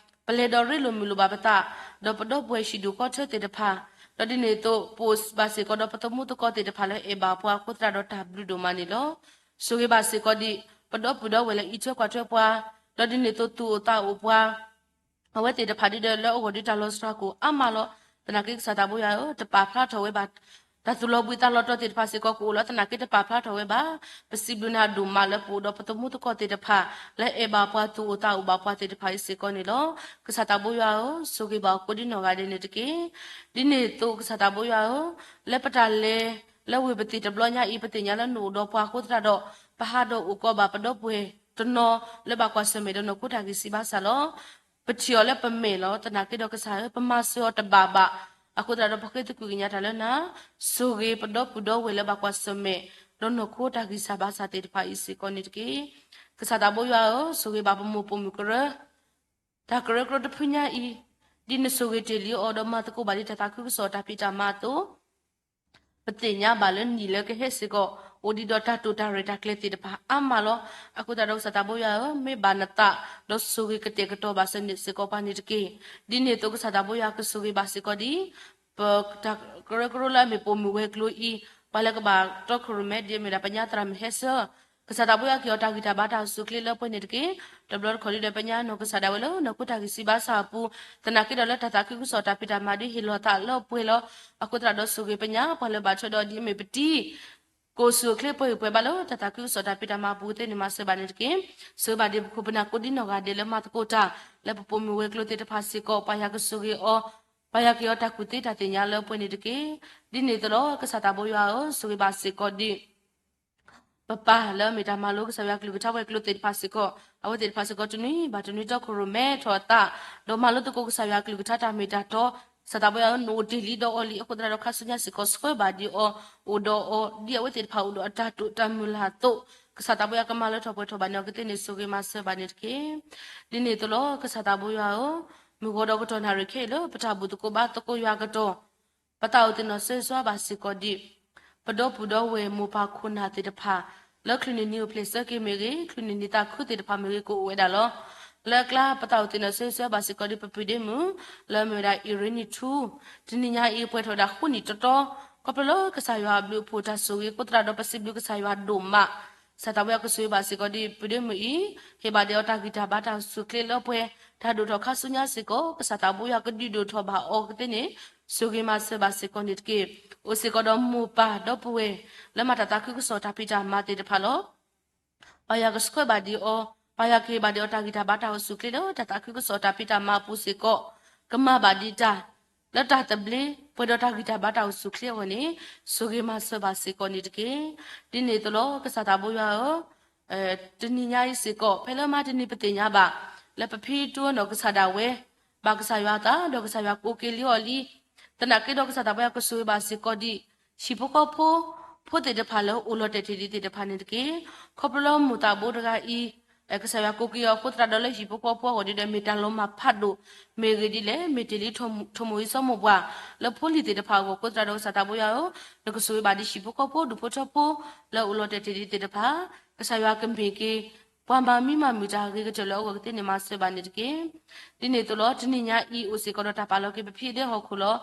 ပလဲၤဒီးရ့လိာ်မုာ်လိာ်ဘၣ်ပသး, ဒီးပဒီပုၢ်ဝဲၢ်ဟံၣ်ဒူၣ်ဃီထၢသ့ၣ်တဖၣ်, ဒီးဒ်န့ၣ်အသိး ပအိၣ်ဘၣ်စ့ၢ်ကီးဒီးပသမူသကိးသ့ၣ်တဖၣ်လၢအဲၣ်ဘၣ်ပှၤအဃိသတးဒီးတၢ်ဘျုးဒိၣ်မးန့ၣ်လီၤ. ဆိၣ်ဂ့ၤဘၣ်စ့ၢ်ကီးဒ် ပဒီပုၢ်ဒီဝဲၢ်လၢအံးထွဲကွၢ်ထွဲပှၤ, ဒီးဒ်န့ၣ်အသိးသူၣ်အိၣ်သးအိၣ်ပှၤ အဝဲသ့ၣ်တဖၣ်ဒ်ဒီးလၢအဂီၢ်ဒ်တၢ်လီၤစှၤကအိၣ်အါမးလီၤ. သနာ်က့ကစၢ်သးဘိယွၤဧၢ, တပာ်ဖျါထီၣ်ဝဲဘၣ် တၢ်သူၣ်လီၤဘှံးသးလီၤတီၤသ့ၣ်တဖၣ်စ့ၢ်ကီးကအိၣ်လီၤ. သနာ်က့တပာ်ဖျါထီၣ်ဝဲဘၣ်. ပစံးဘျုးနၤဒိၣ်မးလၢပအိၣ်ဒီးပသမူသကိးသ့ၣ်တဖၣ် လၢအဲၣ်ဘၣ်ပှၤသူၣ်အိၣ်သးအိၣ်ဘၣ်ပှၤသ့ၣ်တဖၣ်အံၤစ့ၢ်ကီးန့ၣ်လီၤ. ကစၢ်သးဘိယွၤဧၢ, ဆိၣ်ဂ့ၤဘၣ်အီၤကိးဒံနီၢ်ဂၤဒဲးန့ၣ်တက့ၢ်. ဒ်န့ၣ်အသိးကစၢ်သးဘိယွၤဧၢ, လၢပတၢ်လဲၤ လၢဝ့ၢ်ပသ့ၣ်တဘျီညါအံၤ ပသ့ၣ်ညါလၢနအိၣ်ဒီးပှၤအဃိသတးဒီး ပဟးဒီးအိၣ်ကီးဘၣ်ပဒီပုၢ်ဝဲၢ်တနီၤ လၢဘၣ်ကွၢ်ဆၢၣ်မဲာ်ဒီးနီၢ်ခိတၢ်ဂံၢ်စၢ်ဘါစၢ်လီၤ. ပထံၣ်အီၤလၢပမဲာ်လီၤ. သနာ်က့ဒီးကစၢ်ဧၢ, ပမၤစၢၤအီၤတဘၣ်ဘၣ်. အဃိသတးဒီးပဃ့သကွံာ်ကညးတၢ်လၢနၤ, ဆိၣ်ဂ့ၤပဒီပုၢ်ဒီဝဲၢ်လၢဘၣ်ကွၢ်ဆၢၣ်မဲာ် ဒီးနီၢ်ခိတၢ်ဂံၢ်စၢ်ဘါစၢ်သ့ၣ်တဖၣ်အံၤစ့ၢ်ကီးန့ၣ်တက့ၢ်. ကစၢ်သးဘိယွၤဧၢ, ဆိၣ်ဂ့ၤဘၣ်ပမိၢ်ပိာ်မုၣ်ကရၢ တၢ်ကရၢကရိတဖုညါအံၤ, ဒ်နဆိၣ်ဂ့ၤတ့ၢ်လံအီၤဒီးမၤသကိးဘၣ်ဒ်တၢ်သးခုကစီၣ်တၢ်ဖံးတၢ်မၤအသိး ပသ့ၣ်ညါဘၣ်လၢနံၣ်လၢကဟဲစ့ၢ်ကီး အိၣ်ဒံးဒီးတၢ်တိာ်တၢ်ရဲၣ်တၢ်ကျဲၤသ့ၣ်တဖၣ်အါမးလီၤ. အဃိသတးဒီးကစၢ်သးဘိယွၤဧၢ, မ့ၢ်ဘၣ်နသး ဒီးဆိၣ်ဂ့ၤကတဲာ်ကတီၤဘၣ်စၢၤန့ၣ်စ့ၢ်ကီးပှၤန့ၣ်တက့ၢ်. ဒ်န့ၣ်အသိးကစၢ်သးဘိယွၤကဆိၣ်ဂ့ၤဘၣ်စ့ၢ်ကီးဒ် ပတၢ်ကရၢကရိလၢအမ့ၢ်ပိာ်မုၣ်ဝဲၤကျိၤအံၤ, ပှၤလၢကဘၣ်တီခိၣ်ရိၣ်မဲဒ်အမ့ၢ်ဒၣ်ပညါသရၣ်မုၣ်ဟဲဆၢ ကစၢ်သးဘိယွၤက့ၤအီၤတၢ်ဂံၢ်တၢ်ဘါတၢ်အိၣ်ဆူၣ်အိၣ်ချ့လၢပှဲၤန့ၣ်တက့ၢ်. တဘျီတခီၣ်ဒ်ဒီးပညါနီၢ်ကစၢ်ဒၣ်ဝဲလၢနီၢ်ခိတၢ်ဂံၢ်စၢ်ဘါစၢ်အပူၤ, သနာ်က့ဒီးလၢတၢ်သးခုကစီၣ်တၢ်ဖံးတၢ်မၤဒ်ဟ့ၣ်လီၤသးလၢပှဲၤလီၤ. အဃိသတးဒီးဆိၣ်ဂ့ၤပညါ ပှၤလၢဘၣ်ထွဲဒီးဒ်အမ့ၢ်ပတံၤ ကအိၣ်ဆူၣ်အိၣ်ချ့ပှဲၤဂံၢ်ပှဲၤဘါလၢတၢ်သးခုကစီၣ်တၢ်ဖံးတၢ်မၤအပူၤသ့န့ၣ်မၤစၢၤဘၣ်န့ၣ်တက့ၢ်. ဆိၣ်ဂ့ၤဘၣ်ဒ်ပခိၣ်ပနၢ်ကိးဒ်နီၢ်ဂၤဒဲးလၢမၤသကိးတၢ် လၢပပိာ်မုၣ်ဝဲၤကျိၤသ့ၣ်တဖၣ်စ့ၢ်ကီး ပှၤယွၤကဆိၣ်ဂ့ၤအီၤ, ပှၤယွၤက့ၤအီၤတၢ်ကူၣ်သ့တၢ်သ့ၣ်ညါလၢပှဲၤန့ၣ်တက့ၢ်. ဒ်န့ၣ်အသိးလီၤ ကစၢ်သးဘိယွၤဧၢ, ဆိၣ်ဂ့ၤဘၣ်စ့ၢ်ကီးဒ် ပပၢ်လၢအမ့ၢ်တၢ်မၤလိကစၢ်ယွၤကလုၢ်ကထါဝဲၤကျိၤသ့ၣ်တဖၣ်စ့ၢ်ကီး, အဝဲသ့ၣ်တဖၣ်စ့ၢ်ကီးတနွံဘၣ်တနွံတီခိၣ်ရိၣ်မဲထီၣ်အသး, ဒီးမၤလိသကိးကစၢ်ယွၤကလုၢ်ကထါတၢ်မ့ၢ်တၢ်တီ, ကစၢ်သးဘိယွၤဧၢ, နအိၣ်တ့ၢ်လံဒီးအီၤလံ, အဃိသတးဒီးခါဆူညါစ့ၢ်ကီးဆှၢဘၣ်ဒံးအီၤ, အိၣ်ဒီးအီၤ, ဒ်အဝဲသ့ၣ်တဖၣ်အိၣ်ဒီးအတၢ်တိာ်တၢ်မုၢ်လၢ်အသိး, ကစၢ်သးဘိယွၤကမၤလၢထီၣ်ပှဲၤထီၣ်ဘၣ်န့ၣ်အီၤကသ့န့ၣ် ဆိၣ်ဂ့ၤမၤစၢၤဘၣ်န့ၣ်တက့ၢ်. ဒ်န့ၣ်အသိးလီၤ ကစၢ်သးဘိယွၤဧၢ, မုၢ်ဂီၤဒီးကတီၢ်နၣ်ရံၣ်ခဲအံၤလၢပတၢ်ဘူၣ်သကိးဘါသကိးယွၤအကတီၢ် ပသးအိၣ်သ့ၣ်နီၣ်ဆၢဂ့ၤဆၢဝါဘၣ်စ့ၢ်ကီးဒ် ပဒီပုၢ်ဒီဝဲၢ်မိၢ်ပၢ်ခိၣ်နၢ်သ့ၣ်တဖၣ် လၢချုးန့ၢ်နံၤအိၣ်ဖျဲၣ်ဆၢက့ၤမ့ၢ်ဂ့ၤ, ချုးန့ၢ်နံၤသးခုသ့ၣ်တဖၣ်မ့ၢ်ဂ့ၤ ကအိၣ်ဝဲဒၣ်လီၤ. လၢအကျါ ပသးအိၣ်သ့ၣ်နီၣ်ဆၢဂ့ၤဆၢဝါဘၣ်စ့ၢ်ကီးဒ်ပပုၢ်ဒ့မုၣ် လၢအမ့ၢ်ဝဲဒၣ် အံၣ်ရ့နံၣ်ထူ, တနံၤညါအံၤပှဲၤထီၣ်ဝဲဒၣ်ဃုနံၣ်တီတီ, ခီဖျိလၢကစၢ်ယွၤအဘျုးအဖှိၣ်တၢ်ဆိၣ်ဂ့ၤအဃိသတးဒီး ပစံးဘျုးကစၢ်ယွၤဒိၣ်မး ကစၢ်သးဘိယွၤကဆိၣ်ဂ့ၤဘၣ်စ့ၢ်ကီးဒ်ပပုၢ်ဒ့မုၣ်အံၤ, ဟ့ၣ်ဘၣ်ဒံးအီၤတၢ်ဂံၢ်တၢ်ဘါတၢ်အိၣ်ဆူၣ်အိၣ်ချ့လၢပှဲၤ, တၢ်ဒိၣ်ထီၣ်ခါဆူညါစ့ၢ်ကီး ကစၢ်သးဘိယွၤကဒုးဒိၣ်ထီၣ်ဘၣ်အီၤကသ့န့ၣ် ဆိၣ်ဂ့ၤမၤစၢၤဘၣ်စ့ၢ်ကီးန့ၣ်တက့ၢ်. အိၣ်စ့ၢ်ကီးဒီးမိၢ်ပၢ်ဒီပုၢ်ဝဲၢ် လၢမၤတၢ်သးခုကစီၣ်တၢ်ဖံးတၢ်မၤသ့ၣ်တဖၣ်လီၤ. ပၢ်ယွၤကဆှၢဘၣ်ဒံးအီၤ, ပၢ်ယွၤကဟ့ၣ်ဘၣ်ဒံးအီၤတၢ်ဂံၢ်တၢ်ဘါတၢ်အိၣ်ဆူၣ်အိၣ်ချ့လၢတၢ်သးခုကစီၣ်တၢ်ဖံးတၢ်မၤအပူၤစ့ၢ်ကီး, ကမၤဘၣ်ဒံးတၢ် လၢတၢ်သဘျ့ ပှဲၤဒီးတၢ်ဂံၢ်တၢ်ဘါတၢ်အိၣ်ဆူၣ်အိၣ်ချ့အဂီၢ်န့ၣ် ဆိၣ်ဂ့ၤမၤစၢၤဘၣ်စ့ၢ်ကီးန့ၣ်တက့ၢ်. ဒ်န့ၣ်အသိးလီၤ ကစၢ်သးဘိယွၤဧၢ, တနံၤညါအံၤစ့ၢ်ကီး ဖဲလၢမၤတနံၤပသ့ၣ်ညါဘၣ် လၢပဖံတူၢ်အနီၢ်ကစၢ်ဒၣ်ဝဲ ဘၣ်ကစၢ်ယွၤအသး ဒီးကစၢ်ယွၤကိးက့ၤလံအီၤလံ. သနာ်က့ဒီးကစၢ်သးပှၢ်ယွၤကဆိၣ်ဂ့ၤဘၣ်စ့ၢ်ကီးဒံး ဟံၣ်ဖိဃီဖိ ဖိသ့ၣ်တဖၣ်လၢအိၣ်လီၤတဲာ်တ့ၢ်ဒံးသ့ၣ်တဖၣ်န့ၣ်တက့ၢ်. ခီဖျိလၢမိၢ်သးဘိတဂၤအံၤ ကစၢ်ယွၤကိးက့ၤအီၤအဃိသတးဒီး လၢဟံၣ်ဖိဃီဖိအဂီၢ်ဒ်ဒီး မ့ၢ်တၢ်လီၤမၢ်ဖးဒိၣ်မ့ၢ်ဂ့ၤဒ်လဲၣ်, မ့ၢ်တ့ၢ်လံ ထိၣ်မိၣ်အံၤစီမိၢ်ပှၢ် လၢဖိလံၤသ့ၣ်တဖၣ်အဂီၢ်အဃိသတးဒီး ကစၢ်သးပှၢ်ယွၤဧၢ, နကဆိၣ်ဂ့ၤဘၣ်ဒံးဟံၣ်ဖိဃီဖိ ဒူၣ်ဖိထၢဖိ လၢအိၣ်လီၤတဲာ်တ့ၢ်ဒံးသ့ၣ်တဖၣ်, ကစၢ်ယွၤကမ့ၢ်က့ၤ ပှၤမၤမံမၤမုာ်တၢ်ဂ့ၤကတၢၢ်လၢအဂီၢ်ကသ့န့ၣ် မၤစၢၤဘၣ်န့ၣ်တက့ၢ်. ဒ်န့ၣ်အသိးလီၤ တနံၤညါအံၤ အိၣ်စ့ၢ်ကီးဒီးတၢ်ပာ်လီၤက့ၤပဖံဒဲဟီၣ်ခိၣ်လီၤ.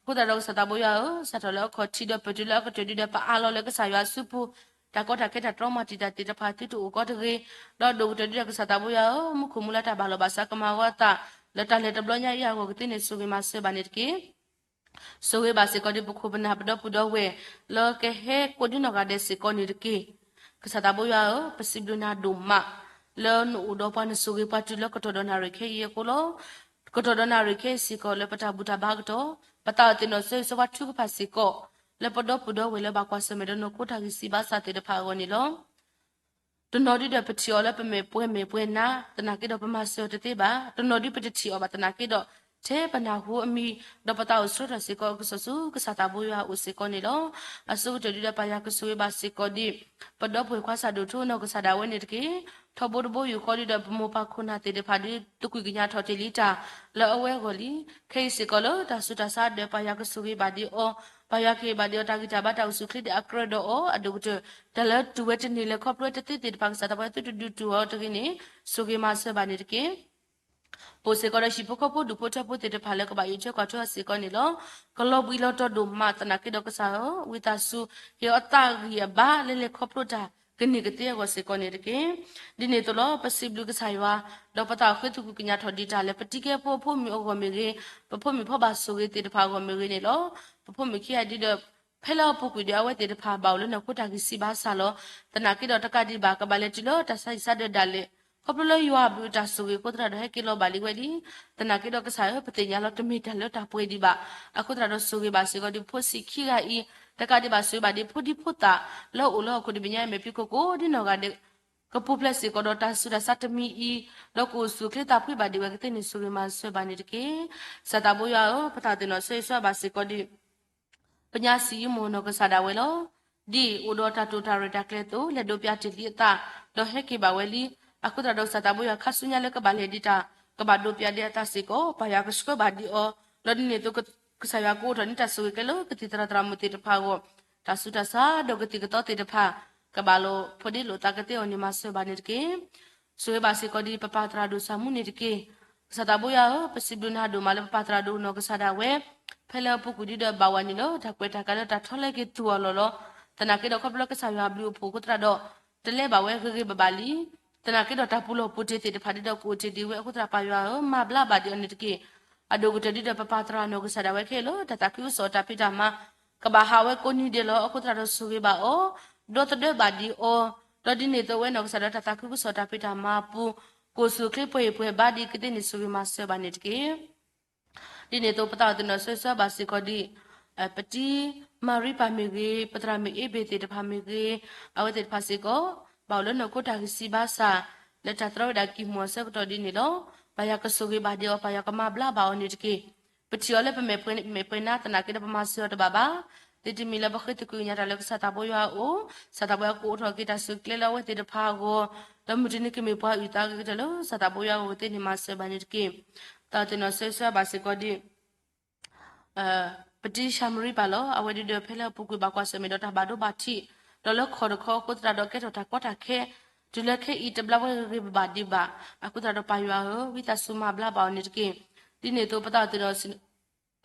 အဃိသတးဒီးကစၢ်သးပှၢ်ယွၤဧၢ, စးထီၣ်လၢအခီၣ်ထံးဒီးပတုၤလၢအကတၢၢ်ဒ်ဒီး ပအးလီၤလၢကစၢ်ယွၤအစုပူၤ တၢ်ကီတၢ်ခဲတၢ်တြီမၤတံာ်တာ်သ့ၣ်တဖၣ် သုတအိၣ်ကီတဂ့ၤ, ဒီးဒိၣ်ကတၢၢ်ဒ်ဒီးကစၢ်သးပှၢ်ယွၤဧၢ, မူခိၣ်မူလၢတၢ်ဘၣ်လီၢ်ဘၣ်စးကမၤဝဲအသး လၢတၢ်လဲၤတဘျီညါအံၤအဂီၢ်ကသ့န့ၣ် ဆိၣ်ဂ့ၤမၤစၢၤဘၣ်န့ၣ်တက့ၢ်. ဆိၣ်ဂ့ၤဘၣ်စ့ၢ်ကီးဒ်ပခိၣ်ပနၢ်ပဒီပုၢ်ဒီဝဲၢ် လၢကဟဲကိးဒ်နီၢ်ဂၤဒဲးစ့ၢ်ကီးန့ၣ်တက့ၢ်. ကစၢ်သးပှၢ်ယွၤဧၢ, ပစံးဘျုးနၤဒိၣ်မး လၢနအိၣ်ဒီးပှၤနဆိၣ်ဂ့ၤပှၤတုၤလၢကတီၢ်ဒီးနၣ်ရံၣ်ခဲအံၤအဃိလီၤ. ကတီၢ်ဒီးနၣ်ရံၣ်ခဲအံၤစ့ၢ်ကီး လၢပတၢ်ဘူၣ်တၢ်ဘါအကတီၢ် ပသးအိၣ်သ့ၣ်နီၣ်ဆၢဂ့ၤဆၢဝါထုကဖၣ်စ့ၢ်ကီး လၢပဒီပုၢ်ဒီဝဲၢ်လၢဘၣ်ကွၢ်ဆၢၣ်မဲာ်ဒီးနီၢ်ခိတၢ်ဂံၢ်စၢ်ဘါစၢ်သ့ၣ်တဖၣ်အဂီၢ်န့ၣ်လီၤ. တနီၤဒ်ဒီးပထံၣ်အီၤလၢပမဲာ်ပှဲၤမဲာ်ပှဲၤနး သနာ်က့ဒီးပမၤစၢၤအီၤတသ့ဘၣ်. တနီၤဒ်ပတထံၣ်အီၤဘၣ်သနာ်က့ဒီး ထဲပနၢ်ဟူအမံၤ ဒီးပသးအိၣ်ဆၢထၢၣ်စ့ၢ်ကီးအကစီၣ်ဆူ ကစၢ်သးပှၢ်ယွၤအအိၣ်စ့ၢ်ကီးန့ၣ်လီၤ. အဆိကတၢၢ်ဒ်ဒီးပၢ်ယွၤကဆိၣ်ဂ့ၤဘၣ်စ့ၢ်ကီးဒ် ပဒီပုၢ်ဝဲၢ်ခွါဆၣ်ဒိၣ်ထူနီၢ်ကစၢ်ဒၣ်ဝဲန့ၣ်တက့ၢ်. ထီဘိတဘိယူၢ်ဃီဒ်ဒီးပမိၢ်ပၢ်ခိၣ်နၢ်သ့ၣ်တဖၣ်ဒ်သကွံာ်ကညးထီၣ်တ့ၢ်လံတၢ် လၢအဝဲအဂီၢ်လံ. ခဲအံၤစ့ၢ်ကီးလၢတၢ်ဆူးတၢ်ဆါဒီးပၢ်ယွၤကဆိၣ်ဂ့ၤဘၣ်ဒံးအီၤ, ပၢ်ယွၤကဟ့ၣ်ဘၣ်ဒံးအီၤတၢ်ဂံၢ်တၢ်ဘါတၢ်အိၣ်ဆူၣ်အိၣ်ချ့ဒ်အကြၢးဒီးအီၤအဒိၣ်ကတၢၢ် တၢ်လၢတူၢ်ဝဲတန့ၢ်လၢခီဖျိတသ့သ့ၣ်တဖၣ် ကစၢ်သးပှၢ်သုတဒုးတူၢ်အီၤတဂ့ၤန့ၣ် ဆိၣ်ဂ့ၤမၤစၢၤဘၣ်န့ၣ်တက့ၢ်. အိၣ်စ့ၢ်ကီးဒီးဟံၣ်ဖိဃီဖိဒူၣ်ဖိထၢဖိသ့ၣ်တဖၣ်လၢကဘၣ်အံးထွဲကွၢ်ထွဲအီၤစ့ၢ်ကီးန့ၣ်လီၤ. ကလီၤဘှံးလီၤတီၤဒိၣ်မးသနာ်က့ဒီးကစၢ်ဧၢ, ဝံသးစူၤ ဟ့ၣ်အီၤသးဂံၢ်အဘါလၢလဲၤခီဖျိတၢ်ကန့ၢ်ကသ့အဂီၢ်စ့ၢ်ကီးန့ၣ်တက့ၢ်. ဒ်န့ၣ်အသိးလီၤ ပစံးဘျုးကစၢ်ယွၤ ဒီးပသးအိၣ်ဃ့သကွံာ်ကညးထီၣ်ဒံးတၢ်လၢပတံၤကဲဖိအဖိမုၣ်အဂီၢ်မ့ၢ်ဂ့ၤ, ပဖိမုၣ်ဖိဘၣ်ဆိၣ်ဂ့ၤသ့ၣ်တဖၣ်အဂီၢ်မ့ၢ်ဂ့ၤန့ၣ်လီၤ. ပဖိမုၣ်ခံဂၤဒ်ဒီး ဖဲလၢအပူၤကွံာ်ဒီး အဝဲသ့ၣ်တဖၣ်ဘၣ်အိၣ်လၢနီၢ်ခိတၢ်ဂံၢ်စၢ်ဘါစၢ်လီၤ. သနာ်က့ဒီးတကးဒံးဘၣ် ကဘၣ်လဲၤတုၤလၢတၢ်ဆါဟံၣ်ဆါဒၢးဒၣ်လဲာ်, ခီဖျိလၢယွၤအဘျုးအတၢ်ဆိၣ်ဂ့ၤအဃိသတးဒီး ဟဲက့ၤလီၤဘၣ်လံဝဲလံ. သနာ်က့ဒီးကစၢ်ဧၢ, ပသ့ၣ်ညါလီၤတမ့ၢ်တၢ်လၢတၢ်ပှဲၤဒံးဘၣ်. အဃိသတးဒီးဆိၣ်ဂ့ၤဘၣ်စ့ၢ်ကီးဒ်ဖိဆံးခံဂၤအံၤ, တကးဒံးဘၣ်ဆိၣ်ဂ့ၤဘၣ်ဒ်ဖိဒံဖိသၣ် လၢအအိၣ်လၢဟီၣ်ခိၣ်တဘ့ၣ်ညါအံၤ မဲာ်ဖံးခိၣ်ကိးဒ်နီၢ်ဂၤဒဲး ကပူၤဖျဲးစ့ၢ်ကီးဒီးတၢ်ဆူးတၢ်ဆါတမံၤအံၤ, ဒီးကအိၣ်ဆူၣ်အိၣ်ချ့သးဖှံဘၣ်ဒံးဝဲကသ့န့ၣ် ဆိၣ်ဂ့ၤမၤစၢၤဘၣ်န့ၣ်တက့ၢ်. ကစၢ်သးဘိယွၤဧၢ, ပသးသ့ၣ်နီၣ်ဆၢဂ့ၤဆၢဝါဘၣ်စ့ၢ်ကီးဒ် ပညါစံယိမိၢ်နီၢ်ကစၢ်ဒၣ်ဝဲလီၤ. ဒ်အိၣ်ဒီးတၢ်တိာ်တၢ်ရဲၣ်တၢ်ကျဲၤအသိး လဲၤဒိးပျးတ့ၢ်လံအသး ဒီးဟဲက့ၤဘၣ်ဝဲလံ. အဃိသတးဒီးကစၢ်သးဘိယွၤခါဆူညါလၢကဘၣ်လဲၤဒံးတၢ် ကဘၣ်ဒိးပျးဒံးအသးစ့ၢ်ကီး ပၢ်ယွၤကဆှၢဘၣ်ဒံးအီၤ, ဒီးဒ်န့ၣ်အသိး ကစၢ်ယွၤကအိးထီၣ်န့ၢ်တၢ်ဆိၣ်ဂ့ၤကဲလၢကသံၣ်သရၣ်သရၣ်မုၣ်သ့ၣ်တဖၣ်အဂီၢ်, တၢ်ဆူးတၢ်ဆါဒီးကသံၣ်ကသီသ့ၣ်တဖၣ် ကဘၣ်လိာ်ဖိးဒ့လိာ်သးကသ့အီၤန့ၣ် မၤစၢၤဘၣ်န့ၣ်တက့ၢ်. ဆိၣ်ဂ့ၤဘၣ်စ့ၢ်ကီးဒ်ပပၢ်သရၣ်ဒိၣ်ဆၣ်မူန့ၣ်တက့ၢ်. ကစၢ်သးဘိယွၤဧၢ, ပစံးဘျုးနၤဒိၣ်မးလၢပပၢ်သရၣ်ဒိၣ်နီၢ်ကစၢ်ဒၣ်ဝဲ ဖဲလၢအပူၤကွံာ်ဒ်ဒီးဘၣ်ဝဲန့ၣ်လၢ တၢ်ကွဲးတၢ်ကးလၢတၢ်ထီၣ်လဲက့ၤသူၣ်အီၤလီၢ်လီၤ. သနာ်က့ဒီးခီဖျိလၢကစၢ်ယွၤအဘျုးအဖှိၣ်အဃိသတးဒီး တလဲၤဘၣ်ဝဲဂ့ၤဂ့ၤဘၣ်ဘၣ်လံ. သနာ်က့ဒီးတၢ်ပူၤလီၢ်ပူၤတ့ၢ်သ့ၣ်တဖၣ်ဒ်ဒီးကအိၣ်တ့ၢ်ဒံးဝဲအဃိသတး ပၢ်ယွၤဧၢ, မၤဘျါဘၣ်ဒံးအီၤန့ၣ်တက့ၢ်. အဒိၣ်ကတၢၢ်ဒ်ဒီးပပၢ်သရၣ်နီၢ်ကစၢ်ဒၣ်ဝဲခဲအံၤလၢ တၢ်သးခုကစီၣ်တၢ်ဖံးတၢ်မၤ ကဘၣ်ဟးဝဲကိးနံၤဒဲးလီၤ. အဃိသတးဒီးဆိၣ်ဂ့ၤဘၣ်အီၤ, ဒီသဒၢဘၣ်ဒံးအီၤ, ဒီးဒ်န့ၣ်အသိးအဝဲနီၢ်ကစၢ်ဒၣ်တၢ်သးခုကစီၣ်တၢ်ဖံးတၢ်မၤအပူၤ ကအိၣ်ဆူၣ်အိၣ်ချ့ပှဲၤဟံၣ်ပှဲၤဘါဒံးကသ့န့ၣ် ဆိၣ်ဂ့ၤမၤစၢၤဘၣ်န့ၣ်တက့ၢ်. ဒ်န့ၣ်အသိး ပသးအိၣ်သ့ၣ်နီၣ်ဆၢဂ့ၤဆၢဝါဘၣ်စ့ၢ်ကီးဒ် ပတံၤမၤရံပၢ်မ့ၢ်ဂ့ၤ, ပသရၣ်မုၣ်အ့ဘ့ၣ်သ့ၣ်တဖၣ်မ့ၢ်ဂ့ၤ, အဝဲသ့ၣ်တဖၣ်စ့ၢ်ကီး ဘၣ်အိၣ်လၢနီၢ်ခိတၢ်ဂံၢ်စၢ်ဘါစၢ် လၢတၢ်တြီဝဲဒၣ်ကံၢ်မူၤအဆၢကတီၢ်ဒ်န့ၣ်လီၤ. ပၢ်ယွၤကဆိၣ်ဂ့ၤဘၣ်ဒံးအီၤ, ပၢ်ယွၤကမၤဘျါဘၣ်အီၤန့ၣ်တက့ၢ်. ပထံၣ်အီၤလၢပမဲာ်ပှဲၤမဲာ်ပှဲၤနါသနာ်က့ဒီး ပမၤစၢၤအီၤတဘၣ်ဘၣ်. သ့တမံၤလၢပဃ့သကွံာ်ကညးတၢ်လၢကစၢ်သးဘိယွၤအအိၣ်, ကစၢ်သးဘိယွၤကအိးထီၣ်က့ၤတၢ်ဆိၣ်ဂ့ၤကျဲလၢအဝဲသ့ၣ်တဖၣ်အဂီၢ်, ဒီးမုၢ်တနံၤကမ့ၢ်ပှၤအုၣ်သးအဂ့ၤကတၢၢ်လၢကစၢ်သးဘိယွၤအဂီၢ်ကသ့န့ၣ် မၤစၢၤဘၣ်န့ၣ်တက့ၢ်. သးအိၣ်သ့ၣ်နီၣ်ဆၢဂ့ၤဆၢဝါဘၣ်စ့ၢ်ကီးဒ် ပတံၤၡၤမရံပၢ်လီၤ. အဝဲဒ်ဒီးဖဲလၢအပူၤကွံာ်ဘၣ်ကွၢ်ဆၢၣ်မဲာ်ဒီးတၢ်ဘၣ်ဒိဘၣ်ထံး, ဒီးလၢခီၣ်တခီအဃိသတးဒီးကဲထီၣ်တၢ်ကီတၢ်ခဲ, တုၤလၢခဲအံၤတဘျီဝဲဂ့ၤဂ့ၤဘၣ်ဘၣ်ဒံးဘၣ်. အဃိသတးဒီးပၢ်ယွၤဧၢ, ဝံသးစူၤမၤဘျါဘၣ်အီၤန့ၣ်တက့ၢ်. ဒ်န့ၣ်အသိး ပသးအိၣ်သ့ၣ်နီၣ်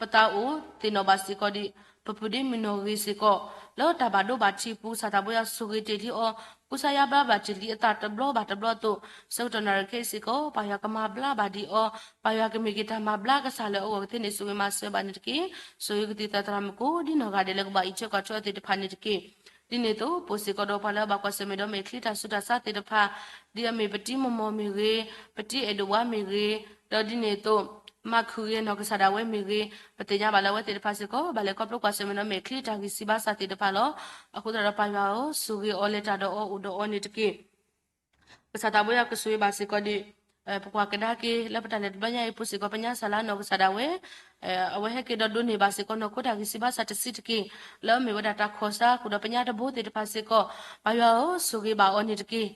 ပသးအိၣ်သ့ၣ်နီၣ်ဘၣ်စ့ၢ်ကီးဒ် ပပုၢ်ဒ့မုၣ်နီၢ်ဂ့ၤစ့ၢ်ကီး လၢတၢ်ဘၣ်ဒိဘၣ်ထံးအပူၤ ကစၢ်သးဘိယွၤဆိၣ်ဂ့ၤတ့ၢ်လံအီၤ, ကူစါယါဘျါဘၣ်တ့ၢ်လံအသးတဘျီဘၣ်တဘျီအသိး, ဆၢကတီၢ်နၣ်ရံၣ်ခဲအံၤစ့ၢ်ကီး ပၢ်ယွၤကမၤဘျါဘၣ်ဒံးအီၤ, ပၢ်ယွၤကမ့ၢ်က့ၤတၢ်မၤဘျါကစၢ်လၢအဂီၢ်ကသ့န့ၣ် ဆိၣ်ဂ့ၤမၤစၢၤဘၣ်န့ၣ်တက့ၢ်. ဆိၣ်ဂ့ၤကသံၣ်သရၣ်သရၣ်မုၣ်ကိးဒ်နီၢ်ဂၤဒဲးလၢကဘၣ်အံးထွဲကွၢ်ထွဲအီၤသ့ၣ်တဖၣ်န့ၣ်တက့ၢ်. ဒ်န့ၣ်အသိး ပအိၣ်စ့ၢ်ကီးဒီးပှၤလၢအဘၣ်ကွၢ်ဆၢၣ်မဲာ်ဒီးမဲာ်ချံတၢ်ဆူးတၢ်ဆါသ့ၣ်တဖၣ်, ဒ်အမ့ၢ်ပတံၤမီၢ်မီၢ်မ့ၢ်ဂ့ၤ, ပတံၤအဲၣ်ဒိးဝါမ့ၢ်ဂ့ၤ, ဒီးဒ်န့ၣ်အသိး မၤခုၣ်ဂ့ၤနီၢ်ကစၢ်ဒၣ်ဝဲမ့ၢ်ဂ့ၤ, ပသ့ၣ်ညါဘၣ်လၢအဝဲသ့ၣ်တဖၣ်စ့ၢ်ကီး ဘၣ်လဲၤခီဖျိကွၢ်ဆၢၣ်မဲာ်ဒီးမဲာ်ချံတၢ်ဂံၢ်စၢ်ဘါစၢ်သ့ၣ်တဖၣ်လီၤ. အဃိသတးဒီးပၢ်ယွၤဧၢ, ဆိၣ်ဂ့ၤအီၤလဲၤတၢ်ဒီးအီၤအိၣ်ဒီးအီၤန့ၣ်တက့ၢ်. ကစၢ်သးဘိယွၤကဆိၣ်ဂ့ၤဘၣ်စ့ၢ်ကီးဒ် ပကွၢ်ကဒါက့ၤ လၢပတၢ်လဲၤတဘျီညါအံၤအပူၤစ့ၢ်ကီး ပညါစၢ်လၢနီၢ်ကစၢ်ဒၣ်ဝဲ အဝဲဟဲက့ၤဒီးဒိးန့ၢ်ဘၣ်စ့ၢ်ကီး နီၢ်ခိတၢ်ဂံၢ်ဆံးဘါစၢ်တဆံးတက့ၢ်, လၢအမ့ၢ်ဝဲဒၣ်တၢ်ခီၣ်စါ ဃုာ်ဒီးပညါတဘိသ့ၣ်တဖၣ်စ့ၢ်ကီး, ပၢ်ယွၤဧၢ, ဆိၣ်ဂ့ၤဘၣ်အီၤန့ၣ်တက့ၢ်.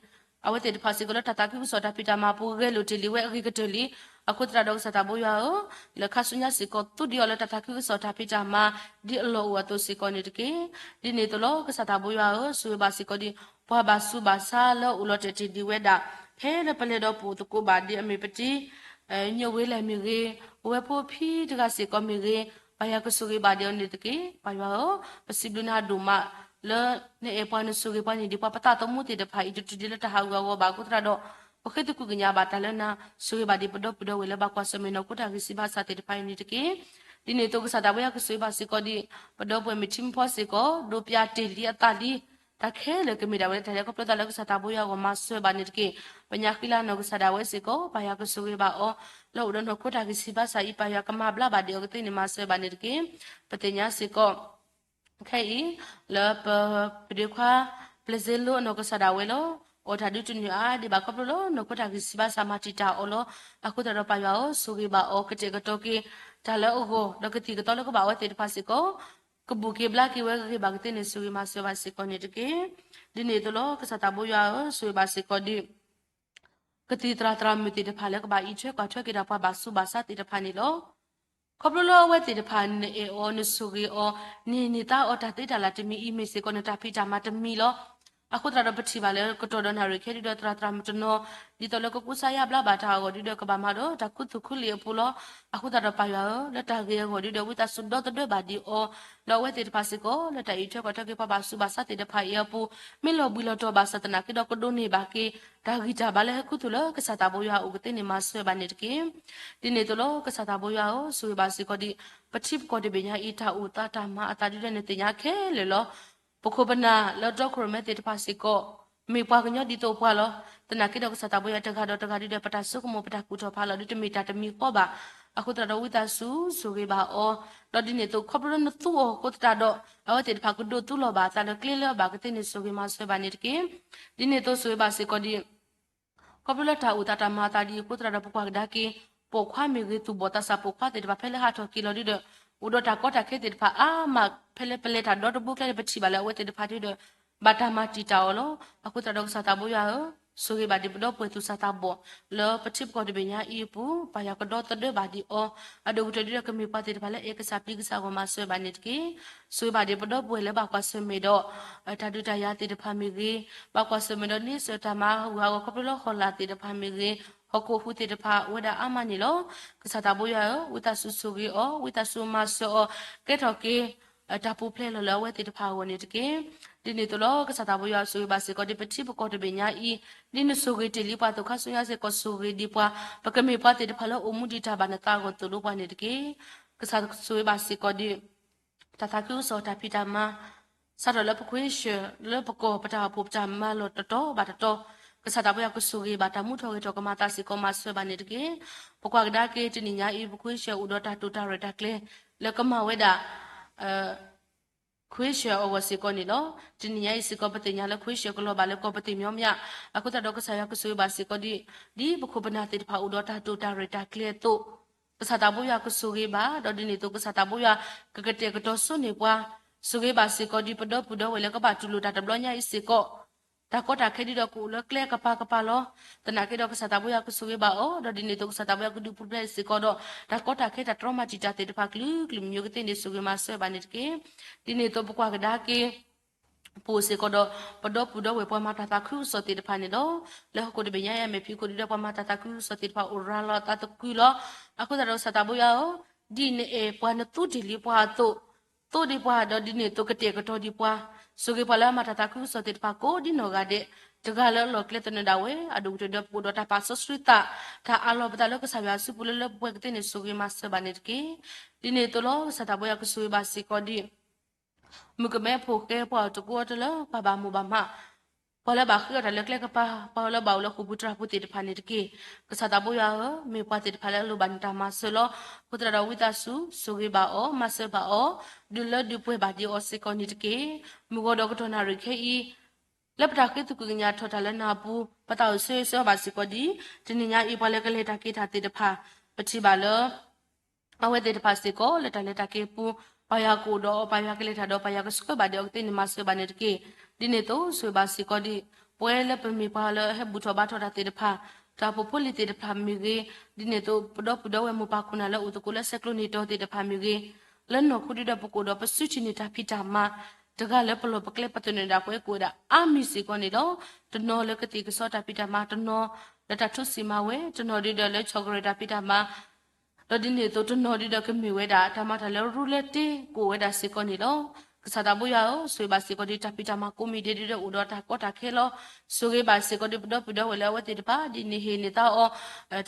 အဝဲသ့ၣ်တဖၣ်စ့ၢ်ကီးလၢတၢ်သးခုကစီၣ်တၢ်ဖံးတၢ်မၤအပူၤ ဂဲၤလိာ်တ့ၢ်လံဝဲအဂ့ၤကတၢၢ်လံ. အဃိသတးဒီးကစၢ်သးဘိယွၤဧၢ, လဲၤခါဆူညါစ့ၢ်ကီး သူဒံးအီၤလၢတၢ်သးခုကစီၣ်တၢ်ဖံးတၢ်မၤ ဒ်အလီၢ်အိၣ်အသိးစ့ၢ်ကီးန့ၣ်တက့ၢ်. ဒ်န့ၣ်အသိးလီၤ ကစၢ်သးဘိယွၤဧၢ, ဆိၣ်ဂ့ၤဘၣ်စ့ၢ်ကီးဒ် ပှၤဘၣ်ဆူးဘၣ်ဆါလၢအိၣ်လီၤတဲာ်တ့ၢ်ဒံးဝဲဒၣ် ဖဲလၢပလဲၤဒီးပအိၣ်သကိးဘၣ်ဒံးအမ့ၢ်ပတံၤ ညိးဝ့လဲၣ်မ့ၢ်ဂ့ၤ, ပဝဲဖိဖံတဂၤစ့ၢ်ကီးမ့ၢ်ဂ့ၤ, ပၢ်ယွၤကဆိၣ်ဂ့ၤဘၣ်ဒံးအီၤန့ၣ်တက့ၢ်. ပၢ်ယွၤဧၢ, ပစံးဘျုးနၤဒိၣ်မး လၢနအဲၣ်ပှၤနဆိၣ်ဂ့ၤပှၤန့ၢ်ဒံးပှၤ ပသးသမူသ့ၣ်တဖၣ်အံၤ တတုၤဒံးလၢတၢ်ဟးဂူာ်ဟးဂီၤဘၣ်အဃိသတးဒီး ပဃ့သကွံာ်ကညးဘၣ်တၢ်လၢနၤ, ဆိၣ်ဂ့ၤဘၣ်ဒံးပဒီပုၢ်ဒီဝဲၢ်လၢဘၣ်ကွၢ်ဆၢၣ်မဲာ်နီၢ်ခိတၢ်ဂံၢ်ဆံးဘါစၢ်သ့ၣ်တဖၣ်အံၤန့ၣ်တက့ၢ်. ဒ်န့ၣ်အသိးကစၢ်သးဘိယွၤကဆိၣ်ဂ့ၤဘၣ်စ့ၢ်ကီးဒံး ပဒီပုၢ်ဝဲၢ်မုၣ်ထံမုၣ်ဖီစ့ၢ်ကီး ဒိးပျၢ်တ့ၢ်လံအသးလံ တၢ်ခဲလၢာ်ကမ့ၢ်ဒၣ်ဝဲလၢတၢ်လဲၤခီဖျိသးလၢကစၢ်သးဘိယွၤအဂီၢ်မၤစၢၤဘၣ်န့ၣ်တက့ၢ်. ပညါဃံလၤနီၢ်ကစၢ်ဒၣ်ဝဲစ့ၢ်ကီး ပၢ်ယွၤကဆိၣ်ဂ့ၤဘၣ်အီၤ လၢအိၣ်ဒီးနီၢ်ခိတၢ်ဂံၢ်ဆံးဘါစၢ်အံၤ ပၢ်ယွၤကမၤဘျါဘၣ်ဒံးအီၤကသ့န့ၣ်မၤစၢၤဘၣ်န့ၣ်တက့ၢ်. ပသ့ၣ်ညါစ့ၢ်ကီး ခဲအံၤ လၢပ ပဒ့ခွါ ပျဲၢ်စ့လိအနီၢ်ကစၢ်ဒၣ်ဝဲလီၤ. အီၣ်တၢ်ဒုးတနုာ်အါဒံးဘၣ်ခီဖျိလၢနီၢ်ခိတၢ်ဂံၢ်ဆံးဘါစၢ်မၤတံာ်တာ်အီၤလီၤ. အဃိသတးဒီးပၢ်ယွၤဧၢ, ဆိၣ်ဂ့ၤဘၣ်အီၤ ကတဲာ်ကတီၤက့ၤ တၢ်လၢအဂီၢ် ဒီးကသံၣ်ကသီလၢကဘၣ်အဝဲသ့ၣ်တဖၣ်စ့ၢ်ကီး ကဘူၣ်က့ၤဘျါက့ၤဝဲဂ့ၤဂ့ၤဘၣ်ကသ့န့ၣ် ဆိၣ်ဂ့ၤမၤစၢၤဘၣ်စ့ၢ်ကီးန့ၣ်တက့ၢ်. ဒ်န့ၣ်အသိးလီၤ ကစၢ်သးဘိယွၤဧၢ, ဆိၣ်ဂ့ၤဘၣ်စ့ၢ်ကီးဒံး ကသံၣ်သရၣ်သရၣ်မုၣ်သ့ၣ်တဖၣ်လၢကဘၣ်အံးထွဲကွၢ်ထွဲက့ၤတၢ်ပှၤဘၣ်ဆူးဘၣ်ဆါသ့ၣ်တဖၣ်န့ၣ်လီၤ. ခီဖျိလၢအဝဲသ့ၣ်တဖၣ်နအဲၣ်အီၤ နဆိၣ်ဂ့ၤအီၤ နဟ့ၣ်န့ၢ်သါအီၤတၢ်သ့တၢ်လၢ်တမံၤအံၤ မ့ၢ်စ့ၢ်ကီးနတၢ်ဖံးတၢ်မၤတမံၤလီၤ. အဃိသတးဒီးပထံၣ်ဘၣ်လၢကတီၢ်ဒီးနၣ်ရံၣ်ခဲဒုဒီးသရၣ်သရၣ်မုၣ်တနီၤ ဒ်သိးလၢကကူစါယါဘျါဘၣ်တၢ်အဂီၢ်ဒုဒီးကဘၣ်မၤဒီးတၢ်ခူသူၣ်ခူလံာ်အပူၤလီၤ. အဃိသတးဒီးပၢ်ယွၤဧၢ, လၢတၢ်ဂ့ၤအဂီၢ်ဒုဒီးဝံသးစူၤဒီသဒၢဘၣ်ဒံးအီၤ, ဒီးအဝဲသ့ၣ်တဖၣ်စ့ၢ်ကီး လၢတၢ်အံးထွဲကွၢ်ထွဲက့ၤပှၤဘၣ်ဆူးဘၣ်ဆါသ့ၣ်တဖၣ်အံၤအပူၤ မ့ၢ်လီၤဘှံးလီၤတီၤဘၣ်ဆၣ်သနာ်က့ဒီးကဒိးန့ၢ်ဘၣ်က့ၤ တၢ်ဂံၢ်တၢ်ဘါလၢဟဲခူသူၣ်လၢကစၢ်သးဘိယွၤအအိၣ်ကသ့န့ၣ်မၤစၢၤဘၣ်န့ၣ်တက့ၢ်. ဒ်န့ၣ်အသိးလီၤ ကစၢ်သးဘိယွၤဧၢ, ဆိၣ်ဂ့ၤဘၣ်စ့ၢ်ကီးဒံး ပထံပကီၢ်တဘ့ၣ်ညါအံၤ တၢ်အိၣ်သးတၢ်မၤအသးဒုဒီးနသ့ၣ်ညါခဲလၢာ်လီၤ. ပခိၣ်ပနၢ်လၢတီခိၣ်ရိၣ်မဲသ့ၣ်တဖၣ်စ့ၢ်ကီး မ့ၢ်ပှၤကညီဒ်သိးပှၤလီၤ. သနာ်က့ဒီးကစၢ်သးဘိယွၤတဂၤဒီးတဂၤဒုဒီး ပတၢ်ဆိကမိၣ်ပတၢ်ကူၣ်ထီၣ်ဖးလီၤဒုတမ့ၢ်တၢ်တမံၤဃီဘၣ်. အဃိသတးဒီးဝံသးစူၤဆိၣ်ဂ့ၤဘၣ်အီၤ, ဒီးဒ်န့ၣ်အသိးခီဖျိလၢနသူအီၤအဃိသတးဒီး အဝဲသ့ၣ်တဖၣ်ကဒိးသူလီၤဘၣ်အသးလၢကျဲလၢအဘၣ်ကသ့န့ၣ် ဆိၣ်ဂ့ၤမၤစၢၤဘၣ်န့ၣ်တက့ၢ်. ဒ်န့ၣ်အသိးဆိၣ်ဂ့ၤဘၣ်စ့ၢ်ကီးဒံး ခီဖျိလၢတၢ်အိၣ်သးတၢ်မၤအသးဒ်အံၤအဃိသတးဒီး ပကွၢ်ကဒါက့ၤ ပိာ်ခွါမ့ၢ်ဂ့ၤ သူၣ်ဘီၣ်သးစၢ်ပိာ်ခွါသ့ၣ်တဖၣ် ဖဲလၢဟးထီၣ်က့ၤလီၤဒုဒီး အိၣ်ဒီးတၢ်ကီတၢ်ခဲသ့ၣ်တဖၣ်အါမး ဖဲလၢပလဲၤတၢ်ဒီတဘိကျဲဒီး ပထံၣ်ဘၣ်လၢအဝဲသ့ၣ်တဖၣ်ဒုဒီး ဘၣ်တၢ်မၤတံာ်တာ်အီၤလီၤ. အဃိသတးဒီးကစၢ်သးဘိယွၤဧၢ, ဆိၣ်ဂ့ၤဘၣ်ဒံးပဒီပုၢ်ဝဲၢ်သူၣ်စၢ်သးဘီၣ် လၢပထံပကီၢ်တဘ့ၣ်ညါအံၤအပူၤ ပၢ်ယွၤကဒီသဒၢဘၣ်ဒံးအီၤ, အဒိၣ်ကတၢၢ်ဒုဒီးကမ့ၢ်ပှၤသ့ၣ်တဖၣ်လၢအဲၣ်ကစၢ်ပျံၤကစၢ်အဂီၢ်မၤစၢၤဘၣ်န့ၣ်တက့ၢ်. ဆိၣ်ဂ့ၤဘၣ်ဒံးပဒီပုၢ်ဝဲၢ်လၢဘၣ်ကွၢ်ဆၢၣ်မဲာ်ဒီး တၢ်ဒုးတၢ်ယၤသ့ၣ်တဖၣ်မ့ၢ်ဂ့ၤ, ဘၣ်ကွၢ်ဆၢၣ်မဲာ်ဒီးန့ၣ်စၢၤတၢ်မၤဟးဂူာ်ဟးဂီၤခီဖျိလၢဟီၣ်လာ်သ့ၣ်တဖၣ်မ့ၢ်ဂ့ၤ, ဟီၣ်ခိၣ်ဟူးသ့ၣ်တဖၣ် အိၣ်ဝဲဒၣ်အါမးန့ၣ်လီၤ. ကစၢ်သးဘိယွၤဧၢ, ဝံသးစူၤဆိၣ်ဂ့ၤအီၤ, ဝံသးစူၤမၤစၢၤအီၤ, ကဲထီၣ်က့ၤ တၢ်ပူၤဖျဲးလီၤလၢအဝဲသ့ၣ်တဖၣ်အဂီၢ်န့ၣ်တက့ၢ်. ဒ်န့ၣ်အသိးလီၤ ကစၢ်သးဘိယွၤဆိၣ်ဂ့ၤဘၣ်စ့ၢ်ကီးဒံးပထံပကီၢ်တဘ့ၣ်ညါအံၤ, ဒ်နဆိၣ်ဂ့ၤတ့ၢ်လံပှၤသိၣ်ခါဆူညါစ့ၢ်ကီးဆိၣ်ဂ့ၤဒံးပှၤ, ပကမ့ၢ်ပှၤသ့ၣ်တဖၣ်လၢအိၣ်မူဒံးတၢ်ဘၣ်နသးအဂီၢ်သိၣ်လိပှၤန့ၣ်တက့ၢ်. ကစၢ်ဆိၣ်ဂ့ၤဘၣ်စ့ၢ်ကီးဒံး တၢ်သးခုကစီၣ်တၢ်ဖံးတၢ်မၤ စးထီၣ်လၢပခွ့ၡၢၣ် လၢပကီၢ်ပတၢ်အိၣ်ဖှိၣ်ပတၢ်မၤလိာ်တတီၤဘၣ်တတီၤ, ကစၢ်သးဘိယွၤကဆိၣ်ဂ့ၤဘၣ်တၢ်မူထီၣ်ဂဲၤထီၣ်ကမၤသးစ့ၢ်ကီးမၤစၢၤဘၣ်န့ၣ်တက့ၢ်. ပကွၢ်ကဒါက့ၤတနံၣ်ညါအံၤ ပခွ့ၡၢၣ်အိၣ်ဒီးတၢ်တိာ်တၢ်ရဲၣ်တၢ်ကျဲၤ လၢကမၤဝဲဒၣ် ခွ့ၡၢၣ်အဂီၢ်စ့ၢ်ကီးန့ၣ်လီၤ. တနံၣ်ညါအံၤစ့ၢ်ကီးပသ့ၣ်ညါလၢခွ့ၡၢၣ်ကလီၤဘၣ်လၢကီၢ်ပသ့ၣ်မညီမညီ, အဃိသတးဒီးကစၢ်ယွၤကဆိၣ်ဂ့ၤဘၣ်စ့ၢ်ကီးဒ်, ဒ်ပခိၣ်ပနၢ်သ့ၣ်တဖၣ်အိၣ်ဒီးတၢ်တိာ်တၢ်ရဲၣ်တၢ်ကျဲၤအသိး, ကစၢ်သးဘိယွၤကဆိၣ်ဂ့ၤဘၣ်, ဒီးဒ်န့ၣ်အသိးကစၢ်သးဘိယွၤ ကကတဲာ်ကတီၤဆိန့ၢ်ပှၤ, ဆိၣ်ဂ့ၤဘၣ်စ့ၢ်ကီးဒ်ပဒီပုၢ်ဒီဝဲၢ်လၢကဘၣ်တူၢ်လိာ်တၢ်တဘျီညါအံၤစ့ၢ်ကီး တၢ်ကီတၢ်ခဲဒ်ဒီးကအိၣ်လၢကျဲကပၤကပၤလီၤ. သနာ်က့ဒီးကစၢ်သးဘိယွၤကဆိၣ်ဂ့ၤဘၣ်အီၤ, ဒီးဒ်န့ၣ်အသိးကစၢ်သးဘိယွၤကဒုးပူၤဖျဲးစ့ၢ်ကီးဒီး တၢ်ကီတၢ်ခဲတၢ်တြီမၤတံာ်တာ်သ့ၣ်တဖၣ်ကလုာ်ကလုာ်မံၤမံၤကသ့န့ၣ် ဆိၣ်ဂ့ၤမၤစၢၤဘၣ်န့ၣ်တက့ၢ်. ဒ်န့ၣ်အသိးပကွၢ်ကဒါက့ၤ ပအိၣ်စ့ၢ်ကီးဒီး ပဒီပုၢ်ဒီဝဲၢ်ပှၤမၤတၢ်သးခုကစီၣ်သ့ၣ်တဖၣ်န့ၣ်လီၤ. လၢဟီၣ်ခိၣ်တဘ့ၣ်ညါအံၤ အမဲာ်ဖံးခိၣ်ဒုဒီးပှၤမၤတၢ်သးခုကစီၣ်သ့ၣ်တဖၣ်အိၣ်ရၤလီၤအသးသကုၤလီၤ. အဃိသတးဒီးကစၢ်သးဘိယွၤဧၢ, ဒ်နအဲၣ်ပှၤနသူဒံးလံပှၤအသိး, သူဒံးပှၤဒီးဒ်န့ၣ်အသိးကတဲာ်ကတီၤဒံးပှၤ, ဆိၣ်ဂ့ၤပှၤလၢအမၤတၢ်သးခုကစီၣ်သ့ၣ်တဖၣ်ကိးဒ်နီၢ်ဂၤဒဲး, တဂၤလၢအလီၢ်ကျဲသနၢၣ်ဒၣ်ဝဲ, အဒိၣ်ကတၢၢ်ဒီးပအိၣ်ဒီးတၢ်ပာ်စီဆှံသး, တၢ်အးလီၤပသးလၢကစၢ်ယွၤအစုပူၤလၢလၢပှဲၤပှဲၤကသ့န့ၣ် ဆိၣ်ဂ့ၤမၤစၢၤဘၣ်န့ၣ်တက့ၢ်. ဒ်န့ၣ်အသိးလီၤ ကစၢ်သးဘိယွၤကဆိၣ်ဂ့ၤဘၣ်စ့ၢ်ကီးဒ် မုၣ်ကမဲဖိဃဲပှၤအိၣ်တကိးအီၤတလၢ ပှၤဘၣ်မိၢ်ဘၣ်မး, ပှၤလၢဘၣ်ဃ့အီၣ်တၢ်လၢကျဲကပၤ, ပှၤလၢဘၣ်အိၣ်လၢဃိာ်ပူၤတြၢ်ပူၤသ့ၣ်တဖၣ်န့ၣ်တက့ၢ်. ကစၢ်သးဘိယွၤဧၢ, မ့ၢ်ပှၤသ့ၣ်တဖၣ်လၢအလိၣ်ဘၣ်နတၢ်မၤစၢၤလီၤ. အဃိသတးဒီးဝံသးစူၤ ဆိၣ်ဂ့ၤဘၣ်အီၤ, မၤစၢၤဘၣ်အီၤ, ဒုးလၢဒုးပှဲၤဘၣ်ဒံးအီၤစ့ၢ်ကီးန့ၣ်တက့ၢ်. မုၢ်ဂီၤဒီးကတီၢ်နၣ်ရံၣ်ခဲအံၤ လၢပတၢ်ဃ့သကွံာ်ကညးထီၣ်တၢ်လၢနၢ်ပူၤ ပသးအိၣ်ဆၢဂ့ၤဆၢဝါဘၣ်စ့ၢ်ကီးဒ် တနံၤညါအံၤ ပှၤလၢကလဲၤတၢ်က့ၤတၢ်သ့ၣ်တဖၣ် ပထံၣ်ဘၣ်လၢ အဝဲသ့ၣ်တဖၣ်စ့ၢ်ကီးလၢတၢ်လဲၤတၢ်က့ၤအပူၤ ပှၤယွၤကအိၣ်ဒီးအီၤ ပှၤယွၤကလဲၤတၢ်ဒီး ပှၤယွၤကဆှၢဘၣ်ဒံးအီၤကသ့န့ၣ် မၤစၢၤဘၣ်န့ၣ်တက့ၢ်. ဒ်န့ၣ်အသိး ဆိၣ်ဂ့ၤဘၣ်စ့ၢ်ကီးဒ် ပဝဲလၢပမ့ၢ်ပှၤလၢအဟဲဘူၣ်ထီၣ်ဘါထီၣ်တၢ်သ့ၣ်တဖၣ် တၢ်အိၣ်ဖှိၣ်ဖိလံၤသ့ၣ်တဖၣ်မ့ၢ်ဂ့ၤ, ဒ်န့ၣ်အသိး ပဒီပုၢ်ဒီဝဲၢ်မိၢ်ပၢ်ခိၣ်နၢ်လၢအိၣ်သကိးလၢဆဲးကျိးန့ၢ်တီၤသ့ၣ်တဖၣ်မ့ၢ်ဂ့ၤ, လၢနီၢ်ခိဒုဒီးပကအိၣ်ဒီးပစုထံၣ်န့ၢ်တၢ်ဖံးတၢ်မၤ တဂၤလၢပလီၢ်ပကျဲ ပသနၢၣ်ဒၣ်ပဝဲကအိၣ်ဝဲဒၣ်အါမံၤစ့ၢ်ကီးန့ၣ်လီၤ. တနီၤလၢကသ့ၣ်ကစီတၢ်ဖံးတၢ်မၤ, တနီၤလၢတၢ်ထူစံၣ်မၤဝဲ, တနီၤဒုဒီးလၢဆီၣ်ကရၢၢ်တၢ်ဖံးတၢ်မၤ ဒီးဒ်န့ၣ်အသိး တနီၤဒုဒီးကမ့ၢ်ဝဲဒၣ် တၢ်မၤတၢ်လၢရူလၢတ့ကအိၣ်ဝဲဒၣ်စ့ၢ်ကီးန့ၣ်လီၤ. ကစၢ်သးဘိယွၤဧၢ, ဆိၣ်ဂ့ၤဘၣ်စ့ၢ်ကီးဒ်တၢ်ဖံးတၢ်မၤကိးမံၤဒဲးဒုဒီးအိၣ်ဒီးတၢ်ကီတၢ်ခဲလီၤ. ဆိၣ်ဂ့ၤဘၣ်စ့ၢ်ကီးဒ်ပဒီပုၢ်ဒီဝဲၢ်လၢအဝဲသ့ၣ်တဖၣ် ဒ်န့ၣ်ဟ့ၣ်န့ၢ်သးအီၤ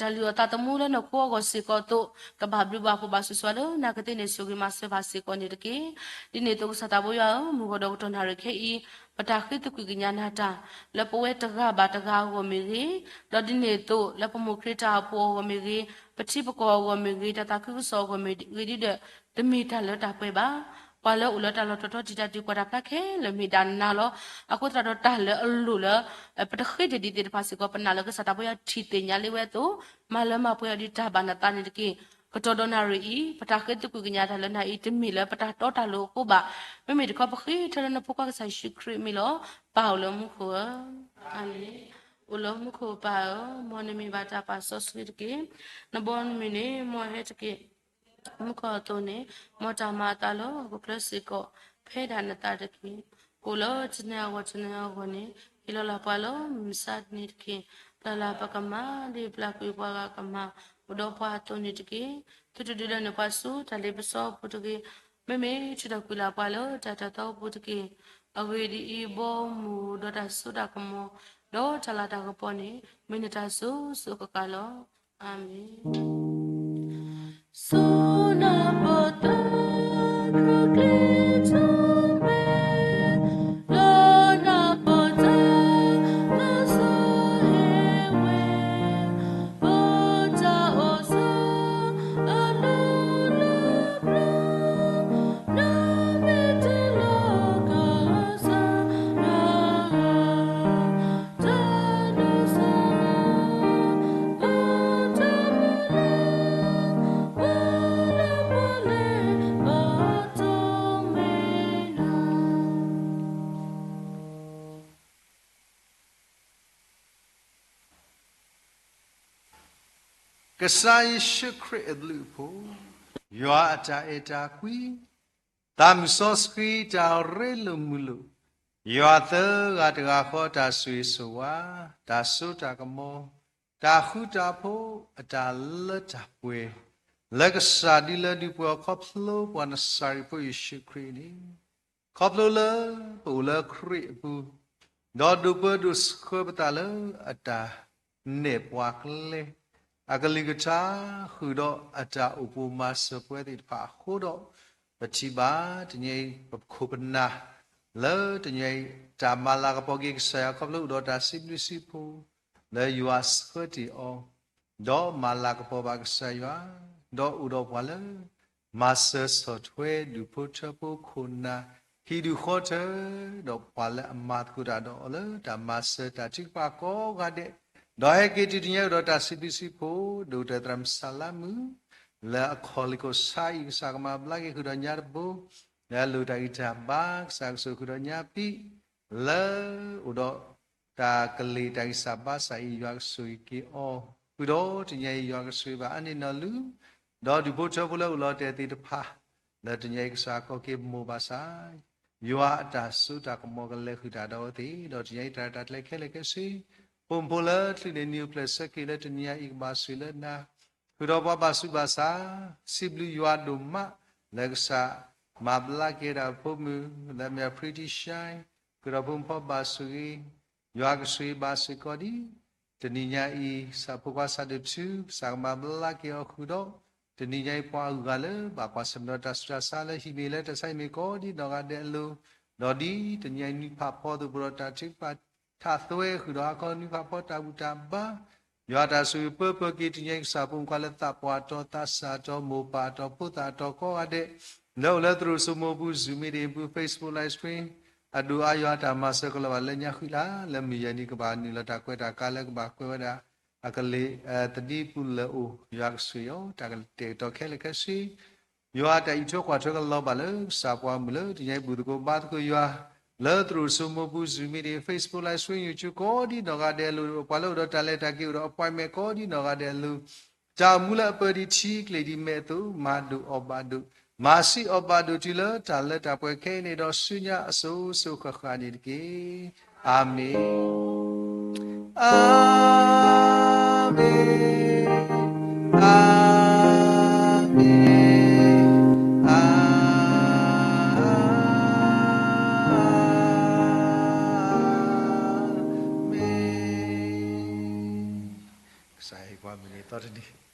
တၢ်လုၢ်အီၣ်သးသမူလၢနီၢ်ခိအဂီၢ်စ့ၢ်ကီးအသိး ကဘၣ်ဘျုးဘၣ်ဖှိၣ်ဘၣ်ဆူၣ်စှၤလၢနၤကသ့န့ၣ် ဆိၣ်ဂ့ၤမၤစၢၤဘၣ်စ့ၢ်ကီးန့ၣ်တက့ၢ်. ဒ်န့ၣ်အသိးကစၢ်သးဘိယွၤဧၢ, မုၢ်ဂီၤဒီးကတီၢ်နၣ်ရံၣ်ခဲအံၤ ပတၢ်ဃ့သကွံာ်ကညးနၤတၢ် လၢပဝဲတဂၤဘၣ်တဂၤအဂီၢ်မ့ၢ်ဂ့ၤ, ဒီးဒ်န့ၣ်အသိး လၢပမိၢ်ခရံာ်တၢ်အိၣ်ဖှိၣ်အဂီၢ်မ့ၢ်ဂ့ၤ, ပထံပကီၢ်အဂီၢ်မ့ၢ်ဂ့ၤ, တၢ်သးခုကစီၣ်အဂီၢ်မ့ၢ်ဂ့ၤဒုဒီး တမ့ၢ်တၢ်လၢတၢ်ပှဲၤဘၣ်. ပှၤလၢအိၣ်လၢတၢ်လီၢ်တတီၤတီၤ တံာ်တာ်ဒုးကွၢ်တၢ်ဖျါခဲလၢာ်မ့ၢ်ဒၣ်နၤလီၤ. အဃိသတးဒီးတၢ်လၢအလိၣ်လၢ ပတဃ့တၢ်ဒ်သ့ၣ်တဖၣ်စ့ၢ်ကီး ပနာ်လၢကစၢ်သးဘိယွၤထံၣ်သ့ၣ်ညါလံဝဲအသိး မၤလၢမၤပှဲၤအီၤဒ်တၢ်ဘၣ်နသးန့ၣ်တက့ၢ်. ကတီၢ်ဒီးနၣ်ရံၣ်အံၤ ပတၢ်ဃ့သကွံာ်ကညးတၢ်လၢနၤအံၤ တမ့ၢ်လၢပတၢ်တီတၢ်လိၤအဃိဘၣ်. မ့မ့ၢ်တခီပဃ့ထၢလၢနဖိခွါကစၢ်ယ့ၣ်ၡူးခရံာ်အမံၤလီၤ. ပၢ်အိၣ်လၢမူခိၣ်ဧၢ, အၤမ့ၣ်. အိၣ်လၢမူခိၣ်ပၢ်ဧၢ, မ်နမံၤဘၣ်တၢ်ပာ်စီဆှံတက့ၢ်. နဘီနမုၢ်န့ၣ် မ်အဟဲတက့ၢ်. မူခိၣ်အသိးန့ၣ် မ်တၢ်မၤအသးလၢဟီၣ်ခိၣ်ချၢစ့ၢ်ကီး ဖဲဒၣ်နသးတက့ၢ်. ကိၣ်လၢတနံၤအဂီၢ်တနံၤအဂီၢ်န့ၣ် ဟ့ၣ်လီၤလၢပှၤလၢမုၢ်မဆါတနံၤတက့ၢ်. ပျၢ်လၢပကမၤ ဒ်ပျၢ်ကွံာ်ပှၤဂၤကမၤ အိၣ်ဒီးပှၤအသိးန့ၣ်တက့ၢ်. သုတဒုးလဲန့ၢ်ပှၤဆူတၢ်လ့ပစီအပူၤတဂ့ၤ. မ့မ့ၢ်ထုးထီၣ်ကွံာ်လၢပှၤလၢတၢ်တၢ်သီအပူၤတက့ၢ်. အဂ့ၢ်ဒ်အံၤ, ဘီမုၢ်ဒီးတၢ်စိတၢ်ကမီၤ ဒီးတၢ်လၤတၢ်ကပီၤန့ၣ် မ့ၢ်နတၢ်စိၤစိၤဃၣ်ဃၣ်လီၤ. အၤမ့ၣ်. Khrista Yeshu Khrist အဘျုးအဖှိၣ်, ယွၤအတၢ်အဲၣ်တၢ်ကွံ, သးမုၢ်စီဆှံတၢ်ရ့လိာ်မုာ်လိာ်, ယွၤသၢဂၤတဂၤဃီတၢ်ဆိၣ်ဂ့ၤဆိၣ်ဝါ, တၢ်စိတၢ်ကမီၤ, တၢ်ဃူတၢ်ဖိး, အတၢ်လၢတၢ်ပှဲၤ, လၢကစၢ်ဒ်လၢဒုးပှ့ၤအီၤခီဖျိပှၤနစၤရ့းဖိယ့ၣ်ၡူးခရံာ်န့ၣ် ခီဖျိလၢပအိၣ်လၢခရံာ်အပူၤ, ဒီးဒိးပၢဒိးဆှၢပသးလၢအတၢ်နဲၣ်ပှၤကျဲ, အကလုၢ်ကထါဃုာ်ဒီးအတၢ်အိၣ်ပိာ်မၤစၢၤပှၤသ့ၣ်တဖၣ်အဃိဒီး, ပထံၣ်ဘၣ်တနံၤအံၤ ပခိၣ်ပနၢ် လၢတနံၤအံၤ တၢ်မၤလၤကပီၤက့ၤကစၢ်ယွၤခီဖျိအိၣ်ဒီးတၢ်စံးဘျုးစံးဖှိၣ် လၢယွၤဆှၢတ့ၢ်အီၤ, ဒီးမၤလၤကပီၤဘၣ်ကစၢ်ယွၤ, ဒီးအိၣ်ဒီးပှၤလၢ မၤစၢၤဆီၣ်ထွဲဒူၣ်ဖိထၢဖိခိၣ်နၢ် ဟံၣ်ဒူၣ်ဃီထၢ, ဒီးပှၤလၢအမၤသကိးတၢ်ဒီးအီၤလၢတၢ်မၤစၢၤတၢ်ထုကဖၣ်ကိးဂၤဒဲး, ဒီးဟဲက့ၤတုၤတနံၤအံၤဒီးတၢ်စံးဘျုးစံးဖှိၣ် ဒိၣ်ကတၢၢ်သရၣ်မုၢ်ဆါလါမုၢ် လၢအခီၣ်လ့ၢ်ခိၣ်ဆါအံၤ ကစၢ်ကမၤဘျါက့ၤဃုာ်ဒီးညါတဘိ, လၢအလိၣ်တၢ်ဂံၢ်တၢ်ဘါ ကစၢ်ကဆိၣ်ဃုာ်ဒီးညါပံး, လၢအိၣ်ဒီး တၢ်ကလုၢ်တၢ်ဂံၢ်စၢ်ဘါစၢ်အံၤ ယွၤကဆိၣ်ဂ့ၤက့ၤအီၤ, ဃုာ်ဒီးတနံၤအံၤ ယွၤကဆိၣ်ဂ့ၤဘၣ်အါန့ၢ်နီၢ်လူၤ, ဒီးဒူၣ်ဖိထၢဖိလၢအိၣ်လီၤတဲာ်သ့ၣ်တဖၣ်, လၢတနံၤအံၤကစၢ်ကီက့ၤမိၢ်ဘၣ်ဆၣ်, ယွၤအတၢ်စိတၢ်ကမီၤကလဲၤဃုာ်တၢ်ဒီးအဝဲသ့ၣ်, ဒီးတနံၤအံၤတၢ်ရဲၣ်တၢ်ကျဲၤခဲလၢာ်ခဲဆ့, ပိာ်မုၣ်ဖိလၢချုးန့ၢ်နံၣ်အိၣ်ဖျဲၣ်ဆၢက့ၤလၢတနံၤအံၤကဘၣ်ဆိၣ်ဂ့ၤလၢနၤ, ဃုာ်ဒီးပှၤဘၣ်ဆူးဘၣ်ဆါ, စံးဘျုးယွၤဒိၣ်မး, လၢကစၢ်မၤဘျါက့ၤဒၣ်ဖိမုၣ်, လၢအမ့ၢ် Pretty Shine, ဃုာ်ဒီးဖိမုၣ်ဖိဘၣ်ဆိၣ်ဂ့ၤ, ယွၤကဆိၣ်ဂ့ၤဘၣ်စ့ၢ်ကီးဒ် တနံၤညါအံၤ ဖိခွါစးဒိၣ်ထူ ကစၢ်ကမၤဘျါက့ၤအီၤဃုာ်ဒီး, တနံၤညါအံၤပှၤအဂၤလၢ ဘၣ်ကွၢ်ဆၢၣ်မဲာ်ဒီးတၢ်ဆူးတၢ်ဆါလၢဟံၣ်မ့ၢ်လၢတၢ်ဆါဟံၣ်မ့ၢ်ကိးဒ်နီၢ်ဂၤဒဲးအလိၤ, ဒီးဒ်တနံၤအံၤနွံဖးဖီအသိး ပဒိးတၢ်ထုကဖၣ်ထးသွဲဃုာ်ဒီးဟါခီနွံဖးဖီတၢ်ဘူၣ်တၢ်ဘါ, ယွၤတၢ်ဆိၣ်ဂ့ၤပၢပၢက့ၤတနံၤအံၤကစၢ်ဖိမုၣ်ခွါလၢသးပှၢ်အတီၤသးစၢ်အတီၤမိၢ်ပၢ်အတီၤဖိသၣ်အတီၤကိးဂၤဒဲး, လၢအိၣ်လၢသရိာ်စိမိၢ်ပူၤ Zoom meeting ပူၤ Facebook live stream အဒိၣ်အါယွၤတၢ်မၤစၢၤကလီၤဘၣ်လၢညါဃံလၤ လၢမုၢ်ယဲၢ်နံၤကဘၣ်နုာ်လီၤတၢ်ကွဲးတၢ်ကါလၢကဘၣ်ကွဲးဝဲဒၣ် အကလ့ၢ် သဒံပူၤလၢအိၣ် ယွၤကဆိၣ်ဂ့ၤအီၤ တၢ်ကတဲာ်ကတီၤခဲလၢာ်ခဲဆ့ ယွၤတၢ်အံးထွဲကွၢ်ထွဲကလီၤဘၣ်လၢကစၢ်ပှၤမုၣ်လၢတနံၤအံၤ ဘူၣ်သကိးဘါသကိးယွၤ လၢသရိာ်စိမိၢ်ပူၤ Zoom meeting, Facebook Live Stream, YouTube ကိးဒံနီၢ်ဂၤဒဲးအလိၤ ပှၤလၢအိၣ်ဒီးတၢ်လဲၤတၢ်က့ၤအိၣ်ဒီး appointment ကိးဒံနီၢ်ဂၤဒဲးအလိၤ တၢ်အိၣ်မူလၢအပၢၤဒံးထံကျိၣ်ဒံးမဲာ်အသိး မၤဒိၣ်အီၣ်ဘၣ်ဒိၣ်, မၤဆံးအီၣ်ဘၣ်ဒိၣ်တုၤလၢတၢ်လၢတၢ်ပှဲၤခဲအံၤန့ၣ်ဒီး ဆူညါအစိၤစိၤဃၣ်ဃၣ်န့ၣ်တက့ၢ်. အၤမ့ၣ်, အၤမ့ၣ်, အၤမ့ၣ်, အၤမ့ၣ်. ကစၢ်ယွၤဟ့ၣ်ပှၤမုၢ်နံၤသီတနံၤ